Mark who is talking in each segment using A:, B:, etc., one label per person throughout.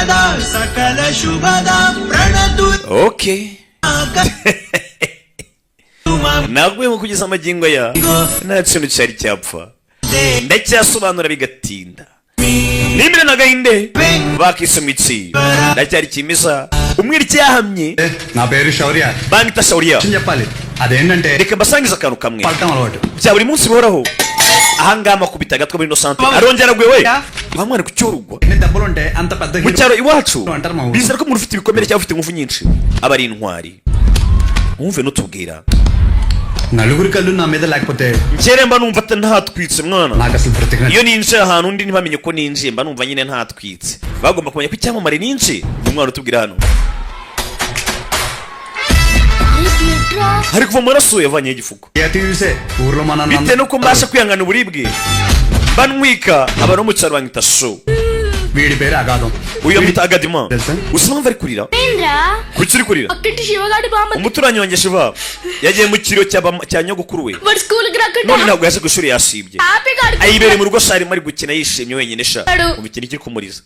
A: వరదా సకల శుభదా ప్రణతు
B: Okay, ntabwo ngo kugeza amagingo aya nta kintu cyari cyapfa, ndacyasobanura bigatinda. Nimire na gahinde bakise mu itsi ndacyari kimisa umwiriki yahamye.
C: నా పేరు శౌర్య.
B: Bangita Shauriya.
C: చెప్పాలి అదేంటంటే
B: Reka mbasangize akantu kamwe
C: పడటం అలవాటు.
B: Bya buri munsi bihoraho ahangaha. Makubita agatwe muri ino santere, arongera agwe we wa mwana ku cyorugwa.
C: ఎన్ని దెబ్బలుంటే అంత పెద్ద
B: Mu cyaro iwacu
C: అంటారు మా ఊరు.
B: Bizera ko umuntu ufite ibikomere cyangwa ufite ingufu nyinshi aba ari intwari. Wumve n'utubwira.
C: నలుగురి కళ్ళు నా మీద లేకపోతే
B: Njye mba numva ntatwitse mwana.
C: నాకు అసలు బ్రతికిన
B: Iyo ninjiye ahantu undi ntibamenye ko ninjiye, mba numva nyine ntatwitse. Bagomba kumenya ko icyamamare ninjiye. Ni umwana utubwira hano hari kuva amaraso yavanyeho igifuko.
C: చూసే ఊర్లో మా నాన్న
B: Bitewe nuko mbasha kwihangana uburibwe, mba ntwika, abantu bo mu cyaro banyita show.
C: వీడి పేరు అగాధం.
B: Uyu bamwita Agadima.
C: తెలుసా?
B: Uzi impamvu ari kurira?
D: ఏంద్రా?
B: Kuki uri kurira?
D: పక్కింటి శివగాడి బామ్మ.
B: Umuturanyi wanjye Shiva yagiye mu kiriyo cya nyogokuru we.
D: వాడు స్కూల్ కి రాకుండా
B: None ntabwo yaje ku ishuri, yasibye.
D: హ్యాపీగా
B: Ayibereye mu rugo sha, arimo ari gukina yishimye wenyine sha.
D: Ado.
B: Mu mikino ikiri kumuriza.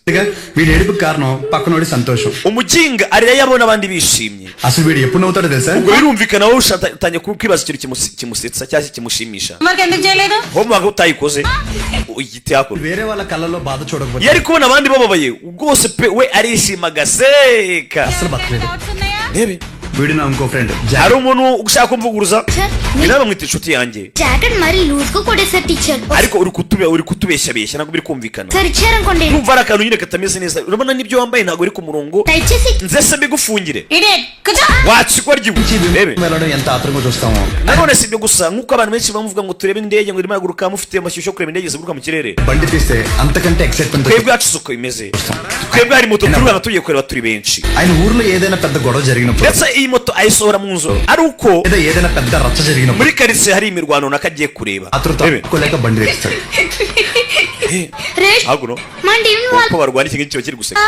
C: వీడి ఏడుపుకి కారణం పక్కనోడి సంతోషం.
B: Umuginga arira iyo abona abandi bishimye.
C: అసలు వీడు ఎప్పుడు నవ్వుతాడో తెలుసా?
B: Ubwo birumvikana wowe utangiye kwibaza ikintu kimusetsa cyangwa se kimushimisha.
E: Homework ఎందుకు చేయలేదు?
B: Homework utayikoze igiti hakuno.
C: వేరే వాళ్ళ కళ్ళలో బాధ చూడకపోతే
B: Iyo ari kubona abandi bababaye rwose pe, we arishima agaseka.
C: అసలు బతకలేదు.
B: Rebe.
C: వీడు నా ఇంకో friend.
B: Hari umuntu ushaka kumvuguruza? Nawe bamwita inshuti yanjye.
D: Jacket మరీ లూజ్ గా కొట్టేశారు teacher.
B: Ariko uri kutubeshyabeshya, ntabwo biri kumvikana.
D: Sir ఇచ్చారనుకోండి.
B: Numva ari akantu nyine katameze neza, urabona n'ibyo wambaye ntabwo uri ku murongo.
D: Tight చేసి
B: Nzese mbigufungire?
E: Idiot కూర్చో.
B: Wakigwa rebe.
C: వెళ్ళడం ఎంత ఆత్రంగా చూస్తామో.
B: Nanone si ibyo gusa, nk'uko abantu benshi bamuvuga ngo turebe indege ngo irimo iraguruka, mufite amashyushyu yo kureba indege ziguruka mu kirere.
C: బండి తీస్తే అంతకంటే excitement.
B: Twebwe iwacu uko bimeze, twebwe hari moto turuhanga tugiye kureba turi benshi.
C: ఆయన ఊర్లో ఏదైనా పెద్ద గొడవ జరిగినప్పుడు
B: Ndetse iyi moto ayisohora mu nzu ari uko
C: లేదా ఏదైనా పెద్ద రచ్చ జరిగినప్పుడు
B: muri karitsiye hari imirwano runaka agiye kureba.
C: ఆతృత
B: Rebe.
C: తట్టుకోలేక బండి తెస్తాడు.
D: రేష్
B: Hakuno
D: మన టీం వాళ్ళు
B: uko barwana iki ngiki kiba kiri guseka.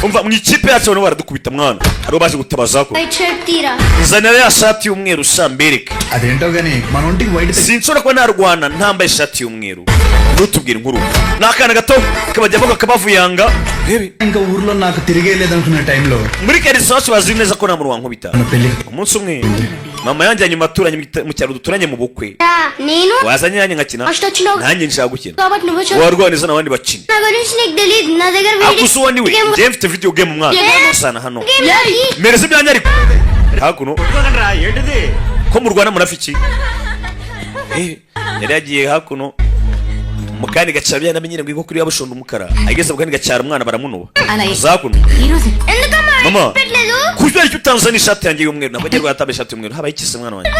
B: Umva, mu ikipe yacu abantu baradukubita mwana, hariho baje gutabaza ko
D: white shirt తీరా.
B: Nzanira ya shati y'umweru sha mbereke.
C: అదేంటో గానీ మన ఒంటికి white
B: Sinshobora kuba narwana ntambaye ishati y'umweru. Ntutubwire inkuru, ni akana gato kabajyamo kakabavuyanga. Rebe.
C: ఇంకా ఊర్లో నాకు తిరిగే లేదనుకున్న టైంలో
B: Muri karitsiye iwacu bazi neza ko nta muntu wankubita.
C: మన పెళ్లి
B: Umunsi umwe mama yanjyanye mu baturanyi mu cyaro duturanye mu bukwe.
D: నేను
B: Wazanye nanjye nkakina.
D: First వచ్చినావు
B: Nanjye nshaka gukina.
D: కాబట్టి నువ్వు చెప్పు.
B: Warwaniza n'abandi bakina.
D: నా గురించి నీకు తెలియదు, నా దగ్గర
B: Akusa uwo niwe.
D: Game
B: Njyewe mfite video game mwana, sana hano mereza ibyanjye. Ariko hakuno
A: ఏంటిది?
B: Ko murwana murafa iki? Yari yagiye hakuno mu kandi gacara byanamenye ngo inkoko iriya bushonda umukara, ageze mu kandi gacara umwana baramunuba zakuno.
E: ఈ రోజు
D: ఎందుకమ్మా
B: Mama.
D: పెట్టలేదు?
B: Kubera icyo utanzana ishati yanjye y'umweru, ntabwo agiye rwatambaye ishati y'umweru. Habaye iki se mwana wanjye?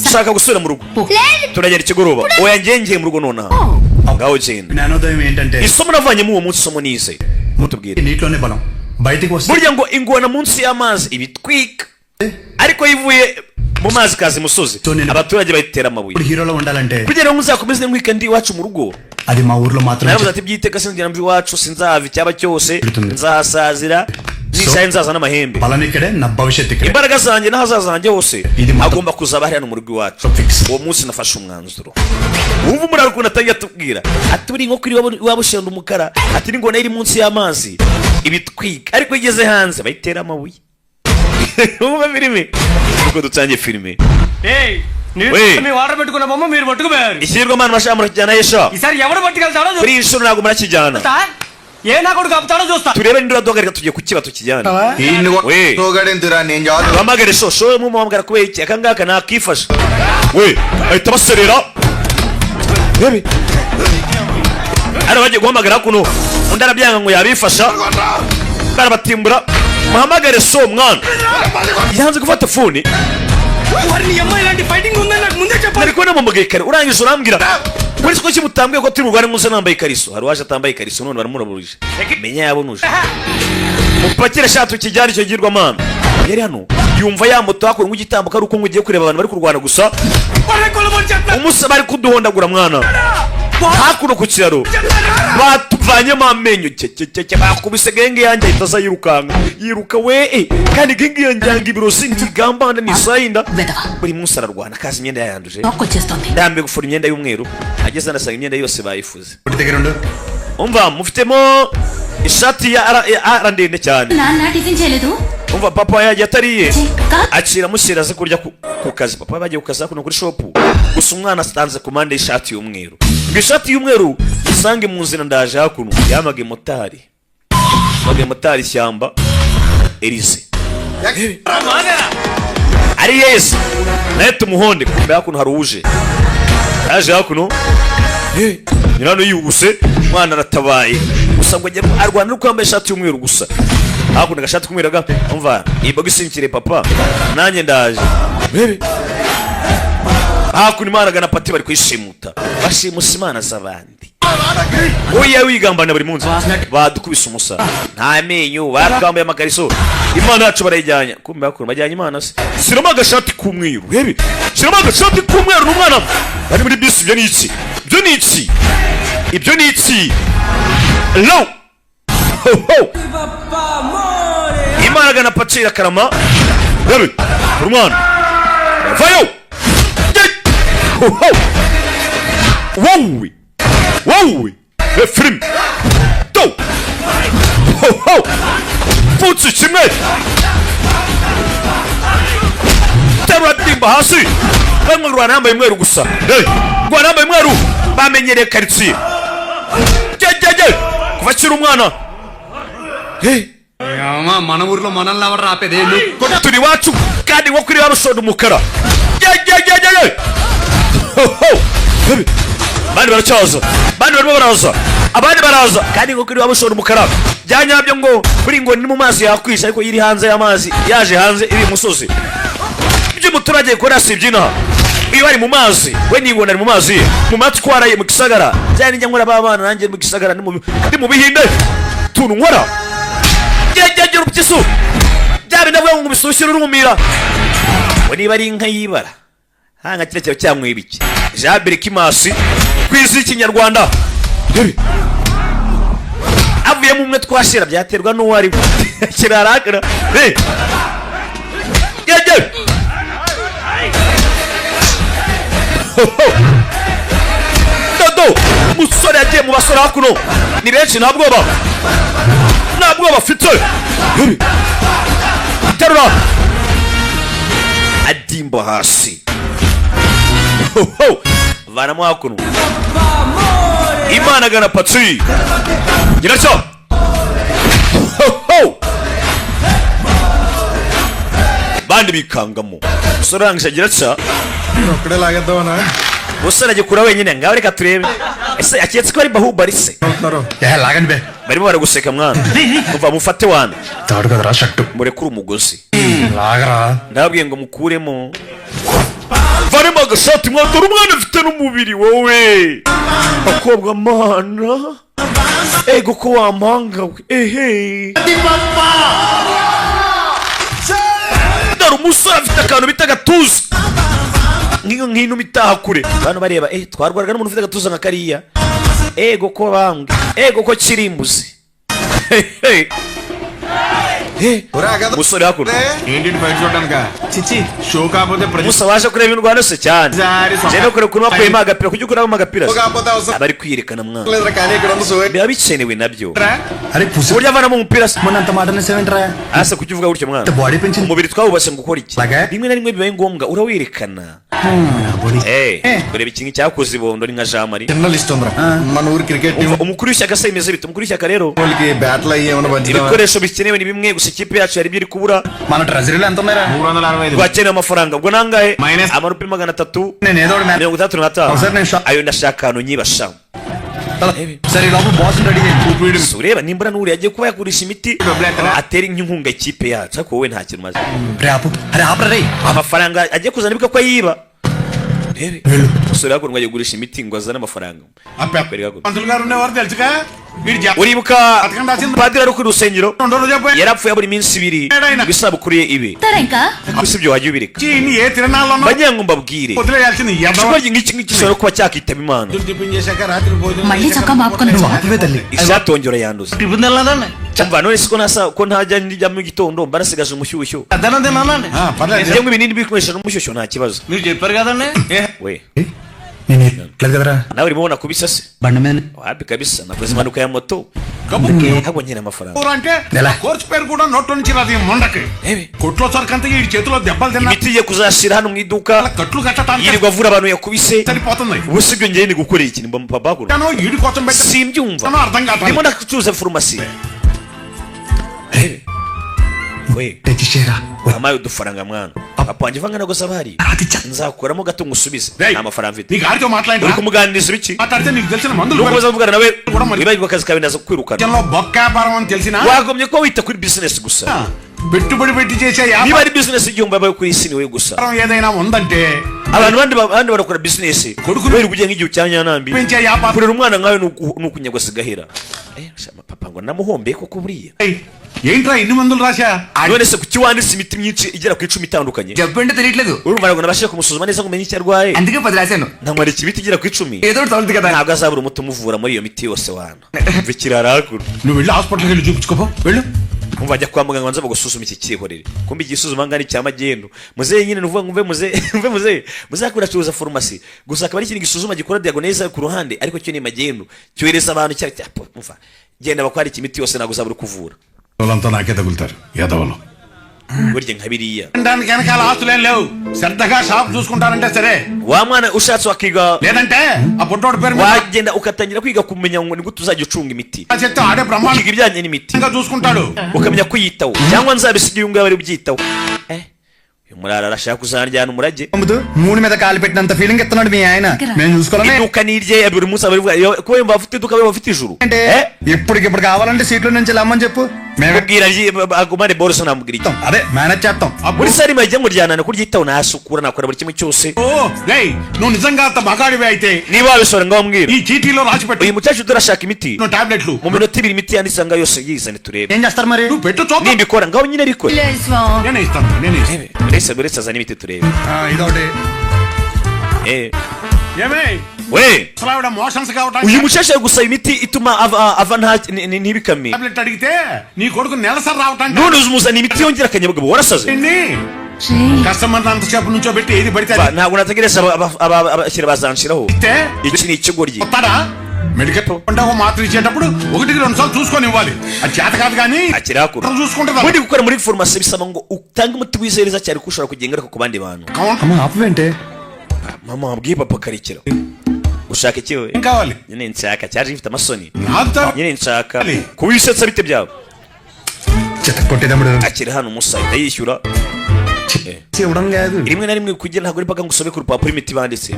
B: Ushaka gusubira mu rugo?
D: లేదు.
B: Turagenda ikigoroba. Oya, ngiye ngiye mu rugo nonaha, ngaho genda.
C: జ్ఞానోదయం ఏంటంటే
B: Isomo navanyemo uwo munsi, isomo nize, ntutubwire.
C: నీటిలోనే బలం బయటికి వస్తే
B: Burya ngo ingona munsi y'amazi ibitwika, ariko iyo ivuye mu mazi ikaza imusozi, abaturage bayitera amabuye.
C: ఇప్పుడు హీరోలో ఉండాలంటే
B: Kugira ngo nzakomeze ntwike ndi iwacu mu rugo.
C: అది మా ఊర్లో మాత్రమే.
B: Naravuze ati byiteka sinzigera mva iwacu, sinzahava, icyaba cyose nzahasazira, nishaye nzaza n'amahembe.
C: బలం ఇక్కడే నా భవిష్యత్ ఇక్కడే.
B: Imbaraga zanjye n'ahazaza hanjye hose
C: Iri mata-
B: agomba kuzaba hariya mu rugo iwacu.
C: Fix.
B: Uwo munsi nafashe umwanzuro. Wumva umuraro ukuntu atangiye atubwira ati buri inkoko iri iwabo ushenda umukara, ati n'ingona iri munsi y'amazi ibitwika, ariko iyo igeze hanze bayitera amabuye. Wumva filime uko dutangiye filime.
F: ఏయ్
B: ఓయ్.
F: మేము ఆర్డర్ పెట్టుకున్న బొమ్మ మీరు పట్టుకుపోయారు.
B: Ikigirwamana bashaka murakijyana yesha.
F: ఈసారి ఎవడు పట్టుకెళ్తాడో
B: Kuri iyi nshuro ntabwo murakijyana.
F: చూస్తా, ఏ నా కొడుకు ఆపుతాడో చూస్తా.
B: Turebe niduraduhagarika tugiye kukiba tukijyane. We.
G: తోగడెందురా నేను చాలు.
B: Uhamagare sho sho, mumuhamagara kubera iki? Aka ngaka nakifasha we, ahita baserera. Rebe hano bagiye guhamagara kuno, undi arabyanga ngo yabifasha, barabatimbura. Muhamagare so mwana yanze gufata phone.
F: మరి నీ అమ్మ ఇలాంటి ఫైటింగ్ ఉందని నాకు ముందే చెప్పాలి.
B: Nari kubona muhamagaye kare, urangije urambwira muri siko kimutambwiye ko turi burwane muze nambaye ikariso. Hari uwaje atambaye ikariso none baramuraburije, menya yabonuje. Mupakire sha tukijyane icyo girwamana. Yari hano yumva ya moto hakuno nk'igitambuka ari uko ngo ugiye kureba abantu bari kurwana gusa. Umunsi bari kuduhondagura mwana hakuno ku kiraro batuvanyemo amenyo cye bakubise genge yanjye, ahita aza yirukanka yiruka we kandi genge yanjye yanga ibirozi ntigambana nisayinda. Buri munsi ararwana akaza imyenda yayanduje.
E: వచ్చేస్తుంది.
B: Ndambiwe gufura imyenda y'umweru, ageze anasanga imyenda yose bayifuze.
C: ఇంటి దగ్గర ఉండు.
B: Umva, mufitemo Ishati ya ara ndende cyane.
E: నాన్న టిఫిన్ చేయలేదు.
B: Umva, papa yagiye atariye.
E: Ka-
B: Akira amushyira aze kurya ku kazi. Papa bagiye ku kazi hakuno kuri shop, gusa umwana atanze komande y'ishati y'umweru, ngo ishati y'umweru isange mu nzira. Ndaje hakuno, yamagaye motari, yamagaye motari ishyamba Elize ari yesi nawe tumuhonde. Kumbe hakuno hari uje, yaje hakuno. Nyirano yihuse, umwana aratabaye gusa ngo ajye arwana nuko yambaye ishati y'umweru gusa. Hakuno agashati k'umweru ga umva iyi bogisi nkire papa nanjye ndaje. Bebe hakuno Imana gana pati bari kuyishimuta, bashimusa imana z'abandi. Oya, wigambana buri munsi badukubise umusa nta menyo, batwambaye amakariso, imana yacu barayijyanye. Kumbe hakuno bajyanye imana se. Shyiramo agashati k'umweru, rebe, shyiramo agashati k'umweru n'umwana bari muri bisi. Ibyo ni iki? Ibyo ni iki? Ibyo ni iki? Lo ho ho, imana gana pacira karama, rebe umwana vayo. Ho ho, wowe wowe, filime do ho ho, pfutse kimwe, terura dimba hasi. Bamwe rwana yambaye umweru gusa. Hey, rwana yambaye umweru, bamenyereye karitsiye jye kuva akiri umwana. Hey,
F: మన ఊర్లో మనల్ని ఎవరు ఆపేది?
B: Turi iwacu kandi nko kuri barushonda umukara. Jye jye jye jye jye. Ho ho. Baby. Abandi baracyaza, abandi barimo baraza, abandi baraza kandi nko kuri barushonda umukara bya nyabyo, ngo buri ngo ni mu mazi yakwisha, ariko iri hanze y'amazi, yaje hanze iri musozi. Ibyo umuturage akora si iby'inaha. Iyo ari mu mazi we nibona ari mu mazi ye mu matwara ye mu gisagara byari njya nkora b'abana nanjye mu gisagara ni mu Bihinde tuntu nkora jye urupyisu bya bindi avuga ngo bishyushye urumira ngo niba ari inka y'ibara hanga kiriya cyaba cyamwiba iki. Jean Berikimasi ku isi y'ikinyarwanda. Dore avuyemo umwe twashira, byaterwa n'uwo ari we kirarakara. Hey! Jye ho ho. Dodo umusore yagiye mu basore hakuno ni benshi, nta bwoba, nta bwoba afite. Hey! Terura adimba hasi. Ho ho, vanamo hakuno imana gana patsi nyiracyo. Ho ho, bandi bikangamo. Umusore arangije agira atya.
G: ఒక్కడే లాగేద్దామనా?
B: Umusore agikura wenyine. Ngaho reka turebe ese aketse ko ari Bahubali se?
G: అవుతున్నారు.
C: లాగండి బే.
B: Barimo baraguseka mwana. Kuva mufate wana.
C: తాడు కదరా shirt.
B: Murekure umugozi.
C: లాగరా.
B: Ndababwiye ngo mukuremo, varimo agashati mwana. Dore umwana afite n'umubiri wowe bakobwa mana, ego ko wampanga we. Ehe, dore umusore afite akantu bita agatuza nk'iyo nk'inuma itaha kure. Abantu bareba, eh, twarwaraga n'umuntu ufite agatuza nka kariya. Ego ko bambwe, ego ko kirimbuzi. Hehe. Eh, umusore hakuno.
G: ఏంటి బయట చూడడానికా? చిచి షో కాకపోతే
B: Musa waje kureba indwara se cyane.
G: Zari so-
B: Jya no kureba ukuntu bakuyemo agapira, kujya ukuramo agapira se.
G: కాకపోతే అవసరం
B: Aba ari kwiyerekana mwana.
G: లేదురా, కానీ ఇక్కడ ఉన్న show
B: Biba bikenewe nabyo.
C: అరే పుసి.
B: Uburyo avanamo umupira se.
C: మొన్న అంత మాట అనేసావేంట్రా?
B: Asa kujya uvuga gutyo mwana.
C: Body పెంచింది.
B: Umubiri twawubatse ngo ukore iki?
C: Lage?
B: Rimwe na rimwe bibaye ngombwa urawerekana. Eh, kureba ikintu cyakoze ibondo ni nka Jean Marie.
G: చిన్న లిస్ట్ ఉందిరా మన ఊరు cricket team
B: Umva, umukuru w'ishyaka se bimeze bite? Umukuru w'ishyaka rero,
G: వాళ్ళకి బ్యాట్లు అయ్యి ఏమైనా పంచుదామా?
B: Ibikoresho bikenewe ni bimwe gusa, ikipe yacu hari ibyo iri kubura.
C: మన ట్రెజరీలో ఎంత ఉన్నారా?
G: మూడు వందల అరవై ఐదు.
B: Twakeneye amafaranga ubwo nangahe?
G: Minus-
B: Amarupi 300
C: నేను ఏదో ఒకటి మేనేజ్
B: 65.
C: ఒకసారి నేను Shah-
B: Ayo ndashaka ahantu nyibasha.
C: సరే ఈ లోపల బాస్ రెడీ చేయండి.
B: Si ureba nimbura n'uriya agiye kuba yagurisha imiti atera inkunga ikipe yacu, ariko wowe nta kintu umaze.
C: రే ఆపు, అరే ఆపరా రే.
B: Amafaranga agiye kuzana ibuka ko ayiba. Rebe umusore hakuno ngo agiye kugurisha imiti ngo azane amafaranga. Kwereka hakuno.
G: పంతులు గారు ఉండేవారు తెలుసుగా వీడు జా-
B: Uribuka padiri ari ku rusengero?
G: రెండో రోజు అయిపోయి
B: Yarapfuye buri minsi 2 ngo isabukuru ye ibe.
E: చెప్తారా ఇంకా?
B: Ariko si ibyo wajya ubireka.
G: ఈయన్ని ఏ తిరణాల్లో
B: Mbagira ngo mbabwire,
G: వదిలేయాల్సింది ఎదవ.
B: ikigo nk'iki ngiki gishobora kuba cyakitaba Imana.
G: Tiffin చేశాక రాత్రి భోజనం
E: మళ్ళీ చొక్కా మాపుకొని
C: నువ్వు ఆపవే తల్లి.
B: Ishati wongera yanduza. Umva none siko nasa ko ntajya njya mu gitondo mba nasigaje umushyushyu.
F: మధ్యాహ్నం తిన్నానండి.
G: ఆ, పర్లేదు.
B: Njye ngo ibinini bikomesha n'umushyushyu nta kibazo.
F: మీరు చెప్పారు కదండి.
B: We.
C: నేను లేదు కదరా
B: Nawe urimo ubona kubisa se?
C: బండి మీద
B: Wapi kabisa, nakoze impanuka ya moto, ntabwo nkeneye amafaranga.
G: అంటే
C: ఎలా?
G: కోర్సు పేరు కూడా నోట్లో నుంచి రాదు ఈ ముండకి.
B: Ebe.
G: కొట్లో సరుకంతా ఈ చేతిలో దెబ్బలు తిన్నా
B: Imiti igiye kuzashira hano mu iduka,
G: కట్లు కట్టడానికి
B: yirirwa avura abantu yakubise.
G: సరిపోతుంది.
B: Ubu si ibyo ngiye ni gukora iki ni papa kuro.
G: తను ఈడి కోసం పెట్టాను
B: Simbyumva.
G: అర్థం కాదు.
B: Ndimo ndacuruza farumasi. Ebe. We.
C: తెచ్చిచ్చేరా.
B: Wampaye udufaranga mwana? Papa wanjye uvanga ntabwo bahari. Nzakuramo gato ngusubize.
G: రేయ్,
B: Nta mafaranga mfite.
G: నీకు ఆడితో
B: Uri
G: మాట్లాడి
B: kumuganiriza ibiki?
G: మాట్లాడితే నీకు తెలిసిన మందులు
B: Nuko uza kuvugana nawe
G: కూడా మరి-
B: wibagirwa akazi kawe, ndaza kukwirukana.
G: లో బొక్క వ్యాపారం అని తెలిసిన
B: Wagombye kuba wita kuri business gusa.
G: పెట్టుబడి పెట్టి చేసే
B: Niba ari business 1000 yabaye kuri iyi si, ni wowe gusa.
G: వ్యాపారం ఏదైనా ఉందంటే
B: Abantu bandi barakora business
G: Koruku-
B: kubera ubugenge igihe cya nyanambi.
G: పెంచే వ్యాపారం
B: Kurera umwana nkawe ni ukunyagwa sigahera. Shama, papa ngo namuhombeye koko buriya.
G: ఏయ్, ఏంట్రా ఇన్ని మందులు రాశా?
B: None se kuki wanditse imiti myinshi igera ku 10 itandukanye?
F: జబ్బు అంటే తెలియట్లేదు.
B: Urumva ntabwo nabashije kumusuzuma neza ngo umenye icyo arwaye.
F: అందుకే 10 రాశాను.
B: Namwarika imiti igera ku 10.
F: ఏదో ఒకటి తగులుతుంది కదా.
B: Ntabwo azabura umuti umuvura muri iyo miti yose wana. Umva ikirara hakuno.
G: నువ్వు వెళ్ళి హాస్పిటల్కి వెళ్ళి చూపించుకోపో వెళ్ళు.
B: Umva, ajya kwa muganga banza bagusuzuma iki cyihorere. Kumbe igisuzuma ngani cya magendu. Muzehe nyine nuvuga ngo umve muzehe, umve muzehe. Muzehe akora acuruza farumasi. Gusa akaba ari ikintu gisuzuma gikora diagnose ku ruhande, ariko cyo ni magendu. Cyohereza abantu cya cya umva. Genda bakwarika imiti yose, ntabwo uzabura kuvura.
G: వాళ్ళంతా నాకే తగులుతారు యాదవలు.
B: Burya nka biriya.
G: దానికి వెనకాల ఆస్తులేం లేవు. శ్రద్ధగా షాప్ చూసుకుంటానంటే సరే.
B: Wa mwana, ushatse wakiga
G: లేదంటే ఆ పుట్టోడు పేరు మీద
B: wagenda ugatangira kwiga kumenya ngo ni gute uzajya ucunga imiti.
G: చెప్తే ఆడే బ్రహ్మాండంగా
B: Ukiga ibijyanye n'imiti.
G: చూసుకుంటాడు.
B: Ukamenya kuyitaho cyangwa nzabisigira uyu nguyu ari ubyitaho. Uyu murara arashaka kuzanjyana umurage.
C: అమ్ముతూ మూడు మీద కాలు పెట్టినంత ఫీలింగ్ ఇస్తున్నాడు మీ ఆయన మేము చూసుకోవాలని.
B: Iduka ni irye buri munsi aba arivuga kuba yumva afite iduka aba afite ijuru.
C: అంటే ఇప్పటికిప్పుడు కావాలంటే సీట్లో నుంచి లమ్మని చెప్పు మేము
B: Mubwira agumane boroso, namubwira iki?
C: ఇస్తాం. అదే మేనేజ్ చేస్తాం.
B: Muri sari majya ngo ryanana kuryitaho, nasukura, nakora buri kimwe cyose.
G: ఓ రేయ్ నువ్వు నిజంగా అంత మగాడివే అయితే
B: Niba wabishobora ngaho mbwira.
G: ఈ చీటీలో రాసి పెట్టు.
B: Uyu mukecuru turashaka imiti.
G: నువ్వు టాబ్లెట్లు
B: Mu minota 2 imiti yanditse ngaho yose yizane turebe.
C: ఏం చేస్తారు మరి?
G: నువ్వు పెట్టు చూద్దాం.
B: Nimbikora ngaho nyine ariko.
G: నేనే ఇస్తాను నేనే ఇస్తాను.
B: Uretse uretse azana imiti turebe.
C: ఆ, ఇదొకటి.
G: ఏమే
B: We.
G: అసలు ఆవిడ మోషన్స్
B: Uyu
G: కావటానికి
B: mukecuru ari gusaba imiti ituma ava nta ntibikame.
G: Tablet అడిగితే నీ కొడుకు నెలసరి రావటానికి
B: None uzumuzana imiti yongera akanyabugabo, warasaze.
G: ఏంటి? కస్టమర్ అంతసేపు నుంచో పెట్టి ఏది పడితే
B: Ba,
G: అది
B: ntabwo nategereza abakiriya bazanshiraho.
G: ఇస్తే
B: Iki ni ikigoryi.
G: వస్తాడా? మెడికల్ అంటే ఒక మాత్ర ఇచ్చేటప్పుడు ఒకటికి రెండు సార్లు చూసుకొని ఇవ్వాలి. అది చేత కాదు కానీ
B: Akirakura.
G: చూసుకుంటుందా?
B: Ubundi gukora muri farumasi bisaba ngo utange umuti wizereza cyane ko ushobora kugira ingaruka ku bandi bantu.
G: Counter
C: అమ్మ ఆపవేంటే?
B: Mama wabwiye papa karekera ushaka iki we?
G: ఏం కావాలి?
B: Nyine nshaka cyaje gifite amasoni.
G: నాకు తా-
B: Nyine nshaka kubisetsa bite byabo.
C: చిత్త కొట్టేదమ్ముడు.
B: Akira hano umusa ahita yishyura.
C: ఇవ్వడం కాదు.
B: Rimwe na rimwe kugira ntabwo ari mpaka ngo usome ku rupapuro imiti banditse.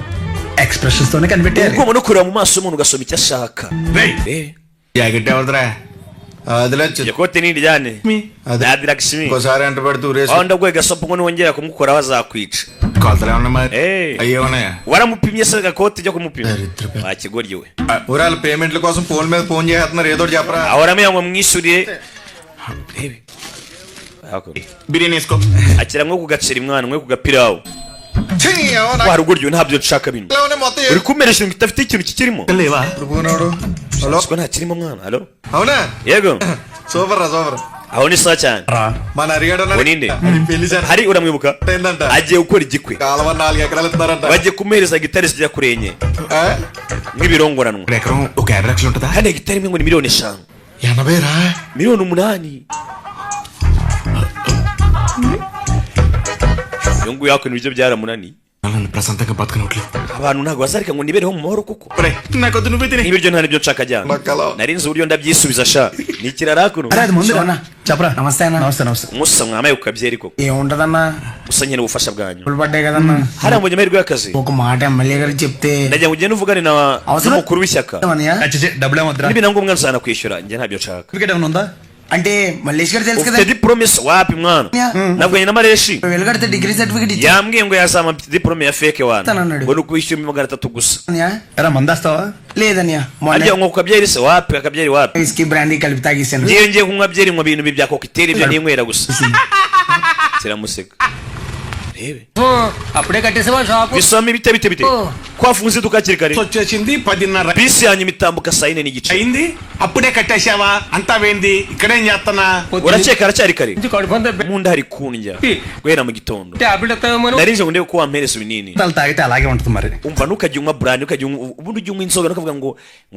C: Expressions తోనే కనిపెట్టేయాలి.
B: Ugomba no kureba mu maso y'umuntu ugasoma icyo ashaka.
G: రేయ్,
B: Eh,
A: jacket ఎవరిదిరా?
E: అదిలే.
B: Iryo kote ni iryane?
E: అదే.
B: Nadi Lakshmi.
E: ఇంకోసారి ఎంట పెడుతూ ఊరేసుకో.
B: Aho ndaguye gasopo ngo niwongera kumukoraho azakwica.
A: కొలతలు ఏమన్నా మరి?
B: Eh.
A: అయ్యే ఉన్నాయా?
B: Waramupimye se gakote ujya kumupima?
E: దరిద్రపు.
B: Wa kigoryi we.
E: ఊరే వాళ్ళ పేమెంట్ల కోసం ఫోన్ మీద ఫోన్ చేస్తున్నారు ఏదో ఒకటి చెప్పరా.
B: Ahora amenya ngo mwishyurire. Rebe. Hakuno.
A: Biryani వేసుకో.
B: Akira nko kugacira imwana mwe kugapirawo.
E: ఛీ, ఏమో నాకు
B: Wa rugoryi we, ntabyo nshaka bino.
E: ఏమో మొత్తం
B: Uri kumeresha ibintu bidafite ikintu kikirimo.
A: లేవా?
E: ఎప్పుడు పోనాడు? Hello.
B: Siko nta kirimo mwana. Halo.
E: అవునా?
B: Yego.
E: Super రా super.
B: Aho ni sawa cyane.
E: మన అరిగాడు ఉన్నాడు.
B: Ngo ninde?
E: అది పెళ్లి చేస్తా
B: Hari uramwibuka?
E: అయిందంట.
B: Agiye gukora igikwe.
E: కాలువ 4 ఎకరాలు ఇస్తున్నారంట.
B: Bagiye kumuhereza gitari zijya kuri enye.
E: ఆ?
B: Nk'ibirongoranwa.
A: ఎకరం ఒక 50 లక్షలు ఉంటుందా?
B: Hano gitari imwe ngo ni miliyoni 5.
E: 80 రా.
B: Miliyoni 8. Uyu nguyu hakuno ibiryo byaramunaniye.
A: నన్ను ప్రశాంతంగా బతకనట్లు.
B: Abantu ntabwo bazareka ngo nibereho mu mahoro kuko.
A: నాకొద్దు నువ్వే తినే.
B: N'ibiryo nta nibyo nshaka ajyana.
E: Makalo.
B: Nari nzi uburyo ndabyisubiza sha. Ni ikirara hakuno.
C: అరే అది ముందు చెప్పరా.
F: నమస్తే అన్న.
C: నమస్తే నమస్తే.
B: Musa mwamaye kukabyeri koko.
F: ఏముంటదన్నా?
B: Gusa nkeneye ubufasha bwanyu.
F: డబ్బులు పడ్డాయి కదన్నా.
B: Hariya mbonye amahirwe y'akazi.
F: ఒక మాట ఎమ్మెల్యే గారికి చెప్తే
B: Ndagira ngo ugende uvugane na
F: అవసరం-
B: n'umukuru w'ishyaka.
F: అన్నయ్య
C: అచ్చే డబ్బులు ఏమొద్దురా.
B: Niba na ngombwa nzanakwishyura, njye ntabyo nshaka.
C: Certificate ఏమైనా ఉందా?
F: అంటే మల్లేష్ గారు తెలుసు కదా.
B: Ufite diplome se? Wapi mwana.
F: Yeah.
B: Navuganye na Mareshi.
F: వేలు కడితే degree certificate
B: Yambwiye ngo yazampa diplome ya fake wana.
F: Tananadu.
B: Ngo ni ukwishyura 300 gusa.
F: ఇచ్చానయ్య.
C: ఎరా మందేస్తావా?
F: లేదన్నయ్య మొన్న
B: Arya ngo kukabyeri se? Wapi akabyeri wapi.
F: Whisky brandy కలిపి తాగేశాను.
B: Ngiye ngiye kunywa byeri, nywa ibintu bya cocktail, ibyo ninywera gusa. Kiramuseka. Rebe.
F: అప్పుడే కట్టేసావా shop?
B: Bisami bite bite bite? Ko wafunze iduka hakiri kare?
G: వచ్చేసింది 10:30.
B: Bisi yanyu itambuka saa 4:15.
G: అయింది, అప్పుడే కట్టేశావా? అంతా వేంది, ఇక్కడేం చేస్తున్నా?
B: Urakeka haracyari kare.
F: కడుపు అంతా
B: Mu nda hari kundya guhera mu gitondo.
F: Tablet ఇస్తావేమో.
B: Narinje ngo ndebe ko wampereza ibinini.
C: తల తాగితే అలాగే ఉంటుంది మరి.
B: Umva, ntukajya unywa brandy, ntukajya unywa, ubundi ujya unywa inzoga ntukavuga ngo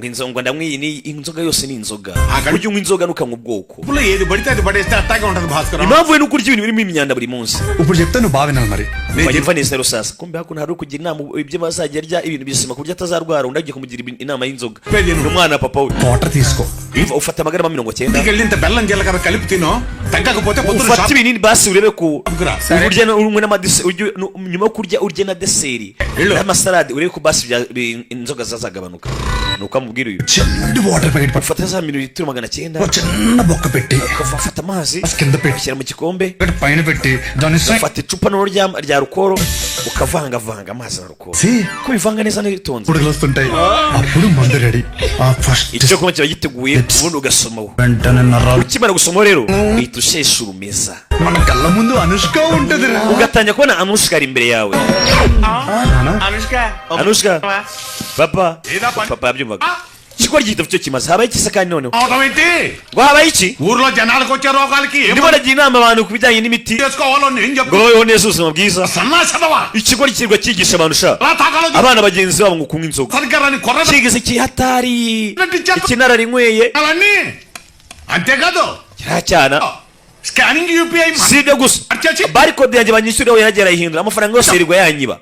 B: inzoga, ngo ndanywa iyi n'iyi, inzoga yose ni inzoga.
G: Aga-
B: Ujya unywa inzoga ntukanywa ubwoko.
G: డబ్బులు ఏది పడితే అది పడేస్తే అట్టాగే ఉంటది Bhaskar.
B: Impamvu we nuko urya ibintu birimo imyanda buri munsi.
C: ఇప్పుడు చెప్తే నువ్వు బాగా వినాలి మరి.
B: Umva neza rero sasa, kumbe hakuno hari ukugira inama ibyo bazajya arya, ibintu bizima ku buryo atazarwara. Undi agiye kumugira inama y'inzoga. Ni umwana wa papa we.
C: Quarter తీసుకో.
B: Umva, ufata amagarama 90.
G: ఇంటికి వెళ్ళి ఇంత బెల్లం జీలకర్ర కలిపి తిను, తగ్గకపోతే పొద్దున
B: Ufate
G: shop
B: ibinini basi, urebe ko
G: కు రా.
B: urya unywe n'amadese, urye nyuma yo kurya urye na dessert
G: Hello.
B: n'amasalade, urebe ko basi inzoga zazagabanuka. Nuko amubwira uyu.
C: చిన్న వాటర్ ప్యాకెట్ పట్టు.
B: Ufata za mililitiro 900.
C: ఒక చిన్న బొక్క పెట్టి
B: Ukafata amazi
C: కింద పెట్టి
B: ushyira mu gikombe.
C: ఒకటి పైన పెట్టి దాన్ని
B: Ufata icupa noneho rya rukoro, ukavangavanga amazi na rukoro.
C: See?
B: Ko bivanga neza nitonze.
C: బుడగలు వస్తుంటాయి, అప్పుడు మందు రెడీ. ఆ first
B: Icyo kunywa kiba giteguye, ubundi ugasomaho.
C: వెంటనే నరాలు
B: Ukimara gusomaho rero uhita ushesha urumeza.
C: మన కళ్ళ ముందు అనుష్క ఉంటది రా.
B: Ugatangira kubona Anushka ari imbere yawe.
A: Anushka.
B: Anushka, papa.
G: ఏదా పని?
B: Papa yabyumvaga. Ikigo gifite icyo kimaze. Habaye iki se kandi noneho?
G: అవటం ఏంటి?
B: Ngo habaye iki?
G: ఊర్లో జనాలకు వచ్చే రోగాలకి ఏం
B: Ndimo ndagira inama abantu ku bijyanye n'imiti
G: చేసుకోవాలో నేను
B: ngo
G: చెప్పు.
B: babeho neza ubuzima bwiza.
G: సన్నాసదవా.
B: Ikigo kirirwa cyigisha abantu sha,
G: ఎలా తాగాలో చెప్పు.
B: abana bagenzi babo ngo kunywa inzoga.
G: సరిగ్గా రాని కొర్ర
B: Kigeze kihatari ikinararinyweye.
G: అవన్నీ అంతేకాదు,
B: Kiriya cyana.
G: Scanning UPI
B: Si ibyo gusa, barikode yanjye banyishyuriyeho yaragiye arayihindura, amafaranga yose yirirwa yanyiba.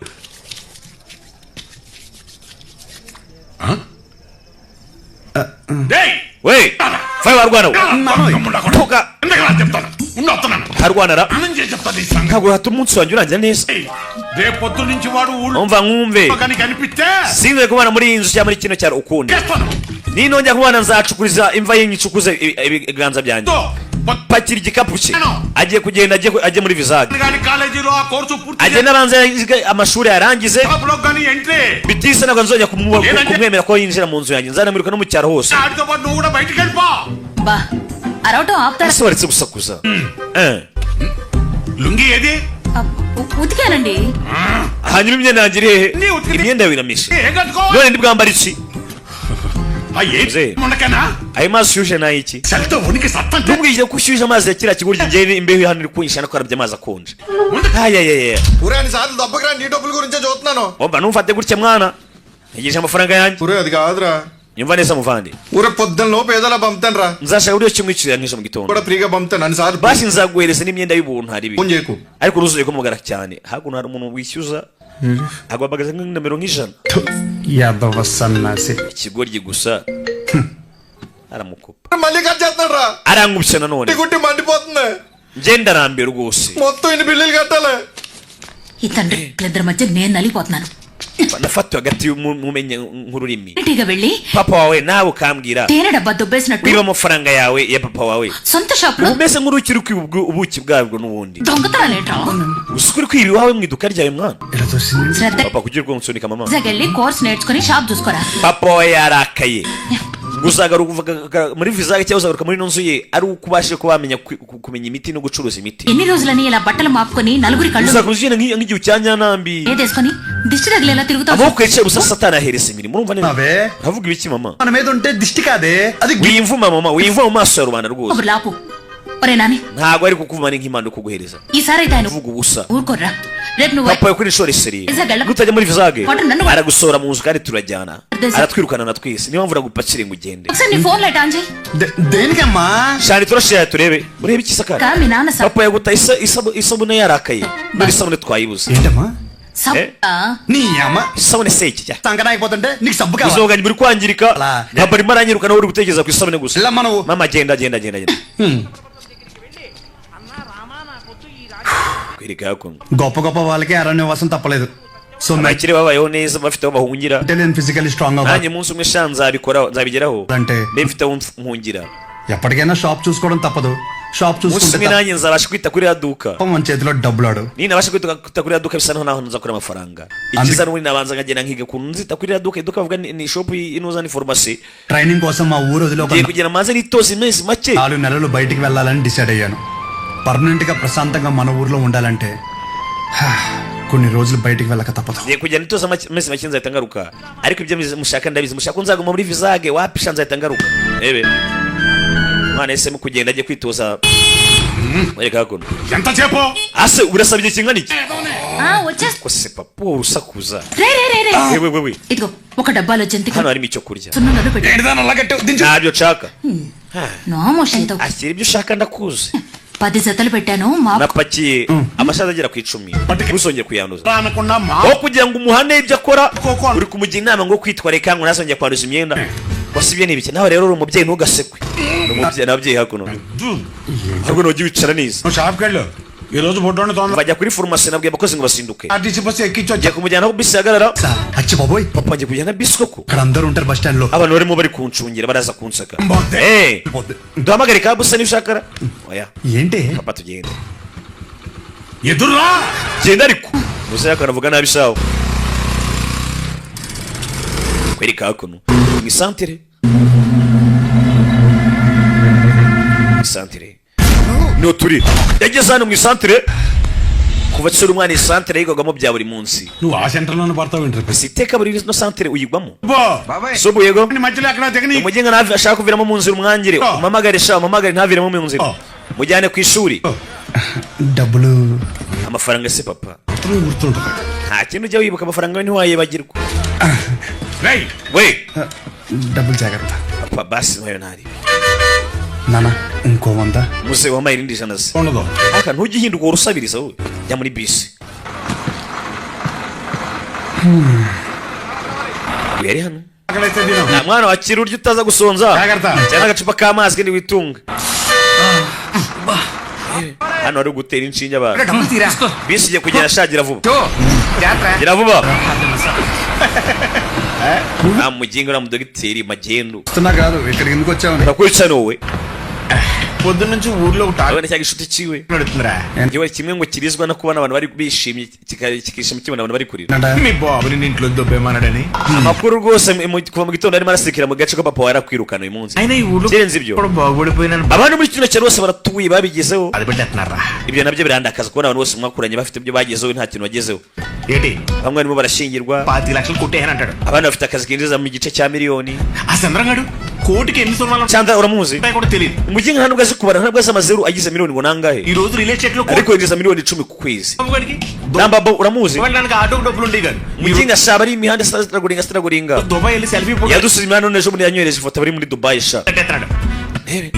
B: We faye warwana we tuka.
G: చెప్తాను ఉండు, వస్తున్నాను.
B: Harwanara.
G: ఆనందం చేసి చెప్తాను ఈ సంగతి.
B: Ntabwo hatuma umunsi wanjye urangira neza.
G: రేపు పొద్దు నుంచి వాడు ఊళ్ళో
B: Umva nkumve,
G: కానీ కనిపిస్తే
B: sinzongera kubana muri iyi nzu cyangwa muri kino cyaro ukundi.
G: చేస్తాను.
B: Ninongera kubana nzacukuriza imva ye, nyicukuze ibiganza byanjye. Pakira igikapu cye, agiye kugenda, ajye muri Vizag.
G: కానీ కాలేజీలో ఆ కోర్సు పూర్తి
B: Agende abanze yige amashuri yarangize.
G: Job లో కానీ entry
B: Bitise ntabwo nzongera kumwemera ko yinjira mu nzu yanjye, nzanamwiruka no mu cyaro hose.
G: ఆడితో పాటు నువ్వు కూడా బయటికి వెళ్ళిపో.
H: బా అరవటం ఆపుతారా?
B: Ese waretse gusakuza? Eh.
G: Lungi ఏది?
H: ఉతికానండి.
B: Hanyuma imyenda yanjye iri hehe?
G: Ni uti-
B: Imyenda yawe irameshe.
G: ఏం కట్టుకోవాలి?
B: None ndi bwambara iki?
G: ఆ, ఏ
B: Ze.
G: ఉండకేనా?
B: Ayo mazi ushyushye ni ay'iki?
G: చలితో ఉనికి సత్తంటే.
B: Ntumwigire ko ushyushye amazi ya kiriya kigoryi, njyewe imbeho hano iri kunyisha no karabye amazi akonje. Ayayaya.
E: ఒరే అన్ని సార్లు దెబ్బకి రా, నీ డబ్బుల గురించే చూస్తున్నాను.
B: Umva, ntumfate gutya mwana, ntegereje amafaranga yanjye.
E: ఒరే అది కాదురా.
B: Nyumva neza muvandi.
E: ఒరే పొద్దున్న లోపు ఏదోలా పంపుతాను రా.
B: Nzashaka uburyo kimwishyurira nk'ejo mu gitondo.
E: కూడా ఫ్రీగా పంపుతాను అన్ని సార్లు.
B: Basi nzaguhereza n'imyenda y'ubuntu hari ibi.
E: Phone చేయకు.
B: Ariko ntuzuye kumugara cyane. Hakuno hari umuntu wishyuza, aguhamagaza nk'inomero nk'ijana.
C: Yadava సన్నాసి.
B: Ikigoryi gusa, aramukupa.
E: మళ్ళీ కట్ చేస్తున్నాడు రా.
B: Arankubise nanone.
E: గుట్టి మండిపోతుంది.
B: Njye ndarambiwe rwose.
E: మొత్తం ఇన్ని బిల్లులు కట్టాలి.
H: ఈ తండ్రి ఇద్దరి మధ్య నేను నలిగిపోతున్నాను.
B: Nafatiwe hagati y'umumenye nk'ururimi.
H: ఇంటికి వెళ్ళి
B: Papa wawe nawe ukambwira
H: తేనె డబ్బా దుబ్బేసినట్టు
B: wiba amafaranga yawe ya papa wawe.
H: సొంత షాప్ లో
B: Uba umeze nk'uruki uri kwiba ubuki bwabwo n'ubundi.
H: దొంగతనాలేంట్రా?
B: Uzi ko uri kwiba iwawe mu iduka ryawe mwana?
C: ఇలా చూసింది.
H: శ్రద్ధ
B: Papa kugira ubwo nsunika mama.
H: వెళ్ళి కోర్స్ నేర్చుకుని షాప్ చూసుకోరా.
B: Papa wawe yarakaye ngo uzagaruka muri Vizag cyangwa uzagaruka muri ino nzu ye ari uko ubashije kuba wamenya kumenya imiti no gucuruza imiti.
H: ఎన్ని రోజులని ఇలా బట్టలు మాపుకొని నలుగురి కళ్ళు
B: Uzakomeza ugenda nk'igihu cya nyanambi,
H: ఏదేసుకొని దిష్టి తగిలేలా తిరుగుతావు.
B: amaboko yicaye ubusa, satani ahereza imirimo. Urumva neza?
C: అవే.
B: Uravuga ibiki mama?
C: మన మీద ఉంటే దిష్టి కాదే అది.
B: Wimvuma mama, wimvuma mu maso ya rubanda rwose.
H: కబుర్లు ఆపు. ఒరే Nani.
B: Ntabwo ari kukuvuma, ni nk'impano yo kuguhereza.
H: ఈసారి అయితే ఆయన
B: Uvuga ubusa.
H: ఊరుకోర్రా. రేపు నువ్వు
B: Papa kuri inshuro seri
H: Vizag వెళ్ళకు.
B: nutajya muri Vizag
H: Kotu nన్ను
B: aragusohora mu nzu kandi turajyana.
H: Desi.
B: Aratwirukana na twese, niyo mpamvu uragupakire ngo ugende.
H: ఒకసారి నీ phone light on చేయి.
C: దేనికమ్మా?
B: Shani turashira turebe, urebe iki sakara.
H: కా మీ నాన్న
B: Papa yaguta isabune yarakaye, none isabune twayibuze.
C: ఏంటమ్మా?
H: సబ్
C: నీ అమ్మ.
B: Isabune se iki cya
C: సంకట అయిపోతుంటే నీకు సబ్బు కావాలా?
B: ubuzima bwanjye buri kwangirika.
C: Ala.
B: Ntabwo arimo aranyirukana, wowe uri gutekereza ku isabune gusa.
C: వెళ్ళమ్మా నువ్వు.
B: Mama, genda genda genda genda. Kwereka hakuno.
C: గొప్ప గొప్ప వాళ్ళకి అరణ్యవాసం తప్పలేదు. So
B: Abakire babayeho neza, bafite aho bahungira.
C: Mentally and physically strong.
B: Nanjye umunsi umwe sha nzabikora, nzabigeraho,
C: అంటే
B: mbe mfite aho mpungira.
C: ఎప్పటికైనా షాప్ చూసుకోవడం తప్పదు. Shop
B: Umunsi
C: చూసుకుంటే
B: umwe nanjye nzabasha kwita kuri iriya duka.
C: తప్ప మన చేతిలో డబ్బులు ఆడు.
B: Ninabasha kwita kuri iriya duka, bisa naho naho nzakura amafaranga. Icyiza n'ubundi nabanza nkagenda nkiga ukuntu nzita kuri iriya duka. Iduka bavuga ni shop inuza, ni farumasi.
C: Training కోసం మా ఊరు వదిలి ఒక
B: Ngiye kugira manze nitoze amezi make.
C: 4 నెలలు బయటికి వెళ్ళాలని డిసైడ్ అయ్యాను. పర్మనెంట్ గా ప్రశాంతంగా మన ఊర్లో ఉండాలంటే కొన్ని రోజులు బయటికి వెళ్ళక తప్పదు.
B: Ngiye kujya nitoza amezi make, nzahita ngaruka. Ariko ibyo mushaka ndabizi, mushaka ko nzaguma muri Vizag, wapisha, nzahita ngaruka. Ebe umwana yahisemo kugenda ajye kwitoza. Mwereka hakuno.
G: ఎంతసేపు?
B: Ase urasaba igihe kingana iki?
H: ఆ వచ్చేస్తా.
B: Ko se papa, wowe usakuza.
H: రే రే రే రే.
B: Wewe wewe.
H: ఇదిగో ఒక డబ్బాలో జంతికలు
B: Hano harimo icyo kurya.
H: సున్నుండలు పెట్టు.
C: ఏంటిదాని అలా కట్టావు? దించు.
B: Ntabyo nshaka.
H: నామోషి ఏదో.
B: Ashyira ibyo ushaka, ndakuzi.
H: 10 జతలు పెట్టాను మా
B: Napakiye amashaza agera ku 10, ntuzongere kuyanduza.
G: అనుకున్నా మా
B: Aho kugira ngo umuhane ibyo akora,
G: Koko.
B: uri kumugira inama ngo kwitwararika, ngo ntazongere kwanduza imyenda. Wasibye n'ibiki nawe rero uri umubyeyi, ntugasekwe. Ni umubyeyi n'ababyeyi hakuno, ahubwo ntujye wicara neza.
G: నువ్వు షాప్కి వెళ్ళు. ఈ రోజు పొద్దున్న తొందర
B: Bajya kuri farumasi, nabwiye abakozi ngo basinduke.
G: RTC bus ఎక్కించొచ్చా.
B: Ngiye kumujyana aho bisi ihagarara.
C: అచ్చి బాబోయ్.
B: Papa, ngiye kujyana bisi koko?
C: అక్కడ అందరూ ఉంటారు బస్ స్టాండ్ లో.
B: Abantu barimo bari kuncungira, baraza kunsaka.
G: Mbote.
B: Eh, duhamagare ka busa niba ushaka. Oya.
C: ఏంటి?
B: Papa, tugende.
G: ఎదుర్రా.
B: Genda, ariko muze akanavuga nabi sawa. Kwereka hakuno mu isantere, mu isantere niho turi. Yageze hano mu isantere, kuva akiri umwana isantere yigwagamo bya buri munsi.
G: నువ్వు ఆ సెంటర్ లోనే పడతావు ఏంటి?
B: Si iteka buri no santere uyigwamo sobu? Yego.
G: మధ్యలో ఎక్కడ దిగని.
B: Umugenga ntave ashaka kuviramo mu nzira, umwangire.
G: Oh.
B: Umamagare sha, umamagare ntaviremo mu nzira.
G: Oh.
B: Mujyane ku ishuri.
C: డబ్బులు?
B: Amafaranga se papa?
G: గుర్తుంటుంది.
B: Nta kintu ujya wibuka, amafaranga we ntiwayibagirwa.
G: రేయ్.
B: We.
C: డబ్బులు జాగ్రత్త.
B: Papa, basi nayo ntari.
C: నానా, ఇంకో 100.
B: Muze wampaye irindi 100 se?
G: ఉండదు.
B: Aka ntujye uhinduka urusabiriza wowe, jya muri bisi. Uyu yari hano.
G: ఆకలేస్తే తిను.
B: Nta mwana wakira urya utaza gusonza.
G: Jagarta.
B: Cyangwa agacupa k'amazi kandi witunga. Hano hari gutera inshinge abantu. Bisi igiye kugenda, shagira vuba, gira vuba. Nta muginga, uriya mudogiteri magendu.
C: వస్తున్నా కాదు, ఇక్కడికి ఎందుకు వచ్చావు?
B: Urakurikirana wowe.
A: పొద్దు నుంచి ఊర్లో ఒక topic
B: Urabona cya gishuti cyiwe
A: నడుతుందిరా.
B: Yewe, kimwe ngo kirizwa no kubona abantu bari bishimye, kikishima kibona abantu bari kurira.
A: మీ బాబుని నిన్ను ఇంట్లో దొబ్బేమన్నాడని.
B: Amakuru rwose kuva mu gitondo arimo arasikira mu gace ko papa warakwirukana uyu munsi.
A: అయినా ఈ ఊర్లో
B: Kirenze ibyo,
A: కూడా బాగుపడిపోయినాను.
B: Abantu muri kino cyaro bose baratuye, babigezeho.
A: అది పెట్టేస్తున్నారా?
B: Ibyo nabyo birandakaza, kubona abantu bose mwakuranye bafite ibyo bagezeho, nta kintu bagezeho.
A: ఏంటి?
B: Bamwe barimo barashyingirwa,
A: 25 లక్షలు కొట్టేయని అంటాడు.
B: Abandi bafite akazi kinjiza mu gice cya miliyoni.
A: ఆ చంద్రంగాడు కోటికి ఎన్ని సున్నాలు
B: Cyangwa uramuzi?
A: ఉంటాయో కూడా తెలియదు.
B: Umuginga nta nubwo azi kubara, ntabwo azi amazeru agize miliyoni ngo nangahe.
A: ఈ రోజు రియల్ ఎస్టేట్ లో
B: Ariko yinjiza miliyoni 10 ku kwezi.
A: గాడికి
B: Nambabo uramuzi?
A: వెళ్ళడానికి ఆటోకి డబ్బులు ఉండేవి కాదు. ఈ రోజు
B: Umuginga ashaba ari imihanda asitaraguringa asitaraguringa.
A: Dubai వెళ్ళి selfie photo
B: Yadusize imihanda, none ejo bundi yanyohereje ifoto bari muri Dubai sha.
A: పెట్టేస్తున్నాడు.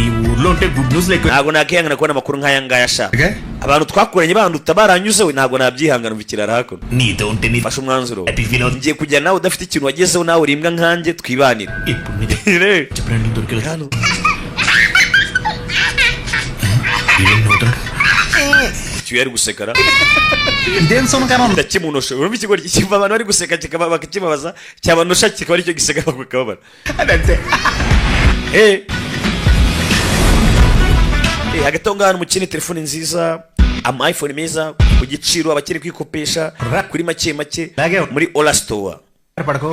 A: ఈ ఊర్లో ఉంటే గుడ్ న్యూస్ ఎక్కువ.
B: Ntabwo nakihangana kubona amakuru nk'aya ngaya sha.
C: Okay.
B: Abantu twakuranye banduta baranyuzeho, ntabwo nabyihangana. Umva ikirara hakuno.
A: నీతో ఉంటే నీ
B: Fashe umwanzuro.
A: Happy feel అవుతుంది.
B: Ngiye kujya, nawe udafite ikintu wagezeho, nawe urimbwa nkanjye, twibanire.
A: ఇప్పుడు నీ చెప్పినట్టు దొరికేలా.
B: Hano. Icyo yari gusekara.
C: ఇదేం సొనకారం?
B: Ndakimunosha. Urumva ikigo kiva abantu bari guseka kikaba bakakibabaza, cyabanosha kikaba aricyo giseka bakababara.
A: అంతే.
B: Eh. Eh, hagati aho ngaho umukene telefone nziza, ama iPhone meza ku giciro, abakiri kwikopesha kuri make make muri Ola Store.
A: పడుకో.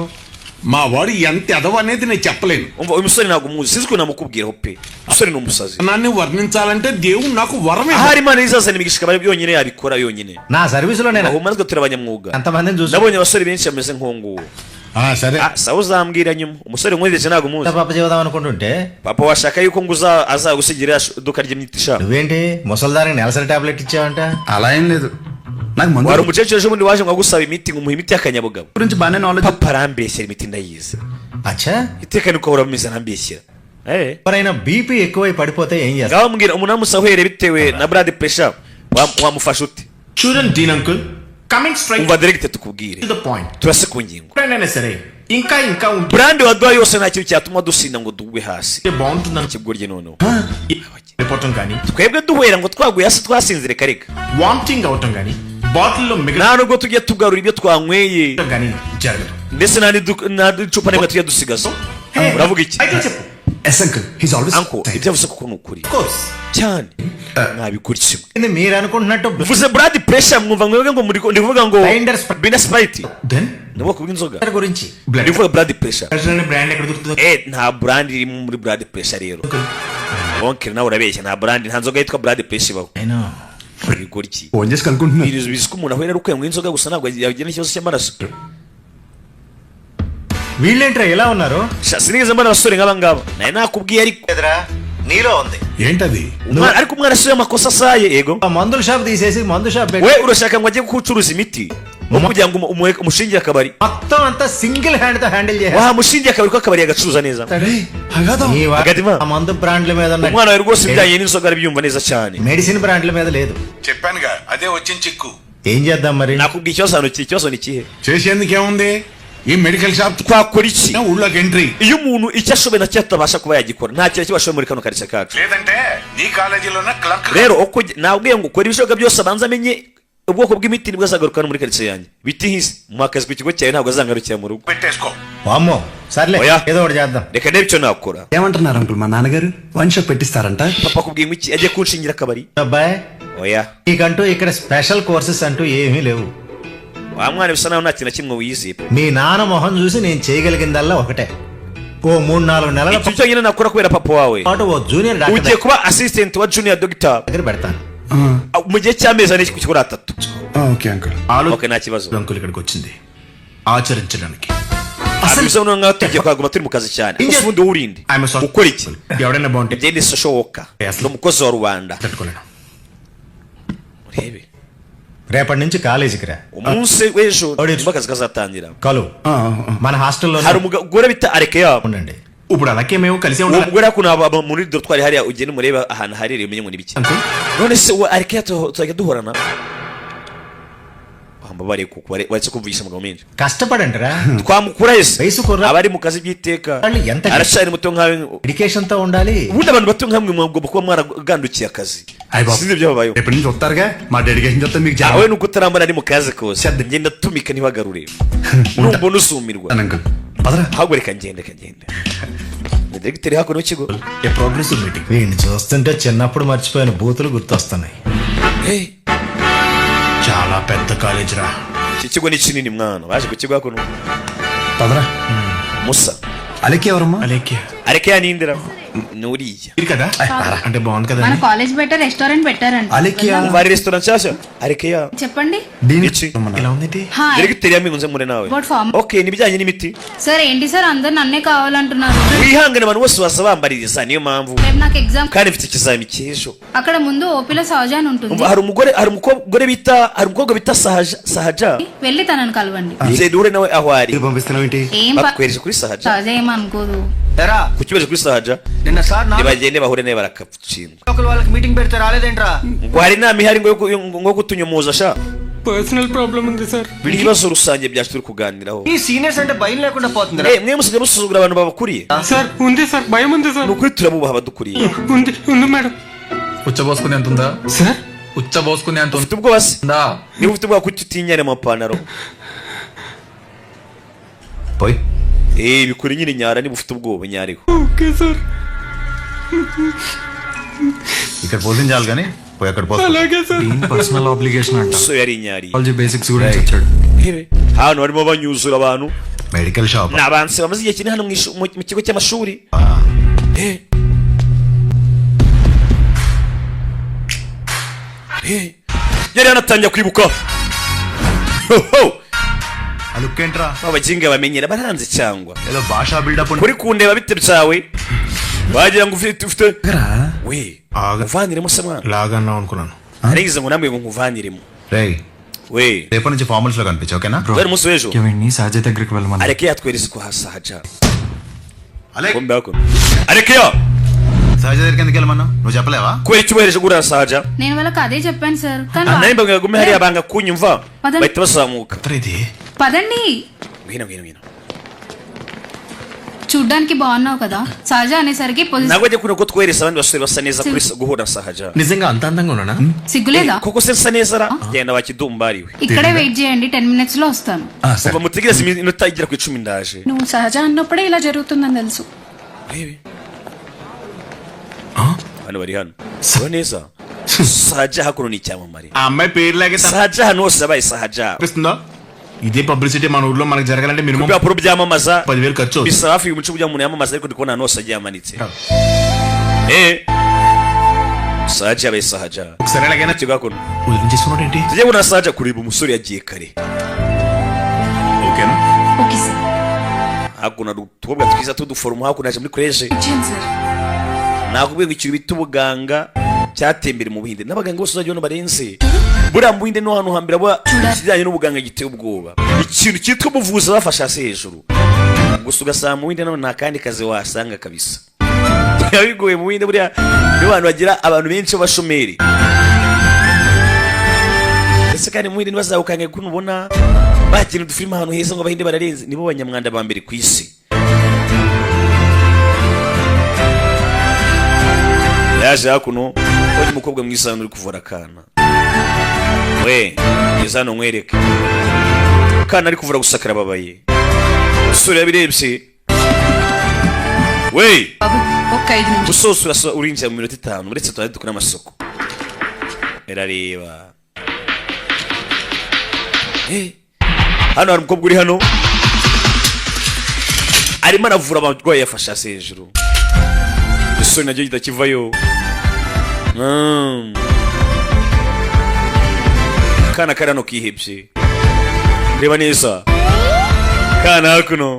G: మా వాడు ఎంత ఎదవ అనేది నేను చెప్పలేను.
B: Umva, uyu musore ntabwo umuzi, sinzi ukuntu namukubwiraho pe, umusore ni umusazi.
G: నాన్ని వర్ణించాలంటే దేవుడు నాకు వరం.
B: Ahari Imana izazana imigisha ikaba yonyine yabikora yonyine.
I: నా సర్వీసులో నేను
B: Aho natwe turi abanyamwuga.
I: అంతమందిని చూసి
B: Nabonye abasore benshi bameze nk'uwo.
G: సరే.
B: Ah, sawa, uzambwira nyuma. Umusore nkoresheje ntabwo umuzi.
I: పాప చెబుదాం అనుకుంటుంటే.
B: Papa washaka yuko nguza azagusigira iduka ry'imiti sha.
I: నువ్వేంటి ముసల్దానికి నెలసరి టాబ్లెట్ ఇచ్చావంట?
C: అలా ఏం లేదు, నాకు మందు
B: Wari umukecuru ejo bundi waje ngo agusaba imiti, ngo umuhe imiti y'akanyabugabo.
C: గురించి బాగానే knowledge.
B: Papa arambeshyera, imiti ndayizi.
I: అచ్చా.
B: Iteka niko ahora ameze, arambeshyera. Eh.
I: ఎవరైనా బీపీ ఎక్కువై పడిపోతే ఏం చేస్తారు?
B: Ngaho mbwira, umuntu aramutse ahwereye bitewe na blood pressure, wamufasha ute?
A: చూడండి dean uncle, coming straight
B: Umva, direct tukubwire.
A: To the point.
B: Turase ku ngingo.
A: ఎప్పుడైనా సరే ఇంకా ఇంకా ఉంటే
B: Brand waduha yose nta kintu cyatuma dusinda ngo tugwe hasi.
A: బాగుంటుందని
B: Ikigoryi noneho.
A: పడిపోవటం కానీ,
B: Twebwe duhwera ngo twaguye hasi twasinzire, kareka.
A: Vomiting అవటం కానీ, బాటిల్లో
B: Nta nubwo tujya tugarura ibyo twanyweye,
A: మిగలటం కానీ జరగదు.
B: ndetse nta n'icupa rimwe tujya dusigaza. Uravuga iki?
A: అయితే చెప్పు.
C: Yes uncle, he's always
B: Uncle, ibyo avuze koko ni ukuri
A: course.
B: Cyane, mwabikurikiye.
I: మీరు అనుకుంటున్నట్టు
B: Mvuze blood pressure, mwumva mwebwe ngo muri ndi kuvuga ngo
I: Blinders.
B: Bina Sprite.
A: Then
B: Ni ubwoko bw'inzoga.
I: గురించి.
B: Ndi kuvuga blood pressure.
A: Brand ఎక్కడ దొరుకుతుందో?
B: Eh, nta brand iri muri blood pressure rero. Oncle, nawe urabeshya, nta brand, nta nzoga yitwa blood pressure ibaho.
I: నేను
B: Uri Ibigoryi.
C: Phone చేసి కనుక్కుంటున్నారు.
B: Bizi ko umuntu ahwera ari uko yanywa inzoga gusa, ntabwo yagira n'ikibazo cy'amaraso.
I: వీళ్ళేంట్రా ఎలా ఉన్నారు?
B: Sha, sinigeze mbona abasore nk'aba ngaba, nawe nakubwiye ariko.
I: ఎదురా నీలో ఉంది.
G: ఏంటది?
B: Ariko umwana asize amakosa asaye yego.
I: ఆ మందుల షాప్ తీసేసి మందు shop
B: We urashaka ngo ajye gucuruza imiti aho kugira ngo umushingire akabari?
I: మొత్తం అంతా సింగిల్ హ్యాండ్ తో హ్యాండిల్ చేసేస్తాడు.
B: Wamushingiye akabari ko akabari yagacuruza neza.
I: ఈ
B: Agadima.
I: ఆ మందు బ్రాండ్ల మీద ఉన్న
B: Umwana wawe rwose ibijyanye n'inzoga arabyumva neza cyane.
I: Medicine బ్రాండ్ల మీద లేదు.
G: చెప్పానుగా, అదే వచ్చిన చిక్కు.
I: ఏం చేద్దాం మరి?
B: Nakubwiye ikibazo hano, ikibazo ni ikihe?
G: చేసేందుకేముంది, ఈ medical shop
B: Twakora iki?
G: ఊళ్ళోకి entry.
B: Iyo umuntu icyo ashoboye nacyo atabasha kuba yagikora, nta kintu kibashoboye muri kano karitsiye kacu.
G: లేదంటే నీ కాలేజీలోనే clerk.
B: Rero uko nabwiye ngo ukora ibishoboka byose abanza amenye ubwoko bw'imiti, nibwo azagaruka hano muri karitsiye yanjye. Bitihise muha akazi ku kigo cyawe, ntabwo azangarukira mu rugo.
G: పెట్టేసుకో.
I: వామ్మో, సర్లే.
B: Oya.
I: ఏదో ఒకటి చేద్దాం.
B: Reka ndebe icyo nakora.
C: ఏమంటున్నారు అంకుల్, మా నాన్నగారు wine shop పెట్టిస్తారంట.
B: Papa akubwiye ngo iki? Agiye kunshingira akabari?
I: అబ్బాయి,
B: Oya.
I: నీకంటూ ఇక్కడ స్పెషల్ కోర్సెస్ అంటూ ఏమీ లేవు.
B: Wa mwana, bisa naho nta kintu na kimwe wizeye.
I: మీ నాన్న మొహం చూసి నేను చేయగలిగిందల్లా ఒకటే, ఓ మూడు నాలుగు నెలల
B: Icyo cyonyine nakora kubera papa wawe,
I: పాటు ఓ junior doctor
B: ugiye kuba assistant wa junior doctor
I: దగ్గర పెడతాను.
B: mu gihe cy'amezi 4 kuri 3.
C: Okay uncle.
B: Okay, nta kibazo.
A: Uncle ఇక్కడికి వచ్చింది ఆచరించడానికి.
B: Bisa noneho nkaho tugiye kuhaguma turi mu kazi cyane. Gusa ubundi wowe urinde
A: I'm sorry.
B: Ukora iki?
A: ఎవడైనా బాగుంటే
B: Njye ni social worker, ni umukozi wa rubanda.
A: తట్టుకోలేను.
B: Urebe.
I: రేపటి నుంచి కాలేజీకి రా.
B: Umunsi w'ejo
I: Ori-
B: nibwo akazi kazatangira.
I: కలు మన హాస్టల్లో
B: Hari umugore bita Arekeya.
I: ఉండండి.
A: ఇప్పుడు అలాగే మేము కలిసే
B: Uwo
A: ఉండాలి.
B: mugore hakuno aba muri dortoir hariya, ugende umurebe ahantu harereye umenye ngo ni ibiki.
A: Uncle.
B: None se uwo Arekeya tuzajya duhorana? Wambabariye kuko waretse kumvugisha amagambo menshi.
I: కష్టపడండి రా.
B: Twamukura ese?
I: వయసు కుర్ర.
B: Abari mu kazi by'iteka.
I: వాళ్ళు ఎంత
B: Aracyari muto nkawe.
I: Dedication తో ఉండాలి.
B: Ubundi abantu bato nkamwe mugomba kuba mwaragandukiye akazi.
C: అయ్య బాబు.
B: Sinzi ibyababayeho.
C: ఎప్పటి నుంచి వస్తారుగా, మా డెడికేషన్ చెప్తే మీకు
B: Awe nuko utarambara ari mu kazi kose, ngenda tumika ntibagarure, numbona uzumirwa.
C: Uncle Padara.
B: Ahubwo reka ngende, reka ngende. Ni diregiteri hakuno w'ikigo.
A: A progressive meeting.
I: వీడిని చూస్తుంటే చిన్నప్పుడు మర్చిపోయిన బూతులు గుర్తొస్తున్నాయి.
B: Hey,
A: చాలా పెద్ద కాలేజ్ రా.
B: Iki kigo ni kinini mwana. Baje ku kigo hakuno.
C: పదరా.
B: Musa.
C: అలెక్కి ఎవరమ్మా?
A: Alekhya.
B: Areke yanindira ni uriya.
A: ఇది కదా అంటే బాగుంది కదా.
H: మన కాలేజ్ బయట రెస్టారెంట్ పెట్టారంట.
C: అలెక్కి.
B: Umva, hari resitora nshyashya Arekeya.
H: చెప్పండి.
C: దీని
B: Iki.
A: ఇలా ఉంది.
H: Hi.
B: Diregiteri yambwiye ngo mure nawe.
H: What form?
B: Okay, ni ibijyanye n'imiti.
H: Sir ఏంటి సార్, అందరు నన్నే కావాలంటున్నారు?
B: Wihangane, abantu bose baza bambaririza, niyo mpamvu.
H: రేపు నాకు exam.
B: Kandi mfite ikizami cy'ejo.
H: అక్కడ ముందు ఓపీలో సహజ అని ఉంటుంది.
B: Umva, hari umugore, hari umugore bita, hari umukobwa bita Sahaja. Sahaja.
H: వెళ్ళి తనను కలవండి.
B: Genda uhure nawe aho ari.
C: పంపిస్తున్నావు ఏంటి?
H: ఏం
B: Bakwereje kuri Sahaja.
H: సహజ ఏమనుకోదు.
F: ఎరా,
B: Ku kibazo kuri Sahaja.
F: నిన్న సార్ నా
B: Nibagende bahure nawe barakatsindwa.
F: ఒకరు వాళ్ళకి మీటింగ్ పెడితే రాలేదేంట్రా?
B: Ngo hari inama ihari ngo ngo kutunyomoza sha.
F: Personal problem ఉంది sir.
B: Ibibazo rusange byacu turi kuganiraho.
F: ఈ సీనియర్స్ అంటే భయం లేకుండా పోతుంది.
B: Eh, mwe musigaye musuzugura abantu babakuriye.
F: Sir ఉంది సార్, భయం ఉంది sir.
B: Ni ukuri turabubaha abadukuriye.
F: ఉంది ఉంది మేడం.
J: ఉచ్చబోసుకునే అంత ఉందా?
F: సార్.
J: ఉచ్చబోసుకునే అంత
B: Ufite ubwoba se?
J: ఉందా?
B: Niba ufite ubwoba, kuki utinyara amapantaro?
C: పోయి.
B: Eh, bikore nyine, nyara niba ufite ubwoba, nyareho.
F: Okay sir.
C: ఇక్కడ పోసిన చాలు కానీ పోయి అక్కడ పోసుకో.
F: అలాగే sir.
J: Personal obligation అంట.
B: So yari inyariye.
J: Basics గురించి వచ్చాడు.
B: Hano barimo banyuzura abantu.
C: Medical shop.
B: Ni abantu bamaze igihe kinini hano mu kigo cy'amashuri. Eh. Eh. Yari yanatangiye kwibuka. Ho, ho.
C: ఆ లుక్ ఏంట్రా?
B: Abaginga bamenyera baranze cyangwa
C: ఏదో భాషా buildup.
B: Kuri kundeba bite byawe, wagira ngo ufite we uvaniremo se mwana.
A: లాగా అన్నావు అనుకున్నాను.
B: Narigize ngo namwe ngo nkuvaniremo.
C: రేయ్,
B: We.
C: రేపటి నుంచి ఫార్మల్స్ లో కనిపించు, ఓకేనా?
B: Guhera umunsi w'ejo.
J: వీడిని సహజ దగ్గరికి వెళ్ళమని.
B: Areke yatweretse ko hasahaja.
C: Alek.
B: Kumbe hakuno Arekeya.
C: సహజ దగ్గరికి ఎందుకు వెళ్ళమన్నావు? నువ్వు చెప్పలేవా?
B: Kubera icyo ubohereje guhura na Sahaja?
H: నేను వాళ్ళకి అదే చెప్పాను సార్, కానీ
B: Nawe mbabwira gume hariya banga kunyumva.
H: Padam-
B: Bahita bazamuka.
A: ఇది
H: పదండి.
B: Ngwino, ngwino, ngwino.
H: చూడ్డానికి బాగున్నావు కదా సహజ అనేసరికి
B: Ntabwo ajya kubona ko twohereza abandi basore basa neza kuri guhura na Sahaja.
A: నిజంగా అంత అందంగా ఉన్నానా?
H: సిగ్గులేదా?
B: Koko se nsa neza ra? Genda wakidumbariwe.
H: ఇక్కడే వెయిట్ చేయండి, టెన్ మినిట్స్ లో వస్తాను.
B: Umva, mutegereze iminota igera ku 10, ndaje.
H: నువ్వు సహజ అన్నప్పుడే ఇలా జరుగుతుందని తెలుసు.
B: Urebe. Hano bari hano siho neza. Sahaja hakuno ni icyamamare.
A: ఆ అమ్మాయి పేరు లాగే
B: Sahaja hano hose yabaye Sahaja.
A: తప్పిస్తుందో. ఇదే పబ్లిసిటీ మన ఊర్లో మనకు జరగాలంటే
B: Ku
A: minimum
B: bipapuro byamamaza
A: 10,000 ఖర్చు అవుతుంది.
B: Bisaba hafi ibihumbi 10 by'umuntu yamamaza, ariko ndi kubona ahantu hose agiye amanitse. Eh. Sahaja yabaye Sahaja.
A: ఒకసారి ఎలాగైనా
B: Kigakuno
A: వదిలించేసుకున్నాడు ఏంటి?
B: Tujye kubona Sahaja kureba umusore yagiye kare.
A: ఓకేనా?
H: Okay sir.
B: Hakuno hari utubobwa twiza tw'uduforomo, hakuno yaje muri koleje.
H: ఇచ్చేయండి sir.
B: Nakubwiye ngo ikintu bita ubuganga cyatembere mu Buhinde, n'abaganga bose uzajya ubona barenze. Buriya mu Buhinde no hantu hambere aba ikijyanye n'ubuganga giteye ubwoba, ikintu cyitwa ubuvuzi bafashe hasi hejuru gusa. Ugasanga mu Buhinde none nta kandi kazi wasanga kabisa, biba bigoye mu Buhinde. Buriya nibo bantu bagira abantu benshi b'abashomeri. Ndetse kandi mu Buhinde ntibazawukange kuko nubona bakina udufilime ahantu heza ngo Abahinde bararenze, nibo banyamwanda ba mbere ku isi. Yaje hakuno, ubonye umukobwa mwiza hano uri kuvura akana. We ngeze hano nkwereke akana ari kuvura, gusa karababaye. Umusore yabirebye we.
H: బాబు ఒక్క ఐదు నిమిషాలు.
B: Usoose urasa urinjira mu minota 5, uretse tuba dukora amasuku. Irareba. Hano hari umukobwa uri hano arimo aravura abarwayi, yafashe hasi hejuru. Igisore nacyo kitakivayo. Kana kari hano kihebye, reba neza kana hakuno.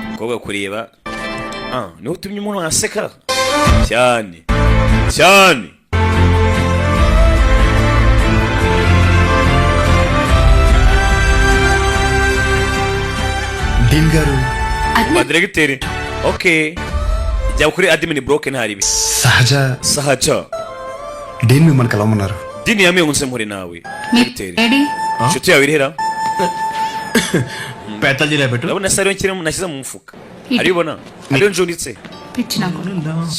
B: Umukobwa kureba, ah, niwe utumye umuntu aseka cyane cyane.
C: Dean గారు.
B: Ba directeur, okay, jya kuri admin block ntari ibi.
C: సహజ.
B: Sahaja.
C: Dean మిమ్మల్ని కలవమన్నారు.
B: Dean yambwiye ngo nze mpure nawe, directeur.
H: AD.
B: Inshuti yawe irihera.
A: Pathology పెట్టు.
B: Urabona se ariyo nshyira nashyize mu mufuka, ariyo ubona, ariyo njunitse.
H: పిచ్చి నాకు.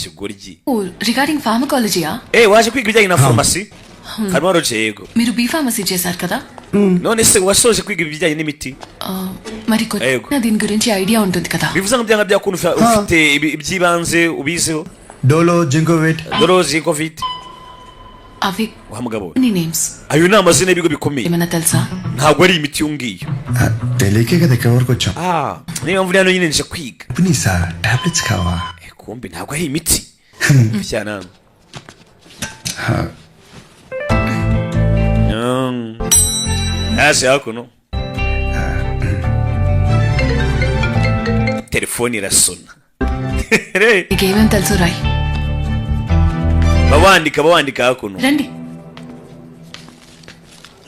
B: Kigoryi.
K: Regarding ఫార్మకాలజీయా?
B: Eh, waje kwiga ibijyanye na farumasi harimo roje? Yego.
K: మీరు B pharmacy చేశారు కదా?
B: None se wasoje kwiga ibijyanye n'imiti?
K: ఆ, మరి
B: Yego.
K: కొంచెం దీని గురించి ఐడియా ఉంటుంది కదా?
B: Bivuze ngo byanga byakunda ufite iby'ibanze ubiziho.
C: Dolo, Zincovit.
B: Dorozi covid.
K: అవి
B: Wa mugabo we.
K: నీ names.
B: Ayo ni amazina y'ibigo bikomeye.
K: ఏమన్నా తెలుసా?
B: Ntabwo ari imiti iyo ngiyo.
C: తెలియకే కదా ఇక్కడ వరకు వచ్చాం.
B: Ah, niyo mpamvu uri hano nyine, nje kwiga.
C: Company sir, tablets కావా?
B: Eh, kumbe ntabwo ari imiti cyane. Yaje hakuno, telefone irasona.
K: నీకేమేం తెలుసు రాయ్.
B: Bawandika, bawandika hakuno.
K: రండి.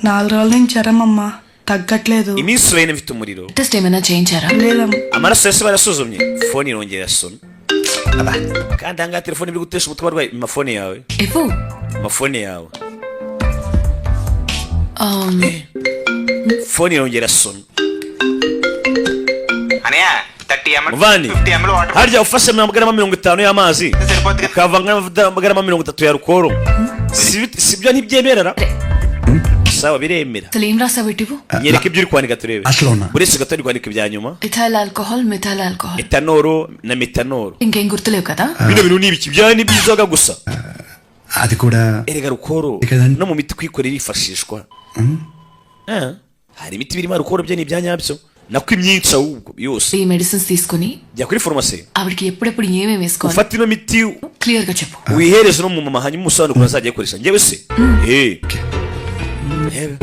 L: నాలుగు రోజుల నుంచి జ్వరం అమ్మా, తగ్గట్లేదు.
B: Iminsi urayine mfite umuriro.
K: Test ఏమైనా చేయించారా?
L: లేదమ్మా.
B: Amaraso yose barasuzumye. Fone irongera irasona. Kandi ahangaha telefone iri gutesha umutwe abarwayi. Amafone yawe.
K: ఇవ్వు.
B: Amafone yawe. Fone irongera irasona. Muvandi, harya ufashe amagarama 50 y'amazi ukavanga n'amagarama 30 ya rukoro, si byo ntibyemerera? Sawa, biremera.
K: అసలు ఏం రాసావు ఇటు?
B: Nyereka ibyo uri kwandika turebe.
C: అసలు ఉన్నా.
B: Uretse gato, uri kwandika ibya nyuma.
K: Ethyl alcohol, methyl alcohol.
B: Etanoro na metanoro.
K: ఇంకేం గుర్తులేవు కదా?
B: Bino bintu ni ibiki? Bya ni by'inzoga gusa.
C: అది కూడా
B: Erega rukoro
C: Reka.
B: No mu miti kwikorera irifashishwa. Ah, hari imiti birimo rukoro, byo ni ibya nyabyo, nako imyinshi ahubwo yose.
K: ఈ medicines తీసుకుని
B: Jya kuri farumasi.
K: ఆవిడకి ఎప్పుడెప్పుడు ఏమేమి వేసుకోవాలి
B: Ufate ino miti,
K: clear గా చెప్పు.
B: Wihereze no mu mama, hanyuma umusobanuro ukuntu azajya ayikoresha. Njyewe se eh. Reba.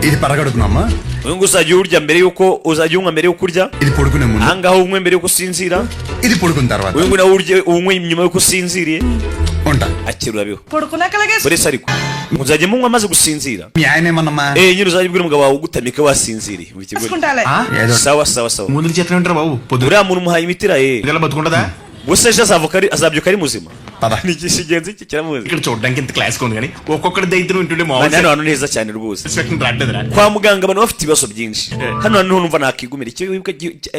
C: ఇది పరగడుపునమ్మా.
B: Uyu nguyu uzajya uwurya mbere yuko, uzajya unywa mbere yuko urya.
C: ఇది పడుకునే ముందు.
B: Ahangaha unywe mbere yuko usinzira.
C: ఇది పడుకున్న తర్వాత.
B: Uyu nguyu nawe urye, unywe nyuma yuko usinziriye.
C: ఉంటా.
B: Akira, urabeho.
L: పడుకున్నాక అలాగే.
B: Buretse ariko muzajya munywa amaze gusinzira.
C: మీ ఆయన ఏమన్నమ్మా?
B: Eh, nyine uzajya ubwira umugabo wawe ugutamika wasinziriye mu kigo.
L: వేసుకుంటాలే.
C: ఏదో.
B: Sawa sawa sawa.
A: ముందు చేతనే ఉంటారు బాబు పొద్దు
B: Uriya muntu umuhaye imiti ira eh.
A: బతుకుంటుందా?
B: Gusa ejo azavuka azabyuka ari muzima.
C: పద.
B: Ni ikigenzi cye kiramuzi.
A: ఇక్కడ చూడడానికి ఇంత క్లాస్ ఉంది కానీ ఒక్కొక్కటి దైత్యం వింటుంటే
B: Mwana,
A: మామూలు
B: hano hantu ni heza cyane rwose.
A: Satisfaction రావట్లేదురా.
B: Kwa muganga abantu bafite ibibazo byinshi, hano hantu niho numva nakigumira. Icyo wibuka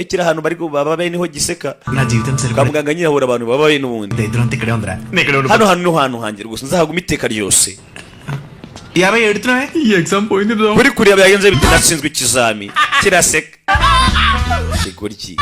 B: kiri ahantu bari babaye niho giseka.
A: నా జీవితం
B: Kwa
A: సరిపడే
B: muganga nyine hahura abantu babaye n'ubundi.
A: దరిద్రం అంతా ఇక్కడే ఉందిరా, నేను ఇక్కడే
B: Hano hantu niho hantu hanjye rwose, nzahaguma iteka ryose.
A: 50 ఏడుతున్నావే, ఈ ఎగ్జామ్ పోయింది.
B: Kuri kureba yagenze bite? Natsinzwe ikizami. Kiraseka kigoryi.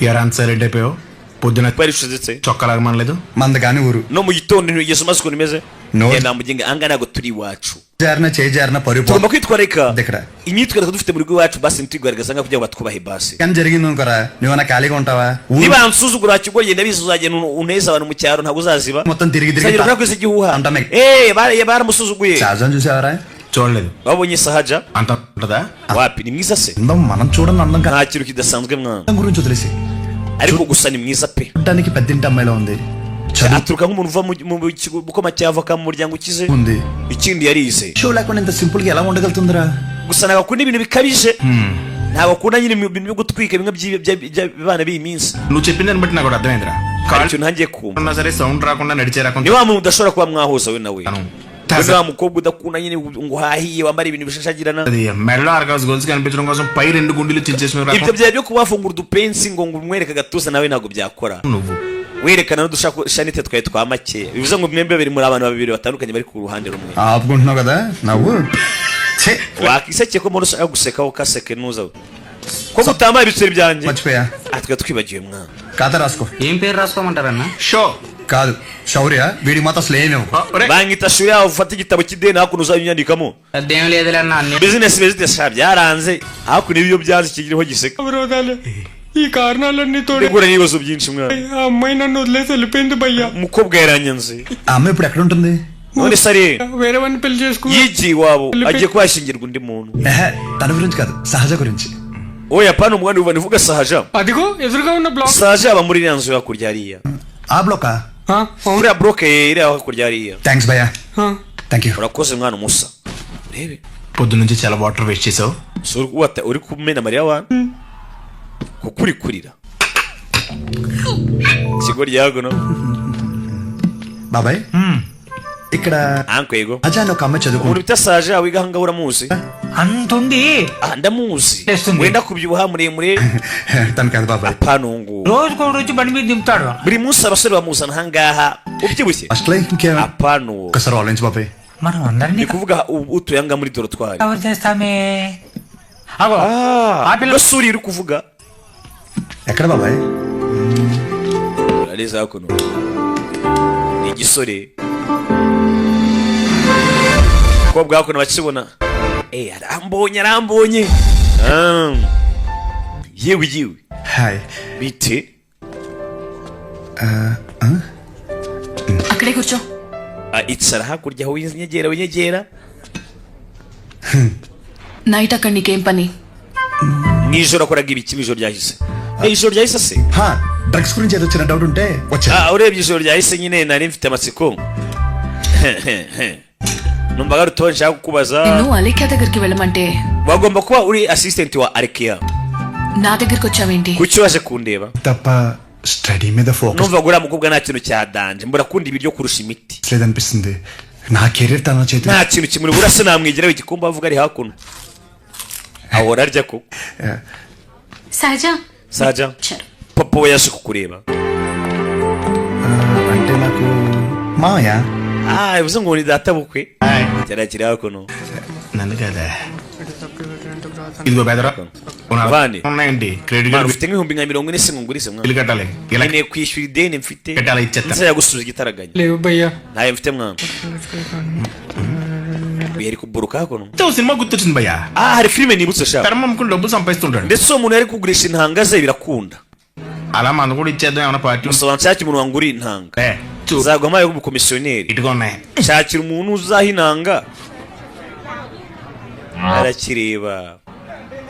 A: ఎరా అంత సైలెంట్ అయిపోయావు? పొద్దున
B: Barishizitse.
A: చొక్కలాగమనలేదు.
C: మంద కాని ఊరు.
B: No mu gitondo ntigeze umaze ukuntu imeze.
C: No.
B: Genda muginga, ahangaha ntabwo turi iwacu.
C: జారిన చేయి జారిన పరుగు
B: Tugomba kwitwararika
C: ఇక్కడ.
B: Imyitwarire dufite mu rugo iwacu, basi ntitwigaragaza nka kugira ngo batwubahe basi.
C: కానీ జరిగింది అనుకోరా, నువ్వన్నా ఖాళీగా ఉంటావా? ఊరు
B: Niba nsuzugura kigo, genda bizi uzagenda uneze abantu mu cyaro, ntabwo uzaziba.
C: మొత్తం తిరిగి తిరిగి
B: Uzagenda urakoze igihuha.
C: అంటామే.
B: Eh, baramusuzuguye.
C: షాజాన్ చూసావరా?
A: చూడలేదు.
B: Babonye Sahaja?
A: అంత ఉంటదా?
B: Wapi, ni mwiza se.
C: అందం మనం చూడని అందం
B: Nta kintu kidasanzwe mwana.
C: అందం గురించి వదిలేసి
B: Ariko gusa ni mwiza pe.
C: చూడటానికి పెద్దింటి అమ్మాయిలా ఉంది, చదువు
B: Aturuka nk'umuntu uva mu kigo bukoma cy'avoka mu muryango ukize.
C: ఉంది.
B: Ikindi yarize.
C: Show లేకుండా ఇంత సింపుల్ గా ఎలా ఉండగలుగుతుందిరా?
B: Gusa ntabwo akunda ibintu bikabije, ntabwo akunda nyine ibintu byo gutwika bimwe by'abana b'iyi minsi.
A: నువ్వు చెప్పిన దాన్ని బట్టి నాకు ఒకటి అర్థమైందిరా.
B: Hari ikintu ntangiye kumva.
A: ఉన్నా సరే సౌండ్ రాకుండా నడిచే రకం.
B: Ni wa muntu udashobora kuba mwahuza we nawe.
A: తను.
B: We ni wa mukobwa udakunda nyine ngo uhahiye wambara ibintu bishashagirana.
A: అది మెడలో ఆర్గాస్ గోల్స్ కనిపించడం కోసం పై రెండు గుండెలు చించేసిన
B: Ibyo
A: రకం.
B: byaba byo kuba wafungura udupensi ngo umwereke agatuza nawe ntabwo byakora.
A: నువ్వు
B: Werekana n'udushanite twawe twa makeya, bivuze ngo mwembi babiri muri abantu babiri batandukanye bari ku ruhande rumwe.
C: ఆపుకుంటున్నావు కదా నవ్వు. ఛే,
B: Wakisekeye ko umuntu ushaka guseka ukaseke nuza ko mutambaye ibiceri byanjye.
C: మర్చిపోయా.
B: Ah, twari twibagiwe mwana.
C: కథ రాసుకో.
F: ఏం పేరు రాసుకోమంటారన్నా?
A: షో.
C: కాదు శౌర్య, వీడికి మాత్రం అసలు ఏమి ఇవ్వకు.
B: Banyita shuri yawe, ufate igitabo cy'ideni hakuno uzajya unyandikamo.
F: అదేం లేదులే అన్న, అన్ని
B: Bizinesi bizinesi sha byaranze hakuno, ibyo byanze kikiriho giseka.
F: అవరోధాలే ఈ కారణాలన్నీ తోడు
B: Ndigura n'ibibazo byinshi mwana.
F: ఆ అమ్మాయి నన్ను వదిలేసి వెళ్ళిపోయింది భయ్యా.
B: Umukobwa yaranyanze.
C: ఆ అమ్మాయి ఇప్పుడు ఎక్కడ ఉంటుంది?
B: None se ari
F: వేరే వాడిని పెళ్లి చేసుకు
B: yigiye iwabo, agiye kuba yashyingirwa undi muntu.
C: ఎహె, తన గురించి కాదు, సహజ గురించి.
B: Oya pana, umwana uva nivuga Sahaja.
F: అదిగో ఎదురుగా ఉన్న black.
B: Sahaja aba muri iriya nzu hakurya hariya.
C: ఆ బ్లోకా?
B: Uriya bloke iriya hakurya hariya.
C: Thanks భయ్యా, thank you.
B: Urakoze mwana umusa urebe.
A: పొద్దు నుంచి చాలా వాటర్ వేస్ట్ చేసావు.
B: Si uri uri kumena amarira wana kuko uri kurira ikigo ryaguno.
C: బాబాయ్, ఇక్కడ
B: Ankwego.
C: సహజ అని ఒక అమ్మాయి
B: Umuntu
C: చదువుకుంటుంది.
B: Bita Sahaja wiga ahangaha uramuzi?
F: అంతుంది.
B: Ah, ndamuzi.
F: Testundi.
B: Wenda kubyibuha muremure.
C: తను కాదు బాబాయ్.
B: Apanungu.
F: రోజుకోడు వచ్చి బండి మీద దింపుతాడు.
B: Buri munsi abasore bamuzana ahangaha ubyibushye.
C: First life ఇంకేం?
B: Apanu.
C: ఒక్కసారి ఆలోచించు బాబాయ్.
F: మనం అందరినీ
B: Ni kuvuga utuye ahangaha muri dortoir.
F: Cover చేస్తామే. అగో ఆ పిల్ల.
B: Gasuri uri kuvuga.
C: ఎక్కడ బాబాయ్?
B: Areza hakuno ni igisore umukobwa hakuno bakibona. Eh, arambonye, arambonye. Ah. Yewe yewe.
C: Hi.
B: Bite?
K: అక్కడే కూర్చో.
B: Ah, icara hakurya aho, winyegera winyegera.
K: Night అక్కడ నీకేం పని?
B: Mu ijoro akoraga ibiki mu ijoro ryahise? Eh, ijoro ryahise se?
C: Drugs గురించి ఏదో చిన్న డౌట్ ఉంటే వచ్చా.
B: Ah, urebye ijoro ryahise nyine nari mfite amatsiko, numvaga ari utubazo nshaka kukubaza.
K: నిన్ను అలేఖ్య దగ్గరికి వెళ్ళమంటే
B: Wagomba kuba uri assistant wa Arekia.
K: నా దగ్గరికి వచ్చావేంటి?
B: Kuki waje kundeba?
C: తప్ప స్టడీ మీద focus
B: Numvaga uriya mukobwa nta kintu cya danger, mbura akunda ibiryo kurusha imiti.
C: లేదనిపిస్తుంది. నా కెరీర్ తన చేతి
B: Nta kintu kimuri burasa namwigiraho igikombe avuga ari hakuno ahora arya koko.
H: సహజ.
B: Saja, papa we yaje kukureba.
C: అంటే నాకు మామయ్య.
B: Ah, bivuze ngo ni data bukwe kirakiri hakuno.
A: నన్ను కదా ఇదిగో బెదరా
B: Vandi.
A: ఉన్నాయండి credit
B: Mwana,
A: card
B: ufite nk'ibihumbi nka 40 se ngo ngurize mwana?
A: Bill కట్టాలి ఇలా.
B: Nkeneye kwishyura ideni mfite.
A: కట్టాలి ఇచ్చేస్తా.
B: Nzajya gusubiza igitaraganya.
F: లేవు భయ్యా.
B: Ntayo mfite mwana. Yari kuburuka hakuno.
A: Cinema గుర్తొచ్చింది భయ్యా.
B: Ah, hari filime nibutse sha.
A: కర్మ అమ్ముకుని డబ్బులు సంపాదిస్తుంటాడు.
B: Ndetse uwo muntu yari kugurisha intanga ze birakunda.
A: అలా మనం కూడా ఇచ్చేద్దాం ఏమైనా party.
B: Gusa wanshakira umuntu wanguriye intanga,
A: ఏ, చూ
B: nzaguha amaye y'ubukomisiyoneri.
A: ఇటుగా ఉన్నాయి.
B: Shakira umuntu uzaha inanga arakireba.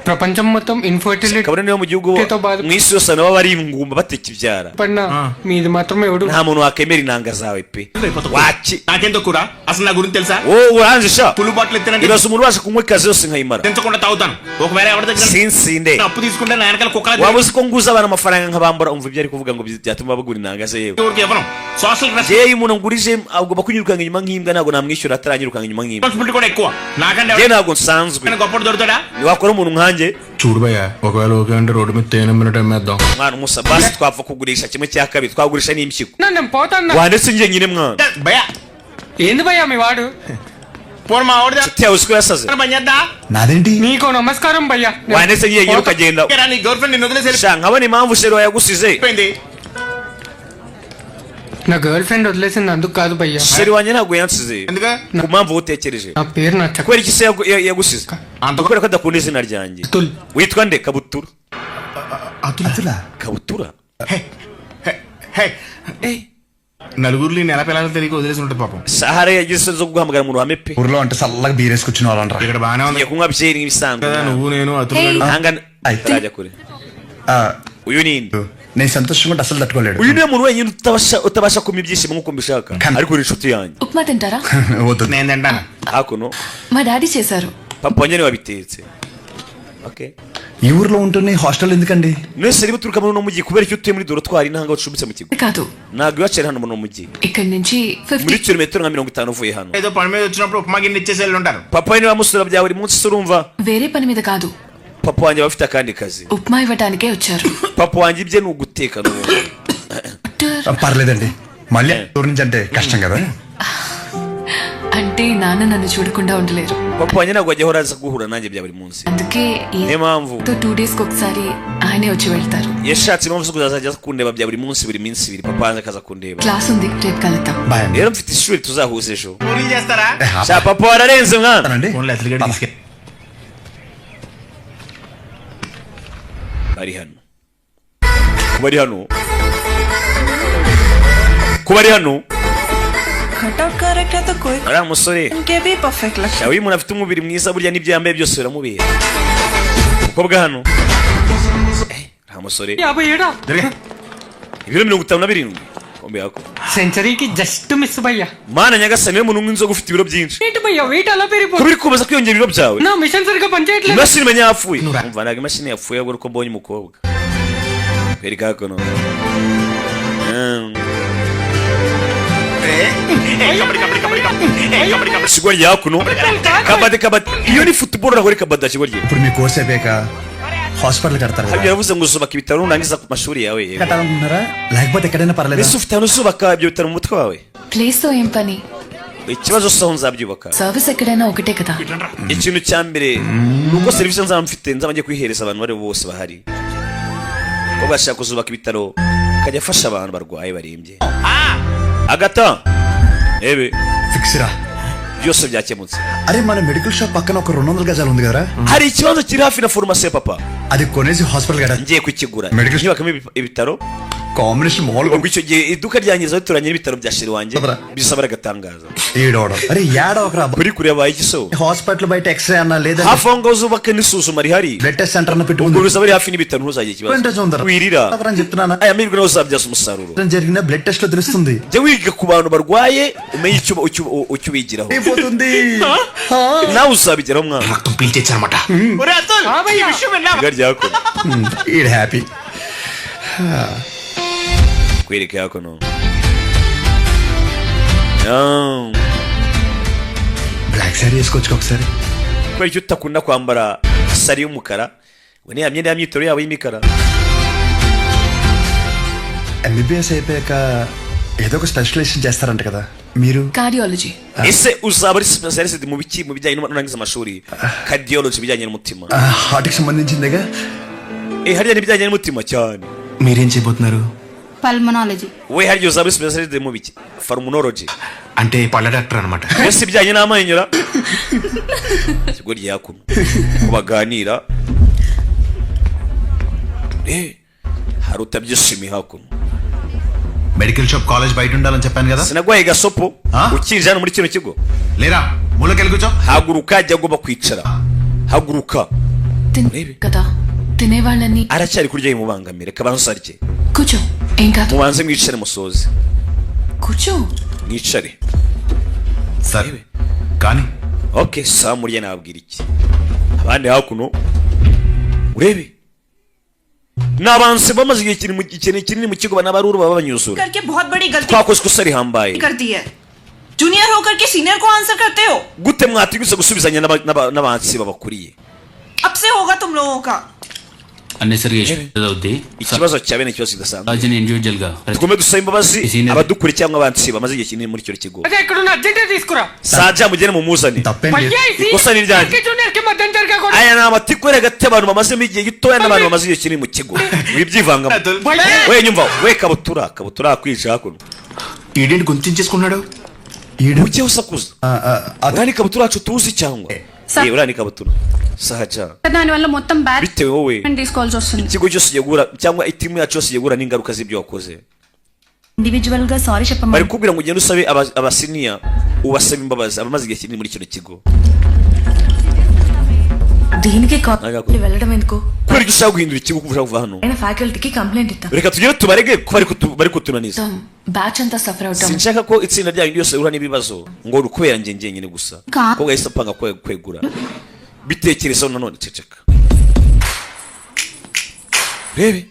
F: ప్రపంచం మొత్తం infertility
B: Kabone niyo mu gihugu
F: తో బాధ
B: mu isi yose nabo bari ingumba batakibyara.
F: పడినా మీది మాత్రం ఎవడు
B: Nta muntu wakemera intanga zawe pe waki.
A: నాకేం తక్కువ అసలు నా గురించి తెలుసా?
B: Wowe uranze sha.
A: Full bottle ఎత్తానంటే
B: Ibaze umuntu ubasha kunywa ikaze yose nkayimara.
A: తెంచకుండా తాగుతాను. ఒకవేళ ఎవరి దగ్గర
B: Sinsinde.
A: అప్పు తీసుకుంటే నా వెనకాల కుక్కల
B: Waba uzi ko nguza abantu amafaranga nkabambura? Umva ibyo ari kuvuga ngo byatuma bagura intanga ze yewe.
A: ఎవరికి ఇవ్వను. Social
B: Jewe umuntu ngurije agomba kunyirukanka inyuma nk'imbwa, ntabwo namwishyura ataranyirukanga inyuma nk'imbwa.
A: Responsibility కూడా ఎక్కువ నాకంటే.
B: Jewe ntabwo nsanzwe.
A: ఎవరైనా గొప్ప దొరుకుతాడా?
B: Wakora umuntu nkanjye?
A: చూడు భయ్యా, ఒకవేళ ఓకే అంటే రోడ్డు మీద తేనె మినిట్ అమ్మేద్దాం.
B: Mwana umusa, basi twapfa kugurisha kimwe cya kabiri, twagurisha n'impyiko.
F: నేను పోతాను.
B: Wandetse njye nyine mwana.
A: భయ్యా.
F: ఏంది భయ్యా మీ వాడు?
A: పోనీ మా ఆవిడ
B: Inshuti yawe uziko yasaze.
A: పని చేద్దా?
C: నాదేంటి?
F: నీకు నమస్కారం భయ్యా.
B: Wanetse ngiye ukagenda.
A: నీ గర్ల్ ఫ్రెండ్ నిన్ను వదిలేసి
B: Sha, nkabona impamvu chérie wawe yagusize.
A: వెళ్ళిపోయింది.
F: నా గర్ల్ ఫ్రెండ్ వదిలేసింది అందుకు కాదు భయ్యా.
B: Chérie wanjye ntabwo yansize
A: ఎందుకు?
B: ku mpamvu utekereje.
F: నా పేరు నచ్చక.
B: Kubera iki se yagusize?
A: Anto-
B: Kubera ko adakunda izina ryanjye.
F: Atul.
B: Witwa nde? Kabutura.
C: అతులా?
B: Kabutura.
A: హే, నలుగురు నేను ఎలా పిల్లలు తెలియక వదిలేసి ఉంటుంది పాపం.
B: Sahara yagize zo guhamagara mu ruhame pe.
C: ఊర్లో అంటే చల్లగా బీరేసుకొచ్చిన వాళ్ళంటారా?
A: ఇక్కడ బానే ఉంది
B: Tugiye kunywa byeri nk'ibisanzwe.
A: కదా, నువ్వు నేను అతులు.
K: Hey.
B: Ahangana
C: Ay.
B: tarajya kure. Uyu ni nde?
C: నేను సంతోషంగా ఉంటే అసలు తట్టుకోలేడు.
B: Uyu niwe muntu wenyine utabasha kumpa ibyishimo nk'uko mbishaka, ariko uri inshuti yanjye.
K: Upma తింటారా?
C: వద్దు.
A: నేను తింటాను.
B: Hakuno
K: మా డాడీ చేశారు.
B: Papa wanjye niwe wabitetse, okay.
C: ఈ ఊర్లో ఉంటూనే హాస్టల్ ఎందుకండి?
B: Mwese niba uturuka muri uno mujyi, kubera icyo utuye muri dortoir n'ahanga ucumbitse mu kigo?
K: కాదు.
B: Ntabwo iwacu ari hano muri uno mujyi.
K: ఇక్కడి నుంచి
B: Muri
K: 50
B: kilometero nka 50 uvuye hano.
A: ఏదో పని మీద వచ్చినప్పుడు ఉప్మా గిన్నె ఇచ్చేసి వెళ్ళి ఉంటారు.
B: Papa we niwe wamusura bya buri munsi se, urumva?
K: వేరే పని మీద కాదు.
B: Papa wanjye aba afite akandi kazi.
K: Upma ఇవ్వటానికే వచ్చారు.
B: Papa wanjye ibye ni uguteka n'ubundi.
K: Doctor,
C: పర్లేదండి, మళ్ళీ ఊరు నుంచి అంటే కష్టం కదా.
K: అంటే నాన్న నన్ను చూడకుండా ఉండలేరు.
B: Papa wanjye ntabwo ajya ahora aza guhura nanjye bya buri munsi.
K: అందుకే
B: Niyo mpamvu
K: 2 days కి ఒకసారి ఆయనే వచ్చి వెళ్తారు.
B: Yashatse impamvu zo kuzajya aza kundeba bya buri munsi. Buri minsi 2 papa wanjye akaza kundeba.
K: Class ఉంది, రేపు కలుద్దాం.
C: బాయ్ అండి.
B: Rero mfite ishuri, tuzahuza ejo.
A: పూరీలు చేస్తారా?
B: Sha, papa wararenze mwana.
C: అండి.
A: ఫోన్లో అతలు గడి తీసుకెళ్ళి.
B: Bari hano, kuba ari hano, kuba ari hano.
L: Cutout correct है तो कोई
B: Uriya musore
L: उनके भी perfect लगता।
B: Shawe, iyo umuntu afite umubiri mwiza burya n'ibyo yambaye byose biramubera. Umukobwa hano, uriya musore
F: యాభై ఏడా?
B: Ibiro 57 kombe yako.
F: సెంచరీకి just miss భయ్యా.
B: Mana nyagasani, niwe muntu w'inzoga ufite ibiro byinshi.
F: ఏంటి భయ్యా వెయిట్ అలా పెరిగిపో
B: Kuba uri kubaza kwiyongera ibiro byawe?
F: నా మిషన్ సరిగ్గా పనిచేయట్లేదు.
B: Imashini imenya yapfuye. Umva, ntabwo imashini yapfuye, ahubwo uko mbonye umukobwa kwereka hakuno. Ikigo rya hakuno, kabadi kabadi, iyo ni football, ntabwo ari kabadi ikigo rye.
C: ఇప్పుడు మీ కోర్స్ అయిపోయాక హాస్పిటల్ కడతారు కదా?
B: Habyo yaravuze ngo uzubaka ibitaro nurangiza ku mashuri yawe, yego.
C: కట్టాలనుకుంటున్నారా లేకపోతే ఎక్కడైనా పర్లేదా?
B: Mbese ufite ahantu uzubaka ibyo bitaro mu mutwe wawe?
K: Place తో ఏం పని?
B: Ikibazo si aho nzabyubaka.
K: Service ఎక్కడైనా ఒకటే కదా.
B: Ikintu cya mbere ni uko serivisi nzaba mfite nzaba ngiye kuyihereza abantu bari bose bahari, ko bashaka kuzubaka ibitaro akajya afasha abantu barwaye barembye agata ebe.
C: Fix రా.
B: Byose byakemutse.
C: అరే, మన medical shop పక్కన ఒక 200 గజాలు ఉంది కదరా?
B: Hari ikibazo kiri hafi na farumasi ya papa.
C: అది కొనేసి హాస్పిటల్ కట్టాలి.
B: Ngiye kukigura
C: Medical-
B: nyubakamo ibitaro.
C: Combination మామూలుగా
B: Ubwo icyo gihe iduka ryanjye rituranye n'ibitaro bya chéri wanjye,
C: Babara.
B: bisaba agatangaza.
C: ఈడోడ అరే ఏడవకరా.
B: Kuri kure yabaye igiso.
I: Hospital బయట ఎక్స్రే అన్నా లేదా
B: Hafi aho ngaho uzubake n'isuzuma rihari.
I: Blood test centre అన్న
B: Ubwo
I: పెట్టుకుంది.
B: bizaba biri hafi n'ibitaro, ntuzagire ikibazo.
I: Advantage ఉందరా.
B: Wirira.
I: అని చెప్తున్నానా?
B: Aya mahirwe nawe uzabyaza umusaruro.
I: జరిగిన బ్లడ్ టెస్ట్ లో తెలుస్తుంది.
B: Jya wiga ku bantu barwaye, umenye icyo ubigiraho.
I: అయిపోతుంది.
B: Nawe uzabigeraho mwana.
A: రక్తం పీల్చేచ్చారన్నమాట. ఒరే అతుల్, ఈ విషయం విన్నావా?
B: Iga ryako
C: ఈడు happy.
B: Kwereka hakuno.
C: Black sari వేసుకోవచ్చు ఒకసారి.
B: Kubera icyo utakunda kwambara sari y'umukara ngo ni ya myenda y'imyitoro yabo y'imikara?
C: MBBS అయిపోయాక ఏదో ఒక స్పెషలైజేషన్ చేస్తారంట కదా మీరు?
K: Cardiology.
B: Ese uzaba ari specialist mu biki, mu bijyanye nurangiza amashuri? Cardiology, ibijyanye n'umutima.
C: Heart కి సంబంధించిందేగా?
B: Eh, hariya ni ibijyanye n'umutima cyane.
A: మీరేం చేయబోతున్నారు?
D: Pulmonology.
B: We hariya uzaba ari specialist mu biki? Pulmonology.
A: అంటే పళ్ళ డాక్టర్ అనమాట.
B: Mbese ibijyanye n'amenyo ra. Ikigo rya kuno ko baganira, hari utabyishimiye hakuno.
I: Medical shop college బయట ఉండాలని చెప్పాను కదా?
B: Sinaguhaye gasopo
I: Ah?
B: Ukinjira hano muri kino kigo.
I: లేరా మూలకెళ్ళి కూర్చో.
B: Haguruka, jya agomba kwicara, haguruka.
K: కదా తినేవాళ్ళని.
B: Aracyari kurya, yimubangamire kabanza arye.
K: కూర్చో, ఏం కాదు.
B: Mubanze mwicare musoze.
K: కూర్చో.
B: Mwicare.
I: సరే కానీ.
B: Okay, sawa, murya nababwira iki. Abandi hakuno urebe ni abantu bamaze igihe kinini mu kigo, banabaruru baba banyuzura.
L: करके बहुत बड़ी गलती
B: Twakoze ikosa rihambaye.
L: कर दी है। जूनियर होकर के सीनियर को आंसर करते हो?
B: Gute mwatinyutse gusubizanya n'abansi babakuriye?
L: अब से होगा तुम लोगों का।
M: Unnecessary అవుద్ది.
B: Ikibazo cyawe ni ikibazo kidasanzwe.
M: రాజుని individual గా
B: Tugombe dusaba imbabazi abadukuriye cyangwa abansi bamaze igihe kinini muri icyo kigo.
F: అదే ఇక్కడున్న అర్జెంట్ తీసుకురా.
B: Saja mugene mumuzane.
F: భయ్యా, ఈ
B: Ikosa ni iryanjye.
F: Junior కి మధ్యం జరగకూడదు.
B: Aya ni amatiku ari hagati y'abantu bamazemo igihe gitoya n'abantu bamaze igihe kinini mu kigo, wibyivangamo. We nyumva we, kabutura kabutura kwica hakuno.
A: ఈడేంటి గొంతించేసుకున్నాడు?
B: Ujye usakuza, uriya ni kabutura yacu tuzi cyangwa? Uriya ni kabutura Saja.
H: దానివల్ల మొత్తం batch
B: Bitewe wowe
H: తీసుకోవాల్సి వస్తుంది.
B: ikigo cyose kigiye guhura cyangwa itimu yacu yose igiye guhura n'ingaruka z'ibyo wakoze.
L: Individual గా sorry చెప్పమని.
B: Bari kubwira ngo ugende usabe abasiniya, ubasabe imbabazi, abamaze igihe kinini muri kino kigo.
L: దీనికి
B: Nagako.
L: వెళ్ళడం ఎందుకు?
B: Kubera ko ushaka guhindura ikigo, kuko ushaka kuva hano.
L: అయినా ఫ్యాకల్టీకి కంప్లైంట్ ఇద్దాం.
B: Reka tugere tubarege ko bari kutunaniza.
K: Batch అంతా సఫర్ అవుతాం.
B: Sinshaka ko itsinda ryanyu ryose rihura n'ibibazo ngo ni ukubera njye njyenyine gusa. Ko gahise apanga kwegura, bitekerezaho nanone. Ceceka rebe.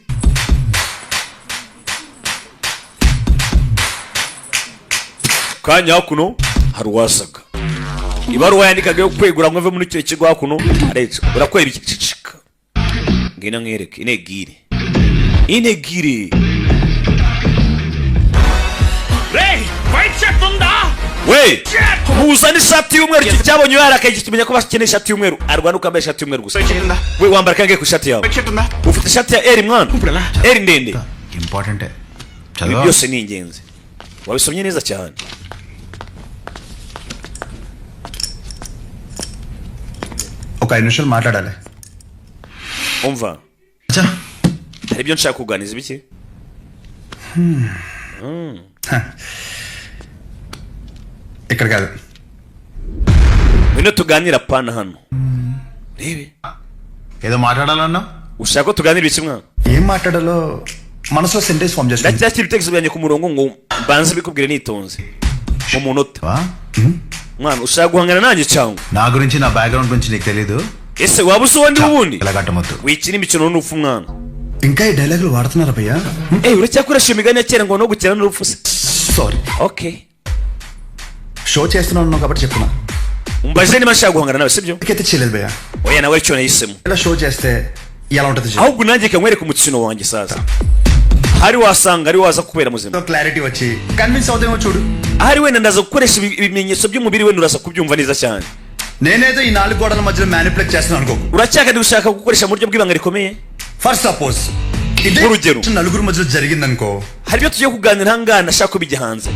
B: Kanya hakuno hari uwasaga ibaruwa yandikaga yo kwegura ngo ave muri icyo kigo. Hakuno areca urakwera iki? Ceceka, ngwino nkwereke inegire inegire.
F: White shirt ఉందా?
B: We muzane ishati y'umweru. Iki cyabonye yarakaye kimenya ko bakeneye ishati y'umweru, arwana uko yambaye ishati y'umweru gusa. We wambara kangahe ku ishati yawe? Ufite ishati ya L mwana, L ndende.
I: ఇంపార్టెంటే.
B: Ibi byose ni ingenzi, wabisomye neza cyane.
C: ఒక ఐదు నిమిషాలు మాట్లాడాలి.
B: Umva, hari ibyo nshaka kuganiriza. Ibiki?
C: ఇక్కడ కాదు.
B: Ngwino tuganira, pana hano rebe.
I: ఏదో మాట్లాడాలన్నా.
B: Ushaka ko tuganira ibiki mwana?
C: ఏం మాట్లాడాలో మనసులో సెంటెన్స్ ఫామ్ చేసుకుంటా.
B: Ndacyashyira ibitekerezo byanjye ku murongo ngo mbanze bikubwire nitonze mu munota. Mwana, ushaka guhangana nanjye cyangwa?
I: నా గురించి నా బ్యాక్గ్రౌండ్ గురించి నీకు తెలీదు.
B: Ese waba uzi uwo ndi wundi?
I: ఇలా కట్టమొద్దు.
B: Wikina imikino n'urupfu mwana.
C: ఇంకా ఈ డైలాగులు వాడుతున్నారా భయ్యా?
B: Eh, uracyakoresha imigani ya kera ngo no gukina n'urupfu se?
C: Sorry.
B: Okay.
C: Show చేస్తున్నాను కాబట్టి చెప్తున్నా.
B: Umbaje niba nshaka guhangana nawe, sibyo?
C: అయితే చేయలేదు భయ్యా.
B: Oya, nawe icyo nahisemo.
C: ఇలా షో చేస్తే ఎలా ఉంటుంది చెప్పు.
B: Ahubwo nanjye kankwereka umukino wanjye sasa, hari wasanga ari waza kubera muzima.
C: Clarity వచ్చి కన్విన్స్ అవుతామో చూడు.
B: Ahari wenda ndaza gukoresha ibimenyetso by'umubiri, wenda uraza kubyumva neza cyane.
C: నేనేదో ఈ నాలుగు గోడల మధ్యలో మ్యానిపులేట్ చేస్తున్నాను అనుకో.
B: Uracyaka ushaka gukoresha mu buryo bw'ibanga rikomeye.
C: For suppose ఇదే
B: Urugero.
C: నలుగురు మధ్యలో జరిగిందనుకో.
B: Hari ibyo tugiye kuganira ahangaha nashaka ko bijya hanze.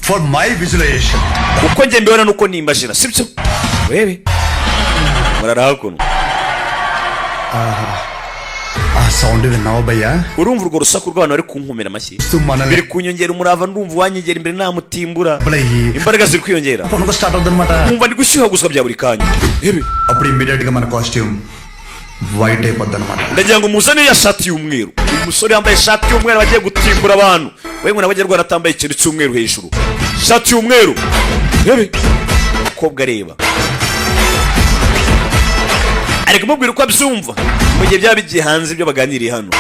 C: For my visualisation.
B: Uko njye mbibona nuko nimbajira, sibyo? Urebe murara hakuno.
C: ఆ సౌండ్ విన్నావా భయ్యా?
B: Urumva urwo rusaku rw'abantu bari kunkomera amashyi?
C: మనల్ని
B: Biri kunyongera umurava, ndumva uwanyegera imbere namutimbura. Imbaraga ziri kwiyongera.
C: పండుగ స్టార్ట్ అవుతుందన్నమాట.
B: Nkumva ndi gushyuhaguzwa bya buri kanya. Rebe.
C: అప్పుడు ఇమ్మీడియట్ గా మన costume white అయిపోద్ది అనమాట.
B: Ndagira ngo muzane ya shati y'umweru. Uyu musore yambaye ishati y'umweru bagiye gutimbura abantu. We ngo nawe rwanda atambaye ikintu cy'umweru hejuru, ishati y'umweru. Rebe umukobwa areba, ari kumubwira uko abyumva mu gihe byaba bigiye hanze ibyo baganiriye hano.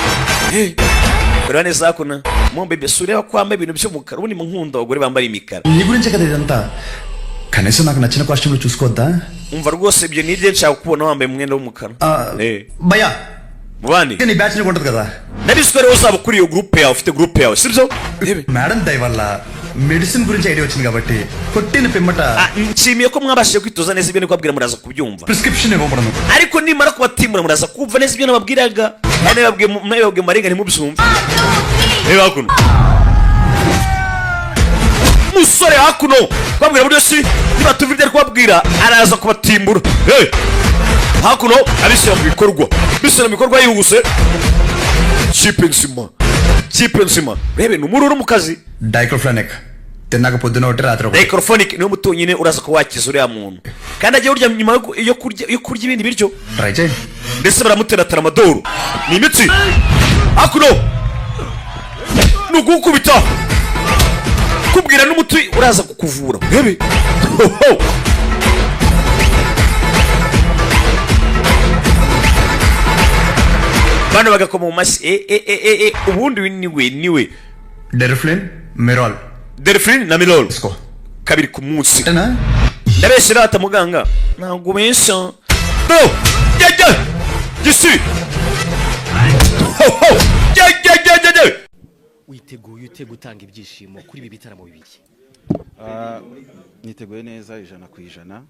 B: Ureba neza hakuno mo bebe, si ureba ko wambaye ibintu by'umukara? Ubundi mu nkunda abagore bambara imikara.
C: నీ గురించే కదా ఇదంతా, కనీసం నాకు నచ్చిన కాస్ట్యూమ్ లో చూసుకోవద్దా?
B: Umva rwose, ibyo ni ibyo nshaka kubona wambaye umwenda w'umukara.
C: భయ్యా,
B: Mubandi
C: నీ బ్యాచ్ నీకు ఉంటది కదా.
B: Ndabizi ko rero uzaba kuri iyo groupe yawe, ufite groupe yawe, sibyo?
C: Madam దయ వల్ల మెడిసిన్ గురించి ఐడియా వచ్చింది కాబట్టి కొట్టిన పిమ్మట
B: Nshimiye ko mwabashije kwitoza neza. Ibyo ndi kubabwira muraza kubyumva.
C: Prescription ఇవ్వబడను.
B: Ariko nimara kubatimura muraza kumva neza ibyo nababwiraga. Nabibabwiye nabibabwiye marenga ntimubyumve. Reba hakuno musore hakuno kubabwira buryo si nibatumva ibyo ari kubabwira araza kubatimbura. Hey! Hakuno abishyira mu bikorwa, bishyira mu bikorwa yihuse. Kipe nzima, kipe nzima, rebe ni umururu mu kazi.
C: Diclofenac తిన్నాక పొద్దున ఒకటి రాత్రి ఒకటి.
B: Diclofenac niwe muti wonyine uraza kuba wakiza uriya muntu, kandi agiye urya nyuma yo kurya ibindi biryo.
C: Try చేయండి.
B: Ndetse baramutera tramadol, ni imitsi. Hakuno ni ugukubita kubwira n'umuti uraza kukuvura. Rebe. Ho! Bano bagakoma mu mashyi. E e e e e, ubundi uyu niwe niwe.
C: Deriphyllin Mirol.
B: Deriphyllin na Mirol kabiri ku munsi. Ndabeshya rata muganga? Ntabwo ubeshya. Do jya jya Gisi ho ho, ye ye ye ye ye.
F: Witeguye ute gutanga ibyishimo kuri ibi bitaramo bibiri?
N: Niteguye neza 100%.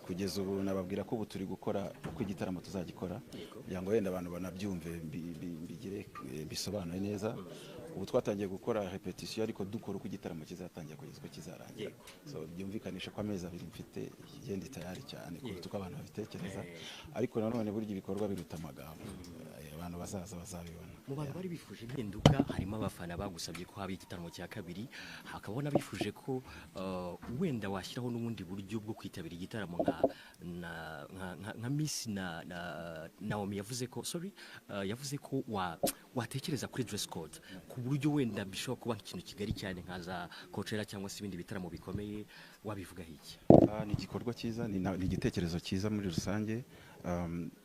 N: Kugeza ubu nababwira ko ubu turi gukora uko igitaramo tuzagikora, kugira ngo wenda abantu banabyumve, mbigire bisobanuye neza. Ubu twatangiye gukora repetition, ariko dukora uko igitaramo kizatangira kugeza uko kizarangira. So byumvikanisha ko amezi 2 mfite igenda tayari cyane kuruta uko abantu babitekereza. Ariko nanone burya ibikorwa biruta amagambo. Abantu bazaza bazabibona.
F: Mu bantu bari bifuje impinduka harimo abafana bagusabye ko haba igitaramo cya kabiri, hakaba n'abifuje ko wenda washyiraho n'ubundi buryo bwo kwitabira igitaramo nka Miss na Naomi yavuze ko, sorry, yavuze ko watekereza kuri dress code ku buryo wenda bishobora kuba ikintu kigari cyane nka za Coachella cyangwa se ibindi bitaramo bikomeye. Wabivugaho iki?
N: Ni igikorwa cyiza, ni igitekerezo cyiza muri rusange,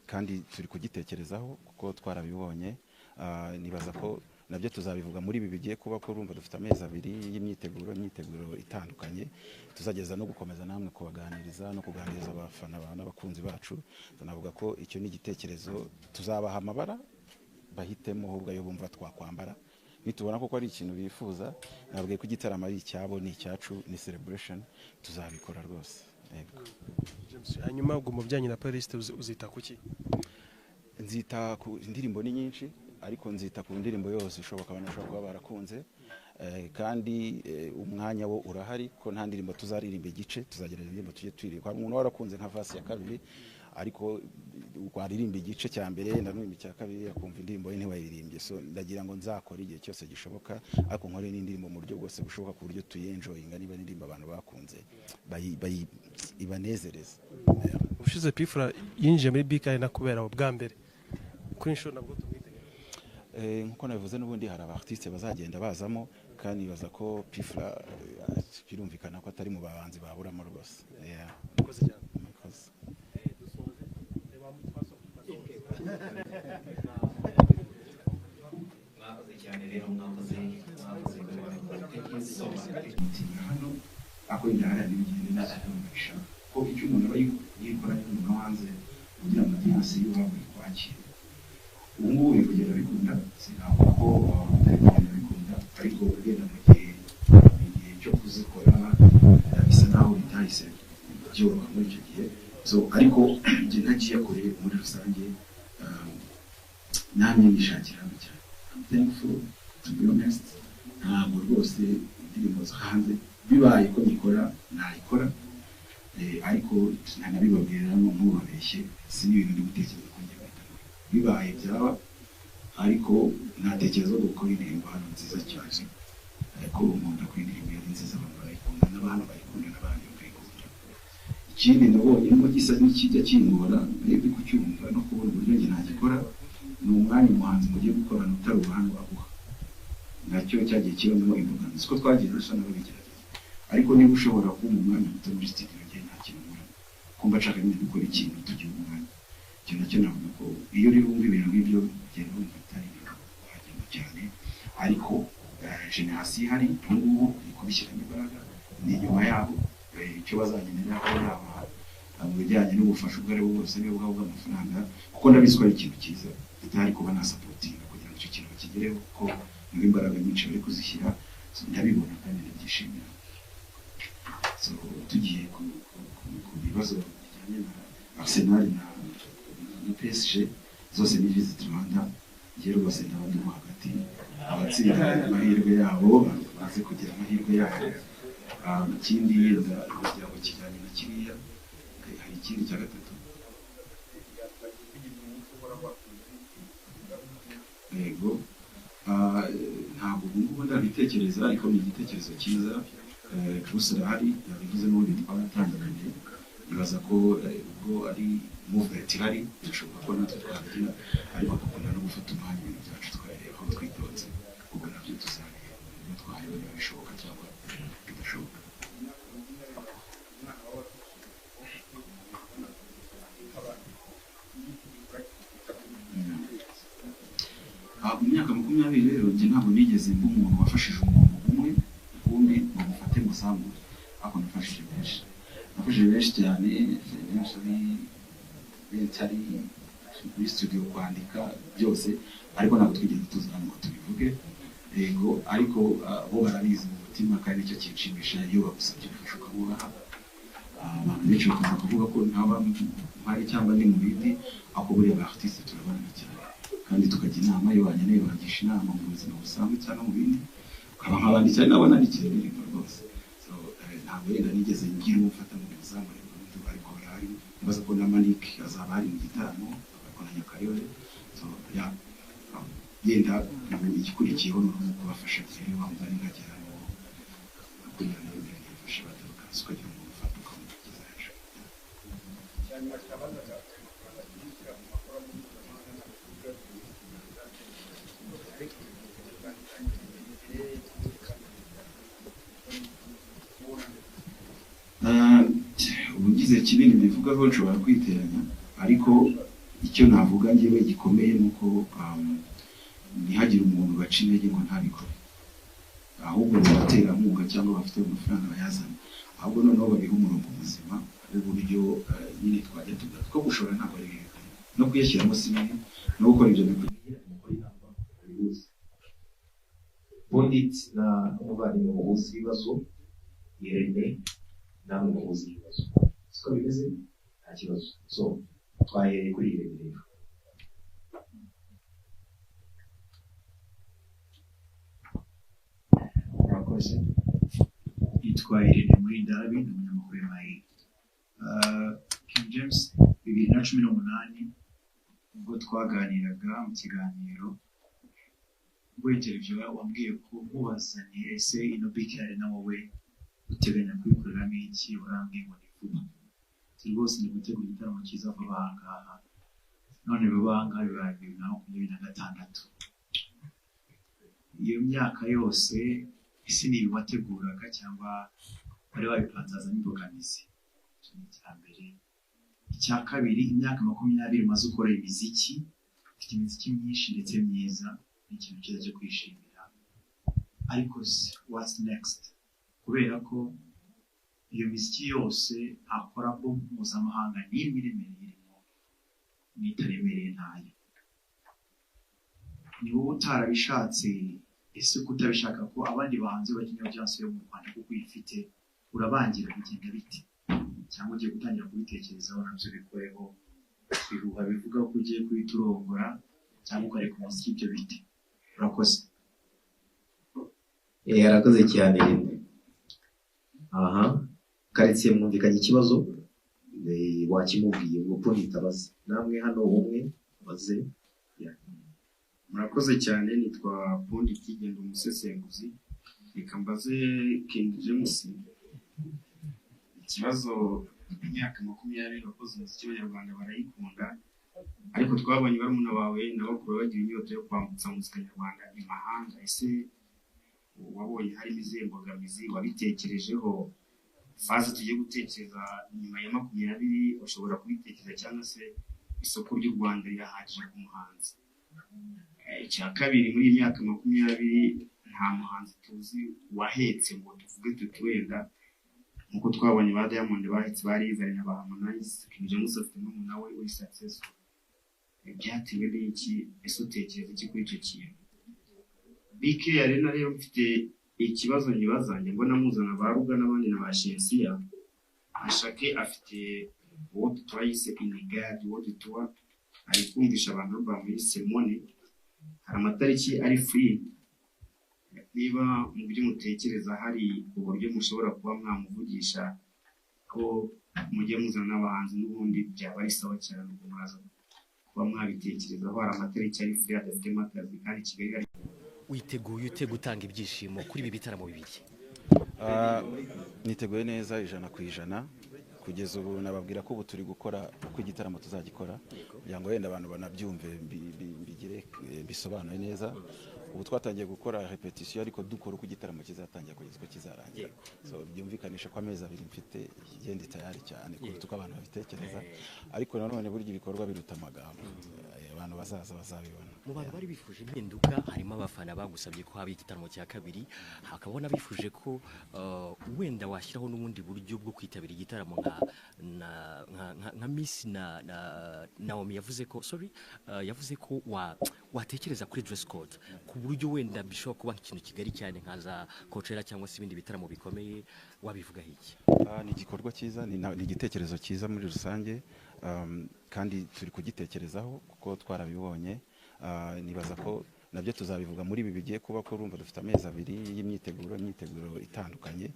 N: kandi turi kugitekerezaho kuko twarabibonye. Nibaza ko nabyo tuzabivuga muri ibi bigiye kuba, ko urumva dufite amezi 2 y'imyiteguro, imyiteguro itandukanye tuzageza no gukomeza namwe kubaganiriza no kuganiriza abafana n'abakunzi bacu. Tunavuga ko icyo ni igitekerezo, tuzabaha amabara bahitemo ahubwo ayo bumva twakwambara nitubona koko ari ikintu bifuza. Nabwiye ko igitaramo ari icyabo, ni icyacu, ni celebration, tuzabikora rwose. Yego.
O: James, hanyuma ubwo mu bijyanye na playlist uzita kuki?
N: Nzita ku indirimbo ni nyinshi, ariko nzita ku ndirimbo yose ishoboka abantu bashobora kuba barakunze. Kandi umwanya wo urahari ko nta ndirimbo tuzaririmba igice, tuzagerageza indirimbo tujye tuyiririmba. Hari umuntu warakunze nka verse ya kabiri, ariko waririmba igice cya mbere ndanuririmba icya kabiri akumva indirimbo ye ntiwayiririmbye. So ndagira ngo nzakore igihe cyose gishoboka, ariko nkore n'indirimbo mu buryo bwose bushoboka ku buryo tuyenjoyinga, niba indirimbo abantu bakunze ibanezereza.
O: Ubushize P Fla yinjiye muri BK Arena kubera ubwa mbere, kuri inshuro nabwo tumwitege?
N: Nkuko nabivuze n'ubundi hari aba artiste bazagenda bazamo, kandi nibaza ko P Fla birumvikana ko atari mu bahanzi baburamo rwose. Yeah.
O: Murakoze cyane.
N: Murakoze.
P: Mwakoze cyane rero, mwakoze, mwakoze. Thank you so much.
N: Hano ako indahara n'ibigende neza ko icyo umuntu aba yikora n'umuntu wo hanze kugira ngo audience y'iwabo ikwakire. Ubu ngubu biri kugenda bikunda, sinavuga ko bitari kugenda bikunda, ariko ugenda mu gihe cyo kuzikora bisa naho bitahise byoroha muri icyo gihe. So ariko njye ntagiye kure, muri rusange namwe nishakira hano cyane. I'm thankful, to be honest. Ntabwo rwose indirimbo zo hanze bibaye ko nyikora nayikora, ariko ntanabibabwira no ntubabeshye, si n'ibintu ndi gutekereza ko ngiye guhita nkora. Bibaye byaba, ariko natekereza ko gukora indirimbo hano nziza cyane, ariko nkunda ko indirimbo yari nziza abantu barayikunda, n'abantu bayikunda n'abandi bakayikunda. Ikindi nabonye nubwo gisa n'ikijya kingora maybe kucyumva no kubona uburyo njye nagikora, ni umwanya umuhanzi mugiye gukorana utari ubuhanga aguha, nacyo cyagiye kibamo imbogamizi ko twagiye dusa n'ababigerageza. Ariko niba ushobora kumpa umwanya muto muri studio, njye nta kintu nkora kumva nshaka nyine gukora ikintu tugihe umwanya. Icyo nacyo navuga ko iyo uri wumva ibintu nk'ibyo ugenda wumva atari ibintu wagenda cyane, ariko generation ihari ubu ngubu iri kubishyiramo imbaraga, ni inyuma yabo icyo bazagenera ko yaba mu bijyanye n'ubufasha ubwo ari bwo bwose, niba bwaba bw'amafaranga, kuko ndabizi ko ari ikintu cyiza bitari kuba nasupportinga kugira ngo icyo kintu bakigereho, kuko niho imbaraga nyinshi bari kuzishyira. So, ndabibona kandi ndabyishimira. So tugiye ku bibazo bijyanye na Arsenal na PSG, zose ni Visit Rwanda. Njye rwose ndaba ndimo hagati, abatsinda amahirwe yabo baze kugira amahirwe yabo. Ikindi yenda kugira ngo kijyanye na kiriya, hari ikindi cya gatatu. Yego. Ntabwo ubu ngubu ndabitekereza, ariko ni igitekerezo cyiza. Bruce arahari yabivuze, n'ubundi twaratandukanye. Nibaza ko ubwo ari movement ihari, birashoboka ko natwe twabigira, ariko dukunda no gufata umwanya ibintu byacu tukabirebaho twitonze, ubwo nabyo tuzareba ibyo twareba niba bishoboka cyangwa bidashoboka. Mu myaka 20 rero njye ntabwo nigeze mba umuntu wafashije umuntu umwe rukumbi ngo mufate muzamure, ariko nafashije benshi, nafashije benshi cyane, benshi ari muri studio kwandika byose, ariko ntabwo twigeze tuza hano ngo tubivuge. Yego, ariko bo barabizi mu mutima, kandi nicyo kinshimisha iyo bagusabye ubufasha ukabubaha. Abantu benshi bakunda kuvuga ko ntaba mpari cyangwa ndi mu bindi, ariko buriya ba artiste turabana cyane kandi tukajya inama. Iyo bankeneye bangisha inama mu buzima busanzwe cyangwa mu bindi, ukaba nkabandikira nabo nandikira indirimbo rwose. So ntabwo wenda nigeze ngira uwo mfata mu muzamure burundu, ariko barahari. Nibaza ko na Malik azaba ari mu gitaramo, ariko na Nyakayore. So yeah, yenda ubu igikurikiyeho ni ukubafasha mbere wa mugani nkagera hano kuriya nawe yafashe batarukansi ukagira umuntu ufata ukamugeza hejuru. Ubu ngize kinini mbivugaho nshobora kwiteranya, ariko icyo navuga njyewe gikomeye ni uko ntihagire umuntu baca intege ngo ntabikore, ahubwo mu baterankunga cyangwa bafite amafaranga bayazana, ahubwo noneho babihe umurongo muzima w'uburyo nyine twajya tuga two gushora. Ntabwo ari bibi, no kuyashyiramo si bibi, no gukora ibyo bikwiye.
P: Pundit na umuvandimwe muhuza ibibazo, Irene namwe muhuza ibibazo, siko bimeze? Nta kibazo. So twahereye kuri Irene rero.
Q: Murakoze. Yitwa Irene Murindahabi, ni umunyamakuru wa MIE. King James, 2018 ubwo twaganiraga mu kiganiro, ubwo interview wambwiye ko nkubaza nti ese ino BK Arena wowe uteganya kuyikoreramo iki, urambwiye ngo ni vuba. Ati rwose ndi gutegura igitaramo cyiza vuba aha ngaha. None vuba aha ngaha bibaye 2026. Iyo myaka yose ese ni ibi wateguraga cyangwa wari wabipanze hazamo imbogamizi? Icyo ni icya mbere. Icya kabiri, imyaka 20 umaze ukora imiziki, ufite imiziki myinshi ndetse myiza, ni ikintu cyiza cyo kwishimira, ariko se what's next? Kubera ko iyo miziki yose nta collabo mpuzamahanga n'imwe iremereye irimo, n'itaremereye ntayo. Ni wowe utarabishatse? Ese ko utabishaka ko abandi bahanzi bakina audience yo mu Rwanda kuko uyifite, urabangira bigenda bite? Cyangwa ugiye gutangira kubitekerezaho nabyo bikoreho? Ibihuha bivuga ko ugiye guhita urongora cyangwa ukareka umuziki, ibyo bite? Urakoze.
P: Arakoze cyane Irene. Aha karitsiye mwumvikanye ikibazo, wakimubwiye ubwo Pundit abaze namwe hano umwe abaze.
R: Murakoze cyane. Nitwa Pundit, genda umusesenguzi. Reka mbaze King James ikibazo. Imyaka 20 wakoze umuziki, w'Abanyarwanda barayikunda, ariko twabonye barumuna bawe na bakuru bagira inyota yo kwambutsa muzika nyarwanda imahanga. Ese wabonye harimo izihe mbogamizi? Wabitekerejeho? Phase tugiye gutekereza nyuma ya 20 ushobora kubitekereza, cyangwa se isoko ry'u Rwanda rirahagije ku muhanzi? Icya kabiri, muri iyi myaka 20 nta muhanzi tuzi wahetse ngo tuvuge tuti wenda nkuko twabonye ba Diamond bahetse ba Rayvanny na ba Harmonize, King James afite murumuna we uri successful. Byatewe n'iki? Ese utekereza iki kuri icyo kintu? BK Arena rero mfite ikibazo nyibaza. Njye mbona muzana ba Ruga n'abandi na ba Shensiya, Ashake afite World Tour yise Inigad World Tour, ari kumvisha abantu bamwise Money, hari amatariki ari free. Niba mu byo mutekereza hari uburyo mushobora kuba mwamuvugisha ko mujye muzana n'abahanzi n'ubundi, byaba ari sawa cyane. Ubwo muraza kuba mwabitekerezaho. Hari amatariki ari free adafitemo akazi, kandi Kigali hari
F: Witeguye ute gutanga ibyishimo kuri ibi bitaramo bibiri?
S: Niteguye neza 100%. Kugeza ubu nababwira ko ubu turi gukora uko igitaramo tuzagikora, kugira ngo wenda abantu banabyumve, mbigire bisobanuye neza. Ubu twatangiye gukora repetition, ariko dukora uko igitaramo kizatangira kugeza uko kizarangira. So byumvikanisha ko amezi 2 mfite igenda tayari cyane kuruta uko abantu babitekereza, ariko nanone burya ibikorwa biruta amagambo. Abantu bazaza bazabibona.
F: Mu bantu bari bifuje impinduka harimo abafana bagusabye ko haba igitaramo cya kabiri, hakaba n'abifuje ko wenda washyiraho n'ubundi buryo bwo kwitabira igitaramo nka Miss na Naomi yavuze ko, sorry, yavuze ko watekereza kuri dress code ku buryo wenda bishobora kuba ikintu kigari cyane nka za Coachella cyangwa se ibindi bitaramo bikomeye. Wabivugaho iki?
S: Ni igikorwa cyiza, ni igitekerezo cyiza muri rusange, kandi turi kugitekerezaho kuko twarabibonye. Nibaza ko nabyo tuzabivuga muri ibi bigiye kuba, ko urumva dufite amezi 2 y'imyiteguro, imyiteguro itandukanye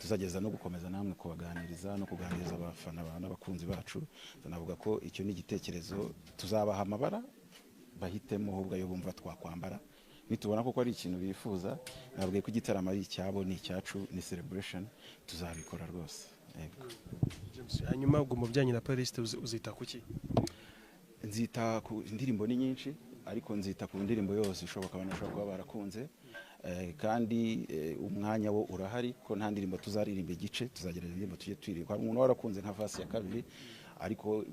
S: tuzageza no gukomeza namwe kubaganiriza no kuganiriza abafana n'abakunzi bacu. Tunavuga ko icyo ni igitekerezo, tuzabaha amabara bahitemo ahubwo ayo bumva twakwambara nitubona koko ari ikintu bifuza. Nabwiye ko igitaramo ari icyabo, ni icyacu, ni celebration, tuzabikora rwose. Yego.
O: James, hanyuma ubwo mu bijyanye na playlist uzita kuki?
S: Nzita ku indirimbo ni nyinshi, ariko nzita ku ndirimbo yose ishoboka abantu bashobora kuba barakunze. Kandi umwanya wo urahari ko nta ndirimbo tuzaririmba igice, tuzagerageza indirimbo tujye tuyiririmba. Hari umuntu warakunze nka verse ya kabiri, ariko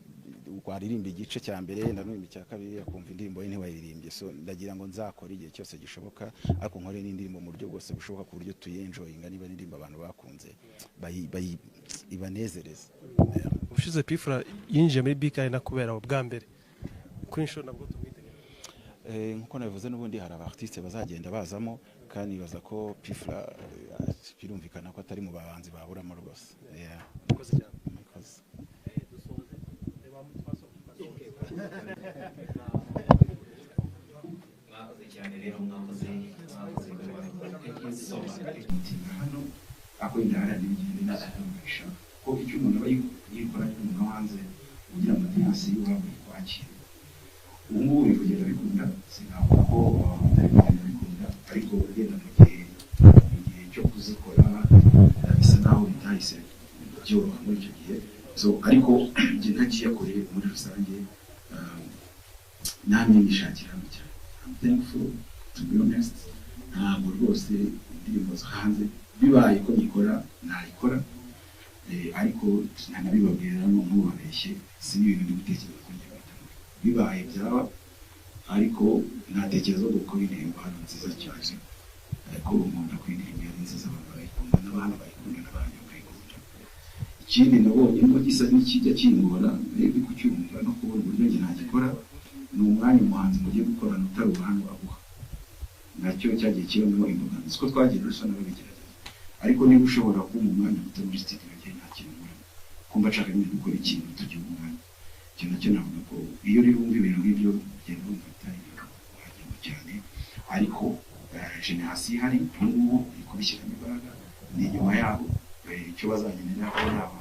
S: waririmba igice cya mbere ndanuririmba icya kabiri akumva indirimbo ye ntiwayiririmbye. So ndagira ngo nzakore igihe cyose gishoboka, ariko nkore n'indirimbo mu buryo bwose bushoboka ku buryo tuyenjoyinga, niba indirimbo abantu bakunze ibanezereze.
O: Ubushize P Fla yinjiye muri BK Arena kubera bwa mbere, kuri inshuro nabwo tumwitege?
S: Nkuko nabivuze n'ubundi, hari aba artiste bazagenda bazamo, kandi nibaza ko P Fla birumvikana ko atari mu bahanzi baburamo rwose. Yeah.
O: Murakoze cyane.
S: Murakoze.
P: Mwakoze cyane rero, mwakoze, mwakoze. Thank you so much.
N: Hano ako indaharanira igenda inazumvisha ko icyo umuntu aba yikora n'umuntu wo hanze kugira ngo audience y'iwabo ikwakire. Ubu ngubu biri kugenda bikunda, sinavuga ko bitari kugenda bikunda, ariko ugenda mu gihe cyo kuzikora bisa naho bitahise byoroha muri icyo gihe. So ariko njye ntagiye kure, muri rusange namwe nishakira hano cyane. I'm thankful, to be honest. Ntabwo rwose indirimbo zo hanze bibaye ko nyikora nayikora, ariko ntanabibabwira ntubabeshye, si n'ibintu ndi gutekereza ko ngiye guhitamo bibaye byaba, ariko natekereza gukora indirimbo hano nziza cyane, ariko nkunda ko indirimbo yari nziza abantu barayikunda, n'abana bayikunda, n'abandi bakayikunda. Ikindi nabonye nubwo gisa n'ikijya kingora maybe kucyumva no kubona uburyo njye nagikora, ni umwanya umuhanzi mugiye gukorana utari ubuhanga aguha, nacyo cyagiye kibamo imbogamizi ko twagiye dusa n'ababigerageza. Ariko niba ushobora kumpa umwanya muto muri studio, njye nta kintu nkora kumva nshaka nyine gukora ikintu tugihe umwanya. Icyo nacyo navuga ko iyo rero wumva ibintu nk'ibyo ugenda wumva bitari ibintu wajyamo cyane, ariko génération ihari ubu ngubu iri kubishyiramo imbaraga, ni inyuma yabo icyo bazageneraho, yaba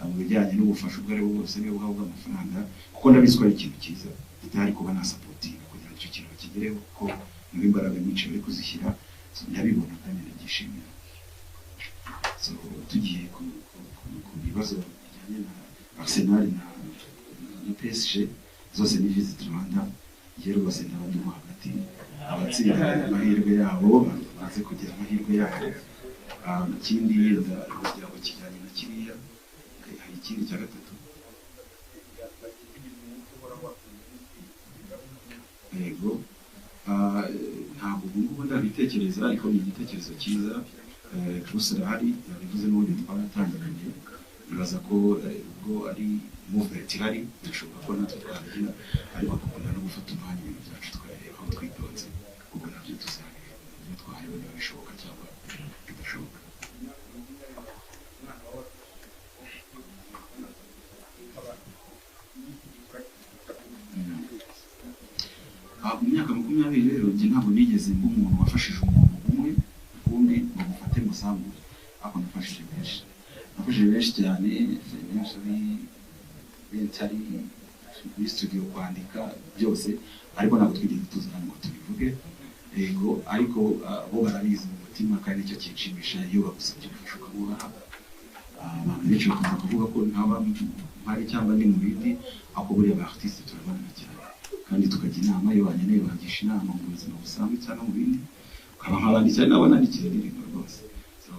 N: mu bijyanye n'ubufasha ubwo ari bwo bwose, niba bwaba bw'amafaranga, kuko ndabizi ko ari ikintu cyiza tutari kuba nasupportinga kugira ngo icyo kintu bakigereho, kuko niho imbaraga nyinshi bari kuzishyira. So, ndabibona kandi ndabyishimira. So tugiye ku bibazo bijyanye na Arsenal na PSG, zose ni Visit Rwanda. Njye rwose ndaba ndimo hagati, abatsinda amahirwe yabo baze kugira amahirwe yabo. Ikindi yenda kugira ngo kijyanye na kiriya, hari ikindi cya gatatu. Yego. Ntabwo ubu ngubu ndabitekereza, ariko ni igitekerezo cyiza. Bruce arahari yabivuze, n'ubundi twaratangiranye. Nibaza ko ubwo ari movement ihari, birashoboka ko natwe twabigira, ariko dukunda no gufata umwanya ibintu byacu tukabireba aho twitonze, ubwo nabyo tuzabireba ibyo twareba niba bishoboka cyangwa bidashoboka. Mu myaka 20 rero, njye ntabwo nigeze mba umuntu wafashije umuntu umwe ukundi ngo mufate muzamure, ariko nafashije benshi, nafashije benshi cyane, benshi ari benshi ari muri studio kwandika byose, ariko ntabwo twigeze tuza hano ngo tubivuge. Yego, ariko bo barabizi mu mutima, kandi nicyo kinshimisha iyo bagusabye ubufasha ukabubaha. Abantu benshi bakunda kuvuga ko ntaba mpari cyangwa ndi mu bindi, ariko buriya ba artiste turabana cyane kandi tukajya inama. Iyo bankeneye bangisha inama mu buzima busanzwe cyangwa mu bindi, ukaba nkabandikira nabo nandikira indirimbo rwose. So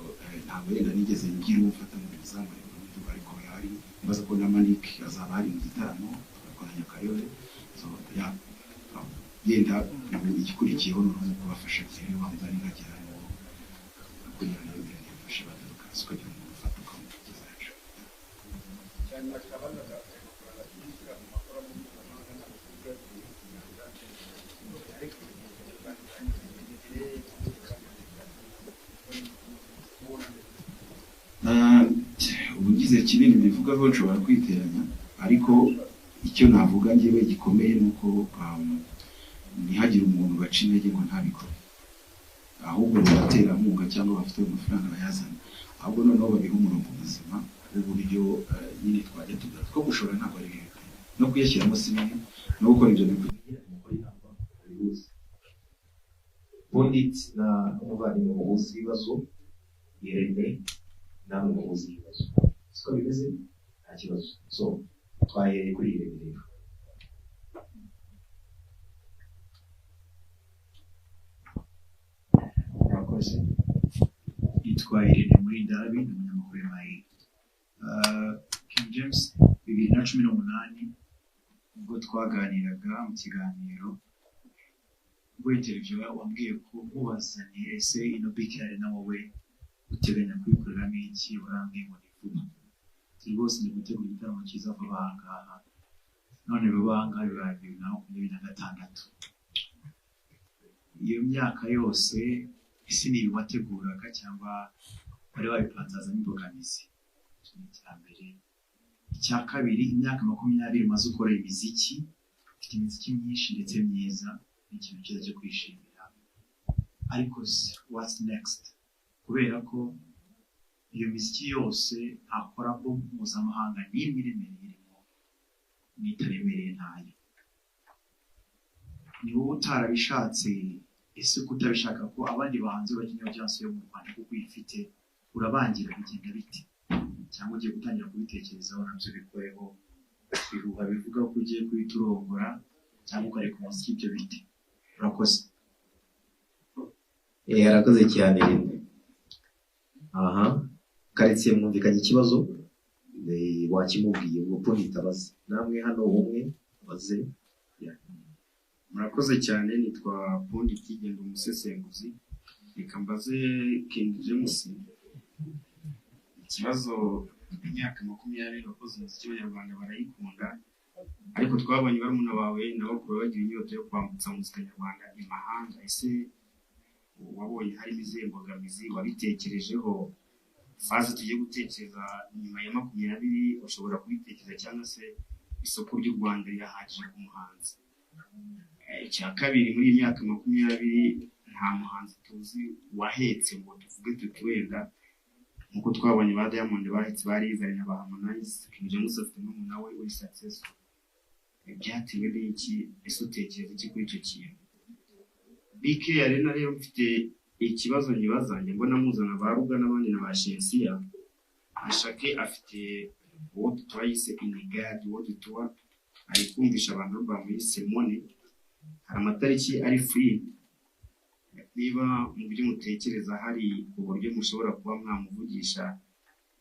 N: ntabwo yenda nigeze ngira uwo mfata mu bizamure burundu, ariko barahari. Nibaza ko na Manik azaba ari mu gitaramo, tugakoranya Kayole. So yeah. Yenda ubu igikurikiyeho ni uruhu kubafasha rero bamuzane nkagera hano kuriya nawe birafasha badaruka ukagira umuntu ufata ukamugeza hejuru. Ubu ngize kinini mbivugaho nshobora kwiteranya, ariko icyo navuga njyewe gikomeye ni uko ntihagire umuntu baca intege ngo ntabikore, ahubwo mu baterankunga cyangwa bafite amafaranga bayazana, ahubwo noneho babiha umurongo muzima w'uburyo nyine twajya tugaruka ko gushora ntabwo ari bibi, no kuyashyiramo si bibi, no gukora ibyo bikwiye.
P: Pundit na umuvandimwe muhuza ibibazo, Irene namwe muhuza ibibazo, siko bimeze? Nta kibazo. So twahereye kuri Irene rero.
Q: Murakoze. Yitwa Irene Murindahabi, ni umunyamakuru wa MIE. King James, 2018 ubwo twaganiraga mu kiganiro, ubwo interview wambwiye ko nkubazaniye ese ino BK Arena wowe uteganya kuyikoreramo iki, urambwiye ngo ni vuba. Ati rwose ndi gutegura igitaramo cyiza vuba aha ngaha, none vuba aha ngaha bibaye 2026. Iyo myaka yose ese ni wateguraga cyangwa wari wabipanze hazamo imbogamizi? Icyo ni icya mbere. Icya kabiri, imyaka 20 umaze ukora imiziki, ufite imiziki myinshi ndetse myiza, ni ikintu cyiza cyo kwishimira, ariko what's next? Kubera ko iyo miziki yose nta collabo mpuzamahanga n'imwe iremereye irimo, n'itaremereye ntayo. Ni wowe utarabishatse, ese ko utabishaka ko abandi bahanzi bakeneye audience yo mu Rwanda kuko uyifite, urabangira bigenda bite? Cyangwa ugiye gutangira kubitekerezaho nabyo bikoreho? Ibihuha bivuga ko ugiye guhita urongora cyangwa ukareka umuziki, ibyo bite? Urakoze.
P: Arakoze cyane Irene. Aha karitsiye mwumvikanye ikibazo, wakimubwiye ubwo Pundit abaze namwe hano umwe abaze.
R: Murakoze cyane, nitwa Pundit genda umusesenguzi. Reka mbaze King James ikibazo. Imyaka 20 wakoze umuziki, abanyarwanda barayikunda, ariko twabonye barumuna bawe na bakuru bagira inyota yo kwambutsa muzika nyarwanda imahanga. Ese wabonye harimo izihe mbogamizi? Wabitekerejeho? Phase tugiye gutekereza nyuma ya 20 ushobora kubitekereza, cyangwa se isoko ry'u Rwanda rirahagije ku muhanzi? Icya kabiri, muri iyi myaka 20 nta muhanzi tuzi wahetse ngo tuvuge tuti wenda nkuko twabonye ba Diamond bahetse ba Rayvanny na ba Harmonize, King James afite murumuna we uri successful. Byatewe n'iki? Ese utekereza iki kuri icyo kintu? BK Arena rero mfite ikibazo nyibaza, njye mbona muzana ba Ruga n'abandi na ba Shensiya. Ashake afite uwo tuba yise Inigadi, uwo tuba ari kumvisha abantu album yise Money, hari amatariki ari free. Niba mu byo mutekereza hari uburyo mushobora kuba mwamuvugisha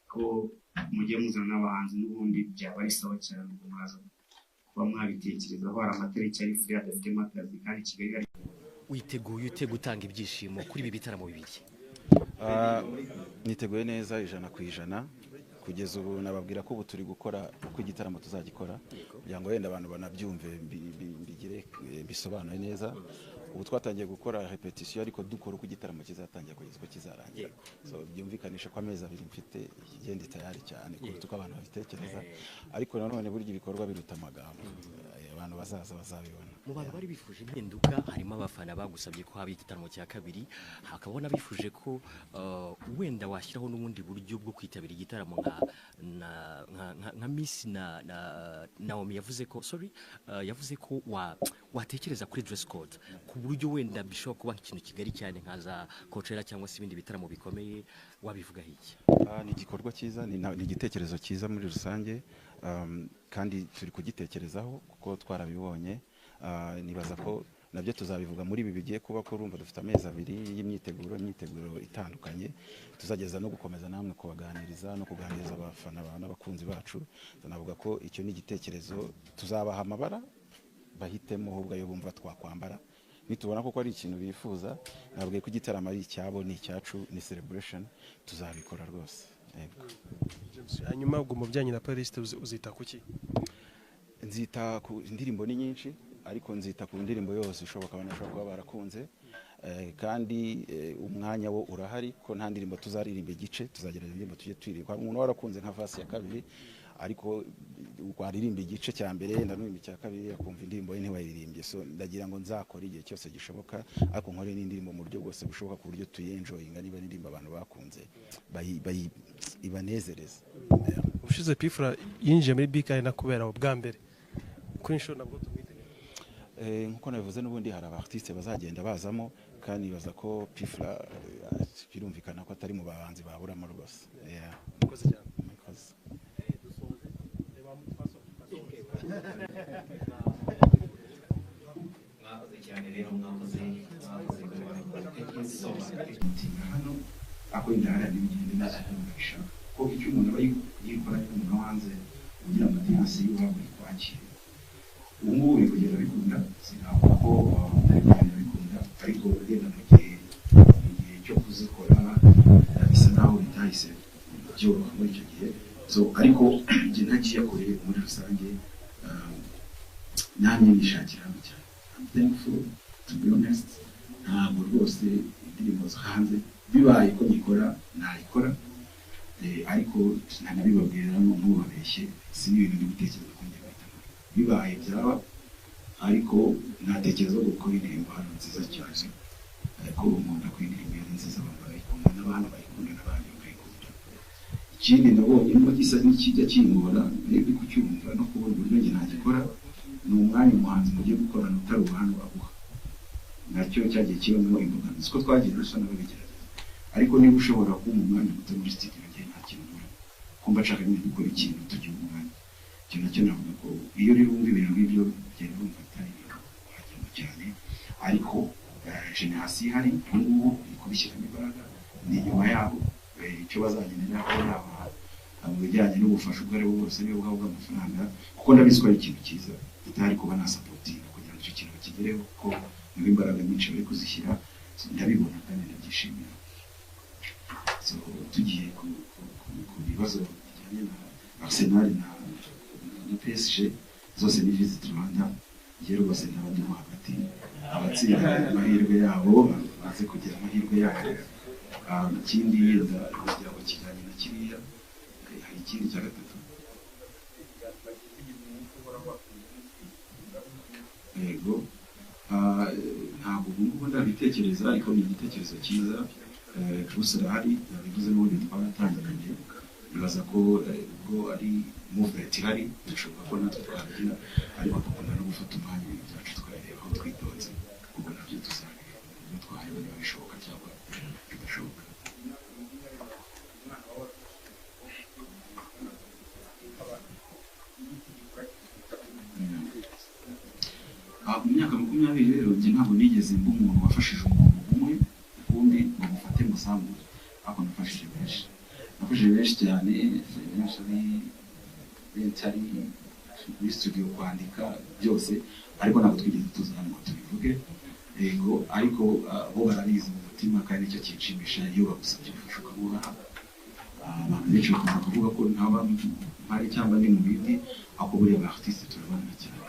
R: ko mujye muzana n'abahanzi n'ubundi byaba ari sawa cyane, ubwo mwaza kuba mwabitekerezaho. Hari amatariki ari free adafitemo akazi kandi Kigali hari.
F: Witeguye ute gutanga ibyishimo kuri ibi bitaramo bibiri?
S: Niteguye neza 100%. Kugeza ubu nababwira ko ubu turi gukora uko igitaramo tuzagikora, kugira ngo wenda abantu banabyumve mbigire bisobanuye neza. Ubu twatangiye gukora repetition, ariko dukora uko igitaramo kizatangira kugeza uko kizarangira. So byumvikanisha ko amezi 2 mfite igenda tayari cyane kuruta uko abantu babitekereza, ariko nanone burya ibikorwa biruta amagambo. Abantu bazaza bazabibona.
F: Mu bantu bari bifuje impinduka harimo abafana bagusabye ko haba igitaramo cya kabiri, hakaba n'abifuje ko wenda washyiraho n'ubundi buryo bwo kwitabira igitaramo nka Miss na Naomi yavuze ko sorry, yavuze ko watekereza kuri dress code ku buryo wenda bishobora kuba ikintu kigari cyane nka za Coachella cyangwa se ibindi bitaramo bikomeye. Wabivuga iki?
S: Ni igikorwa cyiza, ni igitekerezo cyiza muri rusange, kandi turi kugitekerezaho kuko twarabibonye. Nibaza ko nabyo tuzabivuga muri ibi bigiye kuba, ko urumva dufite amezi 2 y'imyiteguro, imyiteguro itandukanye tuzageza no gukomeza namwe kubaganiriza no kuganiriza abafana n'abakunzi bacu. Tunavuga ko icyo ni igitekerezo, tuzabaha amabara Bahitemo ahubwo ayo bumva twakwambara, nitubona koko ari ikintu bifuza. Nabwiye ko igitaramo ari icyabo, ni icyacu, ni celebration, tuzabikora rwose. Yego.
O: James, hanyuma ubwo mu bijyanye na playlist uzita kuki?
S: Nzita ku indirimbo, ni nyinshi, ariko nzita ku ndirimbo yose ishoboka abantu bashobora kuba barakunze. Kandi umwanya wo urahari, ko nta ndirimbo tuzaririmba igice, tuzagerageza indirimbo tujye tuyiririmba. Hari umuntu warakunze nka verse ya kabiri, ariko waririmba igice cya mbere, ndanuririmba icya kabiri, akumva indirimbo ye ntiwayiririmbye. So ndagira ngo nzakore igihe cyose gishoboka, ariko nkore n'indirimbo mu buryo bwose bushoboka, ku buryo tuyenjoyinga. Niba indirimbo abantu bakunze, ibanezereze.
O: Ubushize P Fla yinjiye muri BK Arena kubera ubwa mbere, kuri inshuro nabwo tumwitege?
S: Nkuko nabivuze n'ubundi, hari aba artiste bazagenda bazamo, kandi nibaza ko P Fla, birumvikana ko atari mu bahanzi baburamo rwose. Yeah.
O: Murakoze cyane.
S: Murakoze.
P: Mwakoze cyane rero, mwakoze, mwakoze. Thank you so much.
N: Hano ako indahara n'ibigende neza kumvisha ko icyo umuntu aba yikora n'umuntu wo hanze kugira ngo audience y'iwabo ikwakire. Ubu ngubu biri kugenda bikunda, sinavuga ko bitari kugenda bikunda, ariko ugenda mu gihe cyo kuzikora, bisa naho bitahise byoroha muri icyo gihe. So ariko njye ntagiye kure, muri rusange, namwe nishakira hano cyane. I'm thankful, to be honest. Ntabwo rwose indirimbo zo hanze, bibaye ko nyikora nayikora, ariko ntanabibabwira ntubabeshye, si n'ibintu ndi gutekereza ko ngiye guhita nkora. Bibaye byaba, ariko natekereza gukora indirimbo hano nziza cyane, ariko nkunda ko indirimbo yari nziza, abantu barayikunda, n'abana bayikunda, n'abandi bakayikunda. Ikindi nabonye nubwo gisa n'ikijya kingora maybe kucyumva no kubona uburyo njye nagikora, ni umwanya umuhanzi mugiye gukorana utari uwa hano aguha, nacyo cyagiye kibamo imbogamizi ko twagiye dusa n'ababigerageza. Ariko niba ushobora kumpa umwanya muto muri studio, njye nta kintu nkora, kumva nshaka nyine gukora ikintu tugira umwanya. Icyo nacyo navuga ko iyo rero wumva ibintu nk'ibyo, ugenda wumva atari ibintu wajyamo cyane. Ariko génération ihari ubu ngubu iri kubishyiramo imbaraga, ni inyuma yabo. Icyo bazagenera ko yaba mu bijyanye n'ubufasha ubwo ari bwo bwose, niba bwaba bw'amafaranga, kuko ndabizi ko ari ikintu cyiza, tutari kuba nasupportinga kugira ngo icyo kintu bakigereho, kuko niho imbaraga nyinshi bari kuzishyira. Ndabibona kandi ndabyishimira. So tugiye ku bibazo bijyanye na Arsenal na PSG, zose ni Visit Rwanda. Njye rwose ndaba ndimo hagati, abatsinda amahirwe yabo baze kugira amahirwe yabo. Ikindi yenda kugira ngo kijyanye na kiriya, hari ikindi cya gatatu. Yego. Ntabwo ubu ngubu ndabitekereza, ariko ni igitekerezo cyiza. Bruce arahari, yabivuze n'ubundi twaratangiranye. Nibaza ko ubwo ari movement ihari, birashoboka ko natwe twabigira, ariko dukunda no gufata umwanya ibintu byacu tukabirebaho twitonze, ubwo nabyo tuzabireba ibyo twareba niba bishoboka cyangwa bidashoboka. Mu myaka 20 rero, njye ntabwo nigeze mba umuntu wafashije umuntu umwe ukundi ngo mufate muzamure, ariko nafashije benshi, nafashije benshi cyane, benshi ari benshi ari muri studio kwandika byose, ariko ntabwo twigeze tuza hano ngo tubivuge. Yego, ariko bo barabizi mu mutima, kandi nicyo kinshimisha iyo bagusabye ubufasha ukabubaha. Abantu benshi bakunda kuvuga ko ntaba mpari cyangwa ndi mu bindi, ariko buriya ba artiste turabana cyane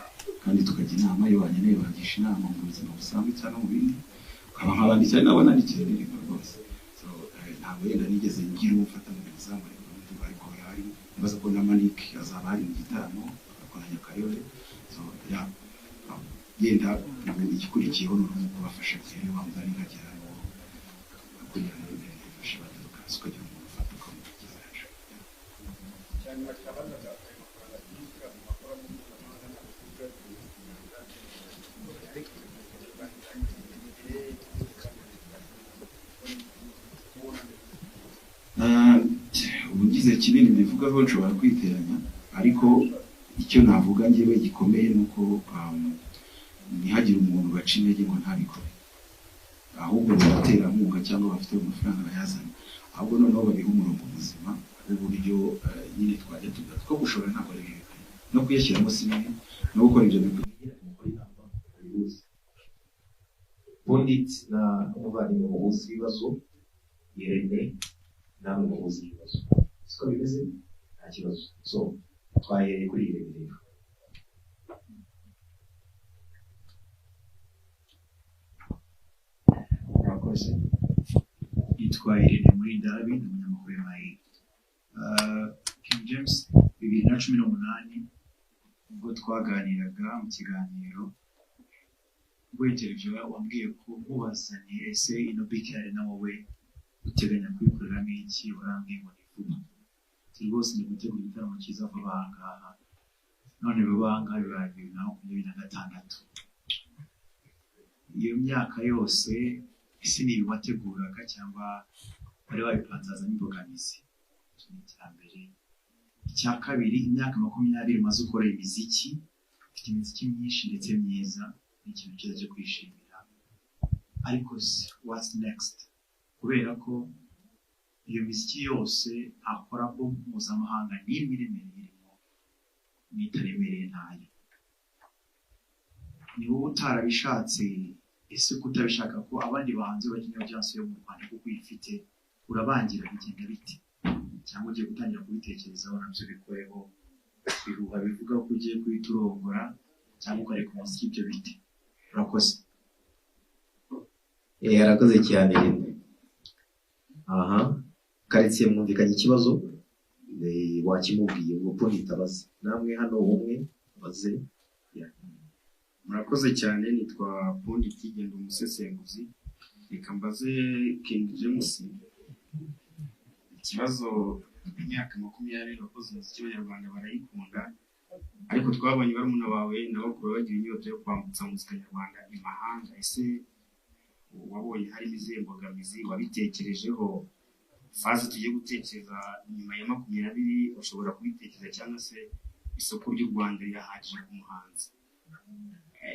N: kandi tukajya inama. Iyo bankeneye bangisha inama mu buzima busanzwe cyangwa mu bindi, ukaba nkabandikira, nabo nandikiye indirimbo rwose. So ntabwo yenda nigeze ngira uwo mfata ngo muzamure burundu, ariko barahari. Nibaza ko na Manik azaba ari mu gitaramo, ariko na Nyakayole. So yeah, yenda ubu igikurikiyeho ni uko kubafasha rero wa mugani nkagera kugira ngo bifashe batandukanye, ukagira umuntu ufata ukamugeza hejuru. Ubu ngize kinini mbivugaho nshobora kwiteranya, ariko icyo navuga njyewe gikomeye ni uko ntihagire umuntu baca intege ngo ntabikore, ahubwo mu baterankunga cyangwa bafite amafaranga bayazana, ahubwo noneho babihe umurongo muzima w'uburyo nyine twajya tugira two gushora. Ntabwo ari bibi, no kuyashyiramo si bibi, no gukora ibyo bikwiye.
P: Pundit na umuvandimwe muhuza ibibazo, Irene namwe muhuza ibibazo, siko bimeze? Nta kibazo. So twahereye kuri Irene rero.
Q: Murakoze. Yitwa Irene Murindahabi, ni umunyamakuru wa MIE. King James, 2018 ubwo twaganiraga mu kiganiro, ubwo interview wambwiye ko mubazanye ese ino BK Arena wowe uteganya kuyikoreramo iki, warambwiye ngo ni vuba. Ati rwose ndi gutegura igitaramo cyiza vuba aha ngaha, none vuba aha ngaha bibaye 2026. Iyo myaka yose ese ni ibi wateguraga cyangwa wari wabipanze hazamo imbogamizi? Icyo ni icya mbere. Icya kabiri, imyaka 20 umaze ukora imiziki, ufite imiziki myinshi ndetse myiza, ni ikintu cyiza cyo kwishimira, ariko se what's next? Kubera ko iyo miziki yose nta collabo mpuzamahanga n'imwe iremereye irimo, n'itaremereye ntayo. Ni wowe utarabishatse? Ese kutabishaka ko abandi bahanzi bakina audience yo mu Rwanda kuko uyifite urabangira bigenda bite? Cyangwa ugiye gutangira kubitekerezaho nabyo bikoreho? Ibihuha bivuga ko ugiye guhita urongora cyangwa ukareka umuziki, ibyo bite? Urakoze.
P: Arakoze cyane Irene. Aha karitsiye mwumvikanye ikibazo, wakimubwiye ubwo Pundit abaze namwe hano umwe abaze.
R: Murakoze cyane. Nitwa Pundit, genda umusesenguzi. Reka mbaze King James ikibazo. Imyaka 20 wakoze umuziki, abanyarwanda barayikunda, ariko twabonye barumuna bawe na bakuru bagira inyota yo kwambutsa muzika nyarwanda imahanga. Ese wabonye harimo izihe mbogamizi? Wabitekerejeho? Phase tugiye gutekereza nyuma ya 20 ushobora kubitekereza, cyangwa se isoko ry'u Rwanda rirahagije ku muhanzi?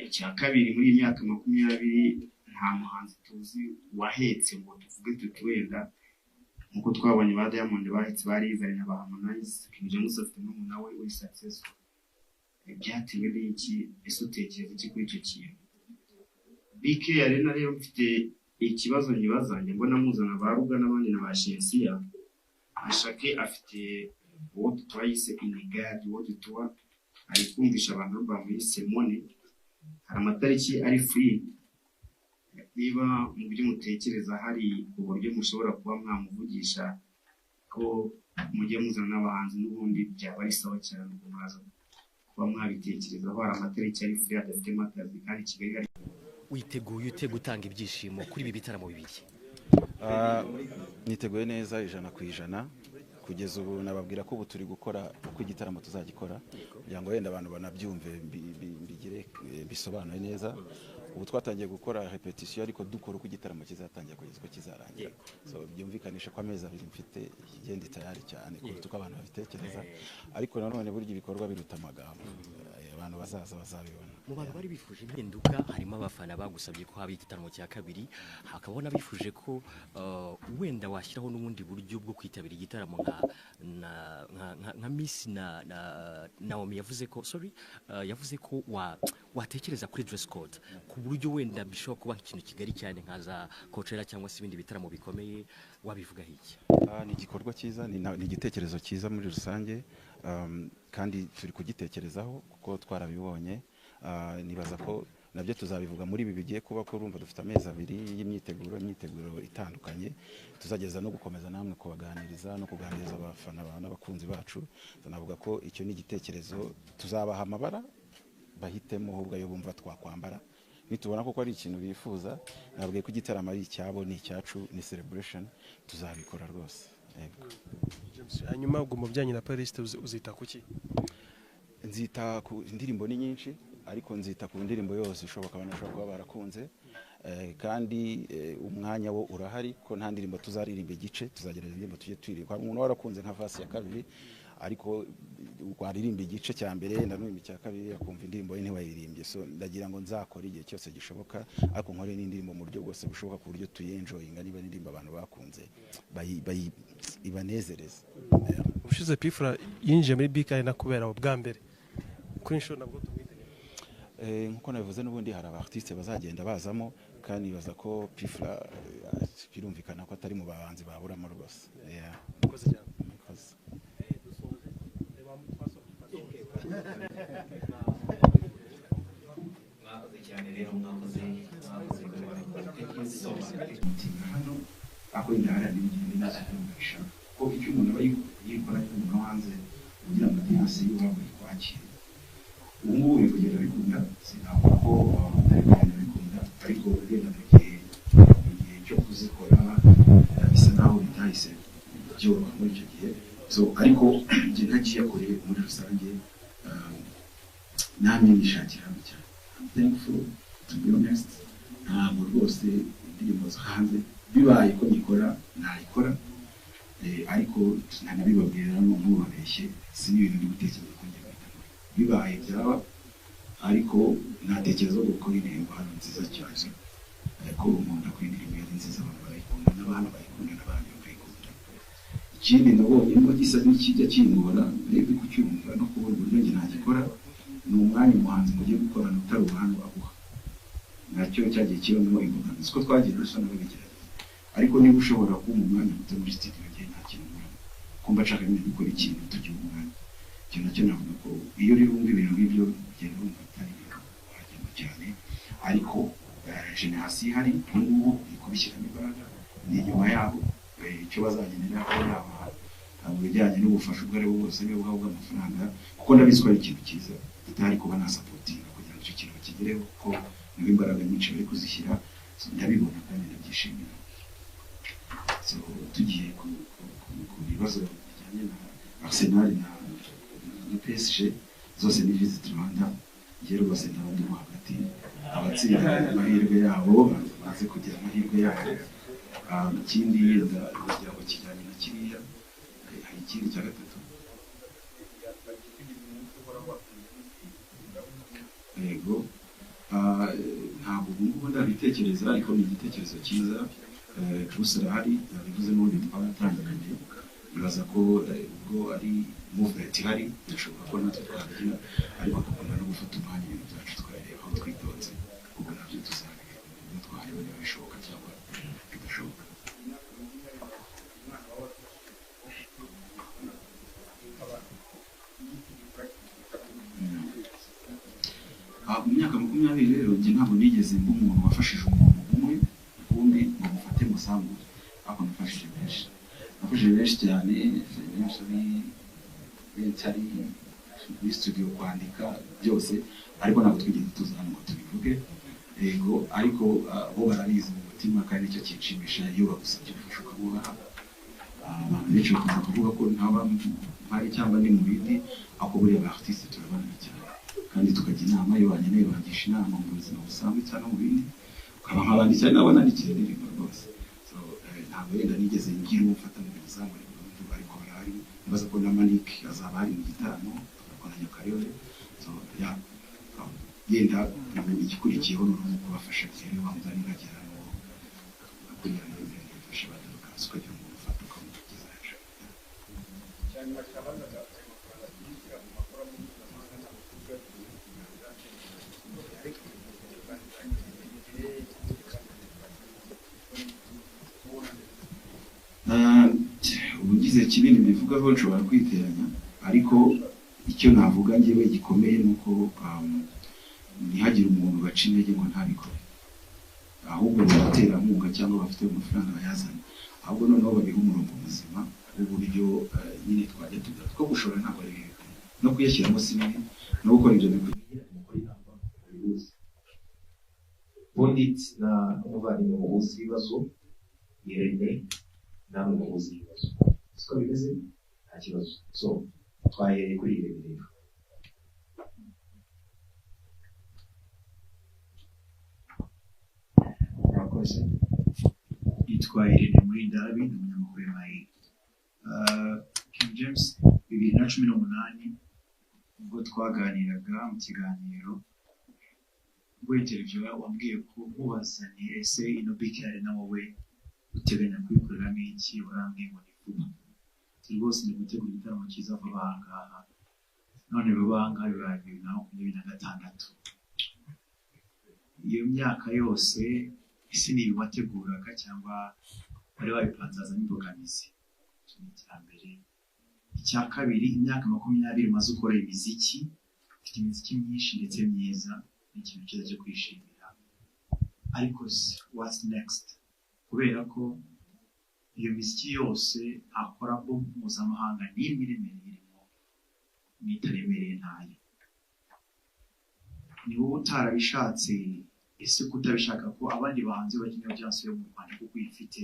R: Icya kabiri, muri iyi myaka 20 nta muhanzi tuzi wahetse ngo tuvuge tuti wenda nkuko twabonye ba Diamond bahetse ba Rayvanny na ba Harmonize, King James afite murumuna we uri successful. Byatewe n'iki? Ese utekereza iki kuri icyo kintu? BK Arena rero mfite ikibazo nyibaza, njye mbona muzana ba Ruga n'abandi na ba Shensiya. Ashake afite uwo tuba yise Inigadi, uwo tuba ari kumvisha abantu bamwise Money. Hari amatariki ari free, niba mu byo mutekereza hari uburyo mushobora kuba mwamuvugisha ko mujye muzana n'abahanzi n'ubundi byaba ari sawa cyane. Ubwo muraza kuba mwabitekerezaho. Hari amatariki ari free adafitemo akazi kandi Kigali hari
F: Witeguye ute gutanga ibyishimo kuri ibi bitaramo bibiri?
S: Niteguye neza 100%. Kugeza ubu nababwira ko ubu turi gukora uko igitaramo tuzagikora, kugira ngo wenda abantu banabyumve, mbigire bisobanuye neza. Ubu twatangiye gukora repetition, ariko dukora uko igitaramo kizatangira kugeza uko kizarangira. So byumvikanisha ko amezi 2 mfite igenda tayari cyane kuruta uko abantu babitekereza, ariko nanone burya ibikorwa biruta amagambo. Abantu bazaza bazabibona.
F: Mu bantu bari bifuje impinduka harimo abafana bagusabye ko haba igitaramo cya kabiri, hakaba n'abifuje ko wenda washyiraho n'ubundi buryo bwo kwitabira igitaramo nka Miss na Naomi yavuze ko sorry, yavuze ko watekereza kuri dress code ku buryo wenda bishobora kuba ikintu kigari cyane nka za Coachella cyangwa se ibindi bitaramo bikomeye. Wabivuga iki?
S: Ni igikorwa cyiza, ni igitekerezo cyiza muri rusange, kandi turi kugitekerezaho kuko twarabibonye. Nibaza ko nabyo tuzabivuga muri ibi bigiye kuba, ko urumva dufite amezi 2 y'imyiteguro, imyiteguro itandukanye tuzageza no gukomeza namwe kubaganiriza no kuganiriza abafana n'abakunzi bacu. Tunavuga ko icyo ni igitekerezo, tuzabaha amabara bahitemo ahubwo ayo bumva twakwambara nitubona koko ari ikintu bifuza. Nabwiye ko igitaramo ari icyabo, ni icyacu, ni celebration, tuzabikora rwose. Yego.
O: Hanyuma ubwo mu bijyanye na playlist uzita kuki?
S: Nzita ku indirimbo ni nyinshi, ariko nzita ku ndirimbo yose ishoboka abantu bashobora kuba barakunze, kandi umwanya wo urahari ko nta ndirimbo tuzaririmba igice, tuzagerageza indirimbo tujye twiririmba. Hari umuntu warakunze nka verse ya kabiri, ariko waririmba igice cya mbere ndanumva icya kabiri akumva indirimbo ye ntiwayiririmbye. So ndagira ngo nzakora igihe cyose gishoboka, ariko nkore n'indirimbo mu buryo bwose bushoboka ku buryo tuyenjoyinga, niba indirimbo abantu bakunze ibanezereze.
O: Ubushize Pfla yinjiye muri BK Arena kubera ubwa mbere, kuri inshuro nabwo tumwitegereje.
S: Nkuko nabivuze n'ubundi hari aba artiste bazagenda bazamo kandi myaka nibaza ko P Fla birumvikana ko atari mu bahanzi baburamo rwose. Yeah.
O: Murakoze cyane.
S: Murakoze.
P: Mwakoze cyane rero, mwakoze, mwakoze. Thank you so much.
N: Hano aho indahara n'ibigenda nazakumvisha ko icyo umuntu aba yikora umuntu wo hanze kugira ngo audience y'iwabo ikwakire. Ubu ngubu biri kugenda bikunda, sinavuga ko bitari kugenda bikunda, ariko wenda mu gihe cyo kuzikora bisa naho bitahise byoroha muri icyo gihe. So ariko njye ntagiye kure, muri rusange namwe nishakira hano cyane. I'm thankful, to be honest. Ntabwo rwose indirimbo zo hanze bibaye ko nyikora nayikora, ariko ntanabibabwira ntubabeshye, si n'ibintu ndi gutekereza ko ngiye guhita nkora. Bibaye byaba, ariko natekereza ko gukora indirimbo hano nziza cyane, ariko nkunda ko indirimbo yari nziza, abantu barayikunda, n'abantu bayikunda n'abandi bakayikunda. Ikindi nabonye nubwo gisa n'ikijya kingora maybe kucyumva no kubona uburyo njye nagikora, ni umwanya umuhanzi mugiye gukorana utari ubuhanga aguha, nacyo cyagiye kibamo imbogamizi ko twagiye dusa n'ababigerageza. Ariko niba ushobora kumpa umwanya muto muri studio, njye nta kintu nkoramo, kumva nshaka nyine gukora ikintu tugihe umwanya. Icyo nacyo navuga ko iyo uri wumva ibintu nk'ibyo ugenda wumva atari ibintu wagenda cyane, ariko génération ihari ubu ngubu iri kubishyiramo imbaraga, ni inyuma yabo icyo bazagenera yaba mu bijyanye n'ubufasha ubwo ari bwo bwose, niba bwaba bw'amafaranga, kuko ndabizi ko ari ikintu cyiza tutari kuba nasupportinga kugira ngo icyo kintu bakigereho, kuko niho imbaraga nyinshi bari kuzishyira. So, ndabibona kandi ndabyishimira. So tugiye ku bibazo bijyanye na Arsenal na PSG, zose ni Visit Rwanda. Njye rwose ndaba ndimo hagati, abatsinda amahirwe yabo baze kugira amahirwe yabo. Ikindi yenda kugira ngo kijyanye na kiriya, hari ikindi cya gatatu. Yego. Ntabwo ubu ngubu ndabitekereza, ariko ni igitekerezo cyiza. Bruce arahari, yabivuze n'ubundi twaratangiranye. Nibaza ko ubwo ari movement ihari, birashoboka ko natwe twabigira, ariko dukunda no gufata umwanya ibintu byacu tukabireba aho twitonze, ubwo nabyo tuzabireba ibyo twareba niba bishoboka cyangwa bidashoboka. Mu myaka 20 rero, njye ntabwo nigeze mba umuntu wafashije umuntu umwe rukumbi ngo mufate musambu, ariko nafashije benshi, nafashije benshi cyane, benshi ari benshi ari muri studio kwandika byose, ariko ntabwo twigeze tuza hano ngo tubivuge. Yego, ariko bo barabizi mu mutima, kandi nicyo kinshimisha iyo bagusabye ubufasha ukabubaha. Abantu benshi bakunda kuvuga ko ntaba mpari cyangwa ndi mu bindi, ariko buriya ba artiste turabana cyane kandi tukajya inama. Iyo bankeneye bangisha inama mu buzima busanzwe cyangwa mu bindi, ukaba nkabandikira nabo nandikira indirimbo rwose. So ntabwo wenda nigeze ngira uwo mfata mu muzamure burundu, ariko barahari. Nibaza ko na Manik azaba ari mu gitaramo, tugakora Nyakariyore. So yeah, yenda ubu igikurikiyeho ni uko kubafasha rero wa mugani nkagera n'uwo kuriya nawe bifasha baduka, ukagira umuntu ufata ukamugeza hejuru. Ubu ngize kinini mbivugaho nshobora kwiteranya, ariko icyo navuga njyewe gikomeye ni uko ntihagire umuntu baca intege ngo ntabikore, ahubwo abaterankunga cyangwa bafite amafaranga bayazana, ahubwo noneho babihe umurongo muzima w'uburyo nyine twajya tugira two gushora. Ntabwo ari bibi, no kuyashyiramo si bibi, no gukora ibyo bikwiye.
P: Pundit na umuvandimwe muhuza ibibazo, Irene, namwe muhuza ibibazo, siko bimeze? Nta kibazo. So twahereye kuri Irene rero.
Q: Murakoze. Yitwa Irene Murindahabi, ni umunyamakuru wa MIE. King James, 2018 ubwo twaganiraga mu kiganiro, ubwo interview wambwiye ko nkubaza ni ese ino BK Arena wowe uteganya kuyikoreramo iki, warambwiye ngo ni vuba. Ati rwose ndi gutegura igitaramo cyiza vuba aha ngaha. None vuba aha ngaha bibaye 2026. Iyo myaka yose Ese ni ibi wateguraga cyangwa wari wabipanze hazamo imbogamizi? Icyo ni icya mbere. Icya kabiri, imyaka 20 umaze ukora imiziki, ufite imiziki myinshi ndetse myiza, ni ikintu cyiza cyo kwishimira, ariko se what's next? Kubera ko iyo miziki yose nta collabo mpuzamahanga n'imwe iremereye irimo, n'itaremereye ntayo. Ni wowe utarabishatse? Ese kutabishaka ko abandi bahanzi bakeneye audience yo mu Rwanda kuko uyifite,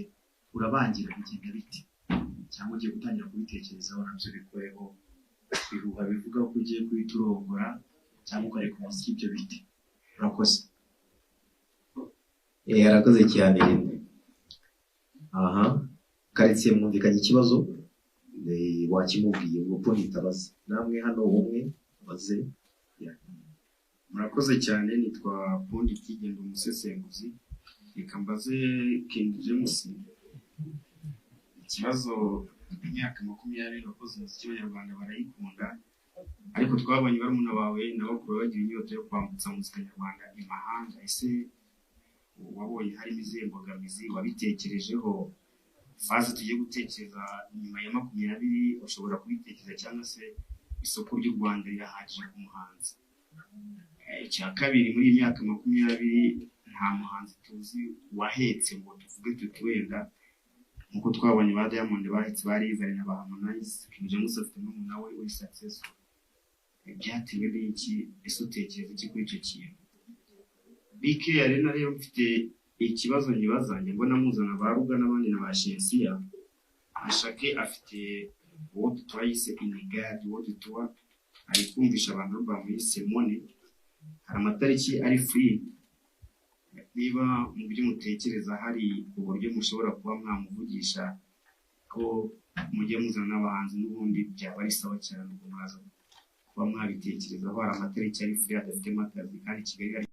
Q: urabangira bigenda bite? Cyangwa ugiye gutangira kubitekerezaho nabyo bikoreho? Ibihuha bivuga ko ugiye guhita urongora cyangwa ukareka umuziki, ibyo bite? Urakoze.
P: Arakoze cyane Irene. Aha karitsiye mwumvikanye ikibazo, wakimubwiye ubwo nitabaza namwe hano umwe baze.
R: Murakoze cyane. Nitwa Pundit, genda umusesenguzi. Reka mbaze King James ikibazo. Imyaka 20 wakoze umuziki, abanyarwanda barayikunda, ariko twabonye barumuna bawe na bakuru bagira inyota yo kwambutsa muzika nyarwanda imahanga. Ese wabonye harimo izihe mbogamizi? Wabitekerejeho? Phase tugiye gutekereza nyuma ya 20 ushobora kubitekereza, cyangwa se isoko ry'u Rwanda rirahagije ku muhanzi? Icya kabiri, muri iyi myaka 20 nta muhanzi tuzi wahetse ngo tuvuge tuti wenda nkuko twabonye ba Diamond bahetse ba Rayvanny na ba Harmonize. King James afite murumuna we uri successful. Byatewe n'iki? Ese utekereza iki kuri icyo kintu? BK Arena rero, mfite ikibazo nyibaza. Njye mbona muzana ba Ruga n'abandi na ba Shensiya. Ashake afite World Tour yise Inigadi World Tour, ari kumvisha abantu album yise Money. Hari amatariki ari free. Niba mu byo mutekereza hari uburyo mushobora kuba mwamuvugisha ko mujya muzana n'abahanzi n'ubundi, byaba ari sawa cyane. Ubwo muraza kuba mwabitekerezaho. Hari amatariki ari free adafitemo akazi, kandi Kigali hari